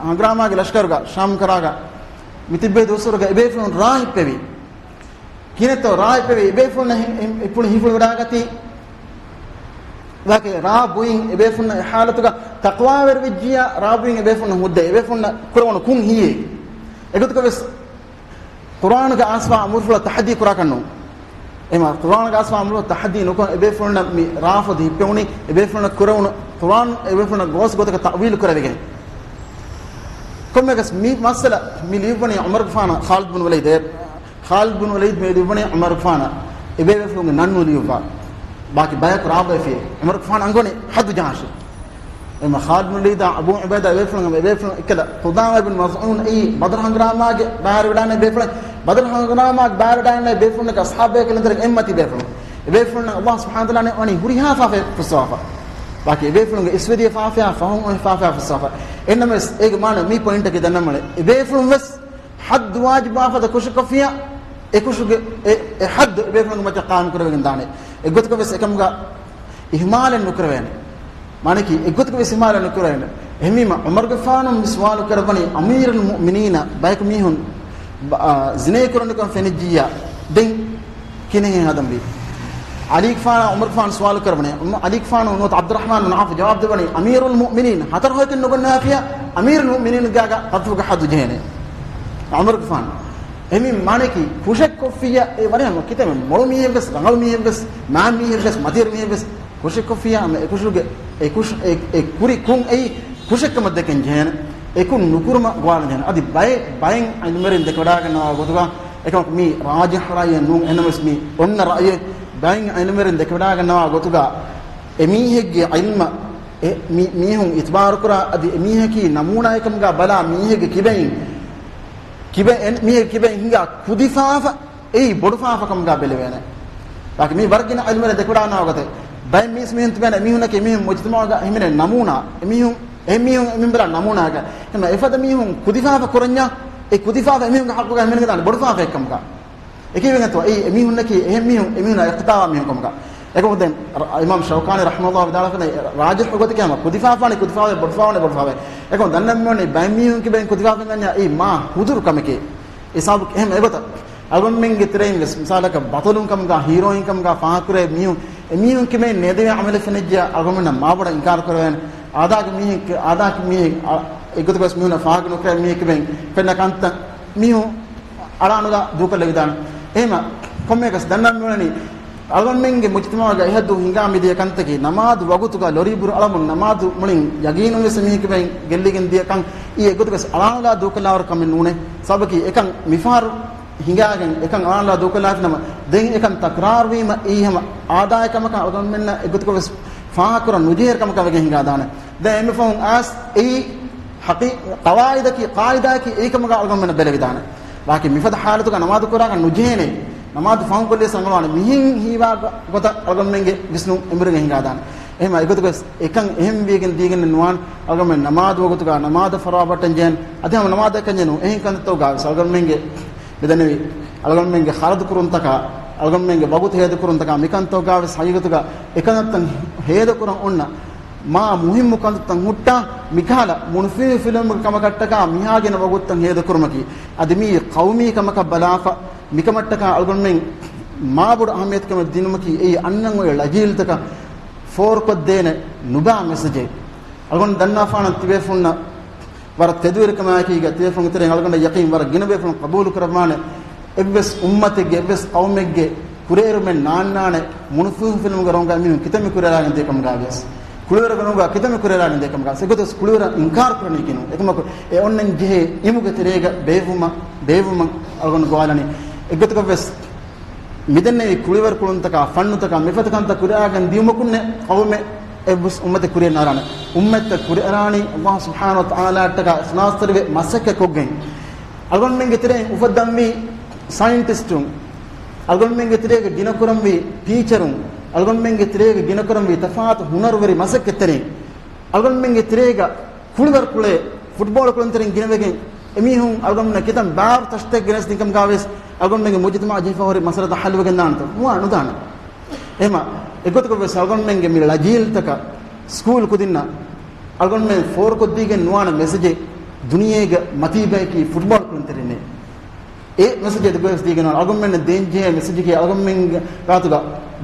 ހަނގުރާމާގެ ލަޝްކަރުގަ، ޝާމް ކަރާގަ، މި ތިއްބެވި ދުވަސްވަރުގަ އެބޭފުޅުން ރާހިބްވެވި. ކިހިނެއްތޯ ރާ އެއްބަވި އެބޭފުޅުންނަށް ހި-، ހި-، އެ ޕުޅި ހިފުޅިވަޑާގަތީ. ވާކެ ރާ ބުއިން އެބޭފުޅުންނަށް އެ ޙާލަތުގަ ތަޤްވާވެރިވެއްޖިއްޔާ ރާ ބުއިން އެބޭފުޅުންނަށް ހުއްދަ އެބޭފުޅުންނަށް ކުރެވުނު ކުން ހިއްޔޭ. އެގޮތަކަށް ވެސް ޤުރްއާނުގަ އައިސްފާ އަމުރުފުޅަށް ތަޙައްދީ ކުރާކަށް ނޫން. އެމަ ޤުރްއާނުގަ އައިސްފާ އަމުރުފުޅަށް ތަޙައްދީ ނުކޮށް އެބޭފުޅުންނަށް މި ރާ ފޮދު ހިއްޕެވުނީ އެބޭފުޅުންނަށް ކުރެވުނު ޤުރްއާން އެބޭފުޅުންނަށް ގޯސް ގޮތަކަށް ތައުވީލު ކުރެވިގެން. ކޮންމެއަކަސް މި މައްސަލަ މި ލިޔުއްވަނީ ޢުމަރުގެފާނަށް ޚާލިދު ބިން ވަލީދޭ. ޚާލިދު ބިން ވަލީދު މި ލިޔުއްވަނީ ޢުމަރުގެފާނަށް އެބޭފުޅުންގެ ނަން ނުލިޔުއްވާ. ބާކީ ބަޔަކު ރާވައިފި ޢުމަރުގެފާނު އަންގަވަނީ ޙައްދު ޖަހާށޭ. އެމަ ޚާލިދު ބިން ވަލީދާ އަބޫ ޢުބައިދާ އެބޭފުޅުން އެބޭފުޅުން އެކަލަ ޤުދާމާ ބިން މަޒްޢޫން އެއީ ބަދަރު ހަނގުރާމާގެ ބައިވެރިވެވަޑާން ބޭފުޅެއް. ބަދަރު ހަނގުރާމާގެ ބައިވެރިވެވަޑާން ބޭފުޅުންނަކަށް އަޞްޙާބު ބޭކަލުން ތެރެ އެއްމަތި ބޭފުޅުން. އެބޭފުޅުންނަށް ﷲ ސުބްޙާނަހޫ ވަތަޢާލާ ވަނީ ހުރިހާ ފާފައެއް ފުއްސަވާފަ. ބާކީ އެބޭފުޅުންގެ އިސްވެދިޔަ ފާފަޔާ ފަހުން އޮތް ފާފަޔާ ފުއްސަވާފަ. އެހެންނަމަވެސް އޭގެ މާނަ މި ޕޮއިންޓަކީ ދަންނަމުނެ އެބޭފުޅުން ވެސް ޙައްދު ވާޖިބުވާފަދަ ކުށެއްކޮށްފިއްޔާ، އެ ކުށުގެ އެ، އެ ޙައްދު އެބޭފުޅުންގެ މައްޗަށް ޤާއިމް ކުރެވިގެން ދާނެ. އެއްގޮތަކަށް ވެސް އެކަމުގަ އިހުމާލެއް ނުކުރެވޭނެ. މާނައަކީ އެއްގޮތަކަށް ވެސް އިހުމާލެއް ނުކުރެވޭނެ. އެހެންވީމަ ޢުމަރުގެފާނު މި ސުވާލު ކުރައްވަނީ އަމީރުލް މުއުމިނީނަށް ބަޔަކު މީހުން ބަ-، އާ، ޒިނޭ ކުރަން ކަން ފެނިއްޖިއްޔާ ދެން ކިހިނެއް ހަދަންވީ؟ ޢަލީގެފާނަށް ޢުމަރުގެފާނު ސުވާލު ކުރައްވަނީ، ޢުމަ-، ޢަލީގެފާނު ނުވަތަ ޢަބްދުއްރަޙްމާނު ބިން ޢައުފް ޖަވާބު ދެއްވަނީ، އަމީރުލް މުއުމިނީން ހަތަރު ހޮޔަކުން ނުގަންނަވާފިއްޔާ، އަމީރުލް މުއުމިނީންގެ ގާގަ ޤަޛްފުގެ ޙައްދު ޖެހޭނެ. ޢުމަރުގެފާނު. އެހެންވީމަ މާނައަކީ ކުށެއް ކޮށްފިއްޔާ، އެ ވަރަށް ކިތަންމެ މޮޅު މީހެއްވެސް، ރަނގަޅު މީހެއްވެސް، މާތް މީހެއްވެސް، މަތިވެރި މީހެއްވެސް ކުށެއް ކޮށްފިއްޔާ، އެ ކުށުގެ، އެ ކުށް، އެ، އެ ކުރި ކުށް އެއީ ކުށެއްކަމަށް ދެކެން ޖެހޭނެ. އެ ކުށް ނުކުރުމަށް ގޮވާލަން ޖެހޭނެ. އަދި ބައެއް، ބައެއް ޢިލްމުވެރިން ދެކެވަޑާގަންނަވާ ގޮތުގަ، އެކަމަކު މީ ރާޖިޙް ރައުޔެއް ނޫން، އެހެންނަމަވެސް މީ އޮންނަ ރައުޔެއް. ބައެއް ޢިލްމުވެރިން ދެކެވަޑާގަންނަވާ ގޮތުގަ، އެމީހެއްގެ ޢިލްމަށް އެ މީ-، މީހުން އިތުބާރުކުރާ، އަދި އެމީހަކީ ނަމޫނާއެއް ކަމުގަ ބަލާ މީހެއްގެ ކިބައިން، ކިބަ-، އެ މީހެއްގެ ކިބައިން ހިނގާ ކުދި ފާފަ އެއީ ބޮޑު ފާފަ ކަމުގަ ބެލެވޭނެ. ބާކީ މީ ވަރަށް ގިނަ ޢިލްމުވެރިން ދެކެވަޑާންނަވާ ގޮތެއް. ބައެއް މީސް މީހުން ތިބޭނެ، އެމީހުންނަކީ އެމީހުން މުޖުތަމަޢުގަ ހިމެނޭ ނަމޫނާ. އެމީހުން، އެހެން މީހުން އެމީހުން ބަލާ ނަމޫނާއަކަށް. އެހެން އެފަދަ މީހުން ކުދި ފާފަ ކުރަންޏާ، އެ ކުދި ފާފަ އެމީހުންގެ ޙައްޤުގަ ހިމެނިގެން ދާނެ ބޮޑު ފާފައެއް ކަމުގަ. އެކީ ވެގެންތޯ، އެއީ އެމީހުންނަކީ އެހެން މީހުން، އެމީހުންނާ އިޤްތިދާވާ މީހުން ކަމުގަ. އެކަމަކު ދެން އިމާމް ޝައުކާނީ ރަޙިމަހުﷲ ވިދާޅުވި ރާޖިޙު ގޮތަކީ ހަމަ ކުދި ފާފާނީ ކުދި ފާފަ، ބޮޑު ފާފާނީ ބޮޑު ފާފަ. އެކަމަކު ދަންނަން މިވަނީ ބައެއް މީހުން ކިބައިން ކުދި ފާފަ ހިނގަންޏާ އެއީ މާ ހުދުރު ކަމެކޭ. އެ ސަބަބު އެހެން އެގޮތަށް އަޅުގަނޑުމެންގެ ތެރެއިން ވެސް މިސާލަކަށް ބަޠަލުން ކަމުގަ، ހީރޯއިން ކަމުގަ ފާހަގަކުރޭ މީހުން، އެމީހުން ކިބައިން ނޭދެވޭ ޢަމަލެއް ފެނިއްޖެޔާ އަޅުގަނޑުމެންނަށް މާބޮޑަށް އިންކާރު ކުރެވޭނެ. އާދާގެ މީހެއް، އާދާގެ މީހެއް، އާ، އެގޮތަކަށް ވެސް މީހުންނަށް ފާހަގަ ނުކުރޭ މީހެއް ކިބައިން ފެންނަ ކަންތައް މީހުން އަޅާނުލާ ދޫކޮށްލެވިދާނެ. އެހެމަ ކޮންމެއަކަސް ދަންނަން މިވަނީ، އަޅުގަނޑުމެންގެ މުޖުތަމަޢުގަ އެހައްދު ހިނގާ މިދިޔަ ކަންތަކީ، ނަމާދު ވަގުތުގަ ލޮރީ ބުރު އަޅަމުން ނަމާދު މުޅިން ޔަގީނުން ވެސް މީހެކިބައިން ގެއްލިގެން ދިޔަ ކަން އީ އެގޮތަކަސް އަޅާނުލާ ދޫކޮށްލާވަރު ކަމެއް ނޫނޭ. ސަބަބަކީ އެކަން މިފަހަރު ހިނގާގެން އެކަން އަޅާނުލާ ދޫކޮށްލާފިނަމަ، ދެން އެކަން ތަކްރާރުވީމަ އީ ހަމަ އާދާއެއް ކަމަކަށް އަޅުގަނޑުމެންނަށް އެގޮތަކަށް ވެސް ފާހަގަކުރަން ނުޖެހޭ ކަމަކަށް ވެގެން ހިނގާދާނެ. ދެން އެންމެ ފަހުން އައިސް އެއީ ޙަޤީ-، ޤަވާޢިދަކީ، ޤާޢިދާއަކީ އެއީ ކަމަކަށް އަޅުގަނޑުމެންނަށް ބެލެވިދާނެ. ބާކީ މިފަދަ ޙާލަތުގަ ނަމާދު ކުރާކަށް ނުޖެހޭނެ. ނަމާދު ފަހުން ކޮށްލިޔަސް ރަނގަޅުވާނެ. މިހެން ހީވާ ގޮ-، ގޮތަށް އަޅުގަނޑުމެންގެ ވިސްނުން އެނބުރިގެން ހިނގާދާނެ. އެހެމަ އެގޮތަކަސް އެކަން އެހެން ވީގެން ދީގެން ނުވާން. އަޅުގަނޑުމެން ނަމާދު ވަގުތުގަ ނަމާދަށް ފަރުވާ ބައްޓަން ޖެހޭން. އަދި ހަމަ ނަމާދަކަށް ނޫން. އެހެން ކަންތައްތަކުގަ ވެސް އަޅުގަނޑުމެންގެ މިދެންނެވި އަޅުގަނޑުމެންގެ ޚަރަދު ކުރުންތަކާ، އަޅުގަނޑުމެންގެ ވަގުތު ހޭދަ ކުރުންތަކާ، މިކަންތަކުގަ ވެސް ހަގީގަތުގަ އެކަންތައް ހޭދަ ކުރަން އޮންނަ މާ މުހިއްމު ކަންތައްތައް ހުއްޓާ، މިކަހަލަ މުނުފިހި ފިލުމުގެ ކަމަކަށްޓަކާ މިހާ ގިނަ ވަގުތުތައް ހޭދަ ކުރުމަކީ، އަދި މީ ޤައުމީ ކަމަކަށް ބަލާފަ، މިކަމަށްޓަކާ އަޅުގަނޑުމެން މާބޮޑު އަހައްމިޔަތުކަމެއް ދިނުމަކީ، އެއީ އަންނަން އޮތް ޅަޖީލްތަކަށް ފޯރުކޮށްދޭނެ ނުބާ މެސެޖެއް. އަޅުގަނޑު ދަންނާފާނަށް ތިބޭފުޅުންނަށް ވަރަށް ތެދުވެރިކަމާއެކީގަ ތިބޭފުޅުންގެ ތެރެއިން އަޅުގަނޑަށް ޔަޤީން ވަރަށް ގިނަ ބޭފުޅުން ޤަބޫލު ކުރައްވާނެ. އެއްވެސް އުއްމަތެއްގެ، އެއްވެސް ޤައުމެއްގެ ކުރިއެރުމެއް ނާންނާނެ މުނުފިހި ފިލުމުގެ ރޮނގާ މީހުން ކިތަންމެ ކުރިއަރާގެން ދިޔަ ކަމުގަ ވިޔަސް. ކުޅިވަރުގެ ރޮނގާ ކިތަންމެ ކުރިއަރާގެން ދިޔަ ކަމުގަ ވިޔަސް. އެގޮތަސް ކުޅިވަރަށް އިންކާރު ކުރަނީކީ ނޫން. އެކަމަކު އެ އޮންނަން ޖެހޭ އިމުގެ ތެރޭގަ ބޭއްވުމަށް، ބޭއްވުމަށް އަޅުގަނޑު ގޮވާލަނީ. އެގޮތަކަށް ވެސް މިދެންނެވި ކުޅިވަރު ކުޅުންތަކާ، ފަންނުތަކާ، މިފަދަ ކަންތައް ކުރިއަރާގެން ދިޔުމަކުންނެ ޤައުމެއް އެއްވެސް އުއްމަތެއް ކުރިއަށް ނާރާނެ. އުއްމަތްތައް ކުރިއަރާނީ ﷲ ސުބްޙާނަހޫ ވަތަޢާލާއަށްޓަކާ އިޚްލާޞްތެރިވެ މަސައްކަތް ކޮށްގެން. އަޅުގަނޑުމެންގެ ތެރެއިން އުފައްދަންވީ ސައިންޓިސްޓުން، އަޅުގަނޑުމެންގެ ތެރޭގަ ގިނަކުރަންވީ ޓީޗަރުން، އަޅުގަނޑުމެންގެ ތެރޭގަ ގިނަކުރަންވީ ތަފާތު ހުނަރުވެރި މަސައްކަތްތެރިން، އަޅުގަނޑުމެންގެ ތެރޭގަ ކުޅިވަރު ކުޅޭ ފުޓްބޯޅަ ކުޅުންތެރިން ގިނަވެގެން އެމީހުން އަޅުގަނޑުމެންނަށް ކިތަން ބާރު ތަށިތަކެއް ގެނެސްދިން ކަމުގަ ވެސް އަޅުގަނޑުމެންގެ މުޖުތަމަޢަށް ޖެހިފަ ހުރި މައްސަލަތައް ޙައްލުވެގެން ދާނެތޯ؟ ނުވާ، ނުދާނެ. އެހެމަ އެގޮތަކަށް ވެސް އަޅުގަނޑުމެންގެ މި ޅަޖީލްތަކަށް ސްކޫލް ކުދިންނަށް އަޅުގަނޑުމެން ފޯރުކޮށްދީގެން ނުވާނެ މެސެޖެއް، ދުނިޔޭގަ މަތީ ބަޔަކީ ފުޓްބޯޅަ ކުޅުންތެރިންނޭ. އެ މެސެޖެއް ދެކޮޅެސް ދީގެން އަޅުގަނޑުމެންނަށް ދޭންޖެހޭ މެސެޖަކީ އަޅުގަނޑުމެންގެ ގާތުގަ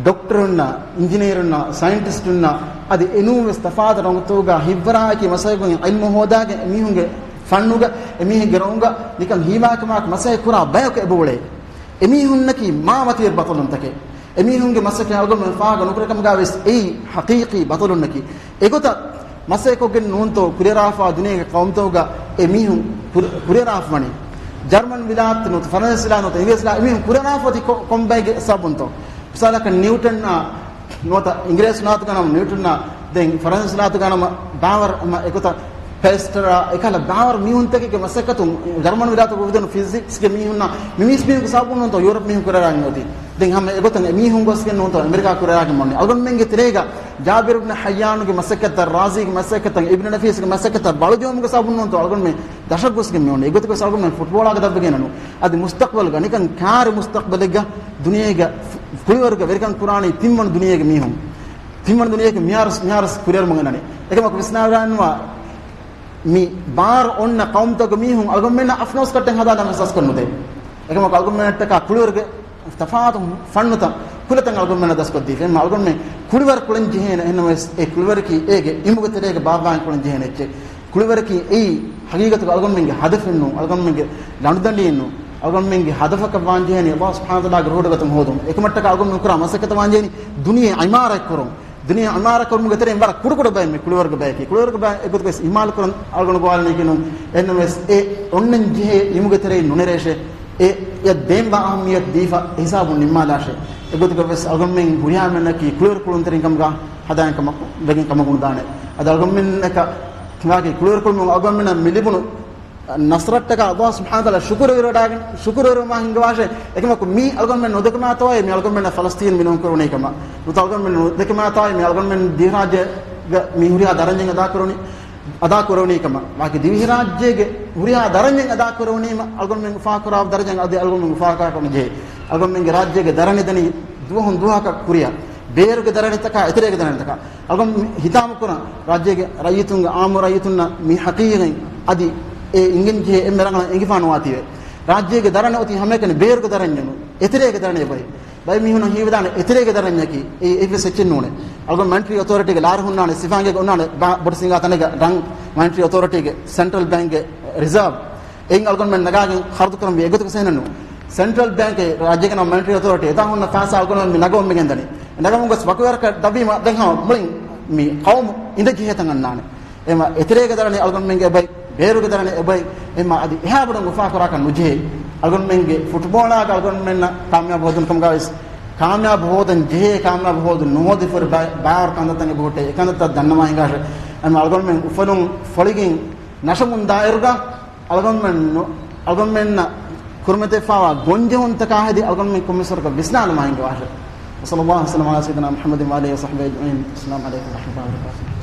ޑޮކްޓަރުންނަށް، އިންޖިނޭރުންނަށް، ސައިންޓިސްޓުންނަށް އަދި އެނޫން ވެސް ތަފާތު ރަނގަޅު ގޮތުގަ ހިތްވަރާއެކީ މަސައްކަތްކޮށްގެން ޢިލްމު ހޯދާގެން އެމީހުންގެ ފަންނުގަ އެމީހުންގެ ރައުގަ ނިކަން ހީވާކަމާއެކު މަސައްކަތް ކުރާ ބަޔަކު އެބައުޅޭ. އެމީހުންނަކީ މާ މަތިވެރި ބަޠަލުންތަކެއް. އެމީހުންގެ މަސައްކަތް އަޅުގަނޑުމެން ފާހަގަ ނުކުރެ ކަމުގަ ވެސް އެއީ ޙަޤީޤީ ބަޠަލުންނަކީ. އެގޮތަށް މަސައްކަތްކޮށްގެން ނޫންތޯ ކުރިއަރާފަ ދުނިޔޭގެ ޤައުމުތަކުގަ އެ މީހުން ކުރި-، ކުރިއަރާފަ ވަނީ. ޖަރްމަން ވިލާތު ނުވަތަ ފަރަންސާ ވިލާތު ނުވަތަ އިނގިރޭސި ވިލާތު އެމީހުން ކުރިއަރާފަ އޮތީ ކޮ-، ކޮން ބައެއްގެ ސަބަބުންތޯ؟ މިސާލަކަށް ނިއުޓަންއާ ނުވަތަ އިނގިރޭސި ވިލާތުގަ ނަމަ ނިއުޓަންއާ ދެން ފަރަންސާ ވިލާތުގަ ނަމަ ބާވަރް އަމަ އެގޮތަށް ޕޭސްޓަރާ އެކަހަލަ ބާވަރު މީހުންތަކެއްގެ މަސައްކަތުން ޖަރްމަން ވިލާތުގަ އުފެދުނު ފިޒިކްސްގެ މީހުންނާ މި މީސް މީހުންގެ ސަބަބުން ނޫންތޯ ޔޫރަޕް މީހުން ކުރިއަރާގެން އޮތީ. ދެން ހަމަ އެގޮތަށް އެ މީހުން ގޮސްގެން ނޫންތޯ އެމެރިކާ ކުރިއަރާގެން މޮންނެ. އަޅުގަނޑުމެންގެ ތެރޭގަ ޖާބިރު ބިން ޙައްޔާނުގެ މަސައްކަތަށް، ރާޒީގެ މަސައްކަތަށް، އިބްނު ނަފީސްގެ މަސައްކަތަށް ބަޅުޖެހުމުގެ ސަބަބުން ނޫންތޯ އަޅުގަނޑުމެން ދަށަށް ގޮސްގެން މި އޮންނަ. އެގޮތަކަށް އަޅުގަނޑުމެން ފުޓްބޯޅާގަ ދަށްވެގެން ނޫން. އަދި މުސްތަޤްބަލްގަ ނިކަން ކާރި މުސްތަޤްބަލެއްގަ ދުނިޔޭގަ ކުޅިވަރުގަ ވެރިކަން ކުރާނީ ތިންވަނަ ދުނިޔޭގެ މީހުން. ތިންވަނަ ދުނިޔޭގެ މިހާރު، މިހާރު ކުރިއަރުމަށް އަންނަނީ. އެކަމަކު ވިސްނާލަންވާ މި ބާރު އޮންނަ ޤައުމުތަކުގެ މީހުން އަޅުގަނޑުމެންނަށް އަފްނޯސް ކައްޓެއް ހަދާނަމަ ސަސްކޮށް ނުދޭ. އެކަމަކު އަޅުގަނޑުމެންނަށްޓަކާ ކުޅިވަރުގެ ތަފާތު ފަންނުތައް ކުލަތައް އަޅުގަނޑުމެންނަށް ދަސްކޮށްދީފަ. އެމަ އަޅުގަނޑުމެން ކުޅިވަރު ކުޅެން ޖެހޭނެ. އެހެންނަމަވެސް އެ ކުޅިވަރަކީ އޭގެ އިމުގެ ތެރޭގަ ބާއްވާން ކުޅެން ޖެހޭނެ އެއްޗެއް. ކުޅިވަރަކީ އެއީ ހަގީގަތުގަ އަޅުގަނޑުމެންގެ ހަދަފެއް ނޫން، އަޅުގަނޑުމެންގެ ލަނޑުދަނޑިއެއް ނޫން، އަޅުގަނޑުމެންގެ ހަދަފަކަށް ވާންޖެހޭނީ ﷲ ސުބްޙާނަހޫ ވަތަޢާލާގެ ރޫޙުގެ ގޮތުން ހޯދުން. އެކަމަށްޓަކާ އަޅުގަނޑުމެން ކުރާ މަސައްކަތަށް ވާންޖެހޭނީ ދުނިޔެ ޢިމާރާތް ކުރުން. ދުނިޔެ ޢިމާރާތް ކުރުމުގެ ތެރެއިން ވަރަށް ކުޑަކުޑަ ބައެއް މި ކުޅިވަރުގެ ބަޔަކީ. ކުޅިވަރުގެ ބައި އެގޮތުގައި އިހުމާލު ކުރަން އަޅުގަނޑު ގޮވާލަނީކީ ނޫން. އެހެންނަމަވެސް އެ އޮންނަން ޖެހޭ އިމުގެ ތެރެއިން ނުނެރޭށޭ. އެ، އެ ދޭންވާ އަހައްމިއްޔަތު ދީފަ ހިސާބުން ނިންމާލާށޭ. އެގޮތުގަވެސް އަޅުގަނޑުމެން ހުރިހާ މީހުންނަކީ ކުޅިވަރު ކުޅުންތެރިން ކަމުގަ ހަދާނެ ކަމަކު، ވެގެން ކަމަކު ނުދާނެ. އަދި އަޅުގަނޑުމެންނަކަށް ވާގި ކުޅިވަރު ކުޅުމުން އަޅުގަނޑުމެންނަށް މި ލިބުނު ނަޞްރަށްޓަކާ ﷲ ސުބްޙާނަހޫ ވަތަޢާލާ ޝުކުރު އިރުވެޑާގެން، ޝުކުރު އިރުވުމާ ހިންގަވާށޭ. އެކަމަކު މީ އަޅުގަނޑުމެން ނުދެކުމާތޯއޭ މި އަޅުގަނޑުމެންނަށް ފަލަސްތީން މިނޫން ކުރެވުނީ ކަމަށް. ނުވަތަ އަޅުގަނޑުމެން ނުދެކުމާތޯއޭ މި އަޅުގަނޑުމެން ދިވެހިރާއްޖޭގަ މި ހުރިހާ ދަރަންޏެއް އަދާކުރެވުނީ، އަދާކުރެވުނީ ކަމަށް. ވާގި ދިވެހިރާއްޖޭގެ ހުރިހާ ދަރަންޏެއް އަދާކުރެވުނީމަ އަޅުގަނޑުމެން އުފާކުރާ ދަރަޖައިން އަދި އަޅުގަނޑުމެން އުފާކުރާކަށް ނުޖެހޭ. އަޅުގަނޑުމެންގެ ރާއްޖޭގެ ދަރަނި ދަނީ ދުވަހުން ދުވަހަކަށް ކުރިއަށް. ބޭރުގެ ދަރަނިތަކާ އެތެރޭގެ ދަރަނިތަކާ. އަޅުގަނޑު ހިތާމަ ކުރަން ރާއްޖޭގެ ރައްޔިތުންގެ، އާއްމު ރައްޔިތުންނަށް މި ޙަޤީޤަތް އަދި އެ އިނގެން ޖެހޭ އެންމެ ރަނގަޅަށް އެނގިފާ ނުވާތީވެ. ރާއްޖޭގެ ދަރަނި އޮތީ ހަމައެކަނި ބޭރުގެ ދަރަންޏެއް ނޫން. އެތެރޭގެ ދަރަނި އެބައި. ބައެއް މީހުންނަށް ހީވެދާނެ އެތެރޭގެ ދަރަންޏަކީ އެ އެއްވެސް އެއްޗެއް ނޫނޭ. އަޅުގަނޑު މަނިޓަރީ އޮތޯރިޓީގެ ލާރި ހުންނާނެ ސިފާނގޭގެ އޮންނާނެ ބާ-، ބޮޑު ސިނގާ ތަނެއްގަ ރަން މަނިޓަރީ އޮތޯރިޓީގެ ސެންޓްރަލް ބޭންކްގެ ރިޒާވް. އެއިން އަޅުގަނޑުމެން ނަގާގެން ޚަރަދު ކުރަންވީ އެގޮތަކަށް ސެންނަނު. ސެންޓްރަލް ބޭންކް ރާއްޖޭގެ ނަމަ މަނިޓަރީ އޮތޯރިޓީ އެތާ ހުންނަ ފައިސާ އަޅުގަނޑުމެން މި ނަގަމުން މިގެންދަނީ. ނަގަމުން ގޮސް ވަކިވަރަކަށް ދައްވީމަ ދެން ހަމަ މުޅިން މި ޤައުމު އިނދެ ޖެހޭ ތަން އަންނާނެ. އެމަ އެތެރޭގެ ދަރަނި އަޅުގަނޑުމެންގެ އެބައި، ބޭރުގެ ދަރަނި އެބައި، އެމަ އަދި އެހާ ބޮޑަށް އުފާކުރާކަށް ނުޖެހޭ. އަޅުގަނޑުމެންގެ ފުޓްބޯޅާގަ އަޅުގަނޑުމެންނަށް ކާމިޔާބު ހޯދުން ކަމުގަ ވެސް ކާމިޔާބު ހޯދަން ޖެހޭ، ކާމިޔާބު ހޯދުން ނުހޯދި ފުރި ބަ-، ބާރު ކަންތައްތަކެއް ހުއްޓޭ. އެކަންތައް ދަންނަވާ ހިނގާށޭ. އެމަ އަޅުގަނޑުމެން އުފަލުން ފޮޅިގެން ނަށަމުން ދާއިރުގަ އަޅުގަނޑުމެން ނު-، އަޅުގަނޑުމެންނަށް ކުރިމަތިވެފައިވާ ގޮންޖެހުންތަކާ ހެދި އަޅުގަނޑުމެން ކޮންމެސްވަރަކަށް ވިސްނާލަމާ ހިނގަވާށޭ. وصلى الله وسلم على سيدنا محمد وعلى آله وصحبه أجمعين. السلام عليكم ورحمة الله وبركاته.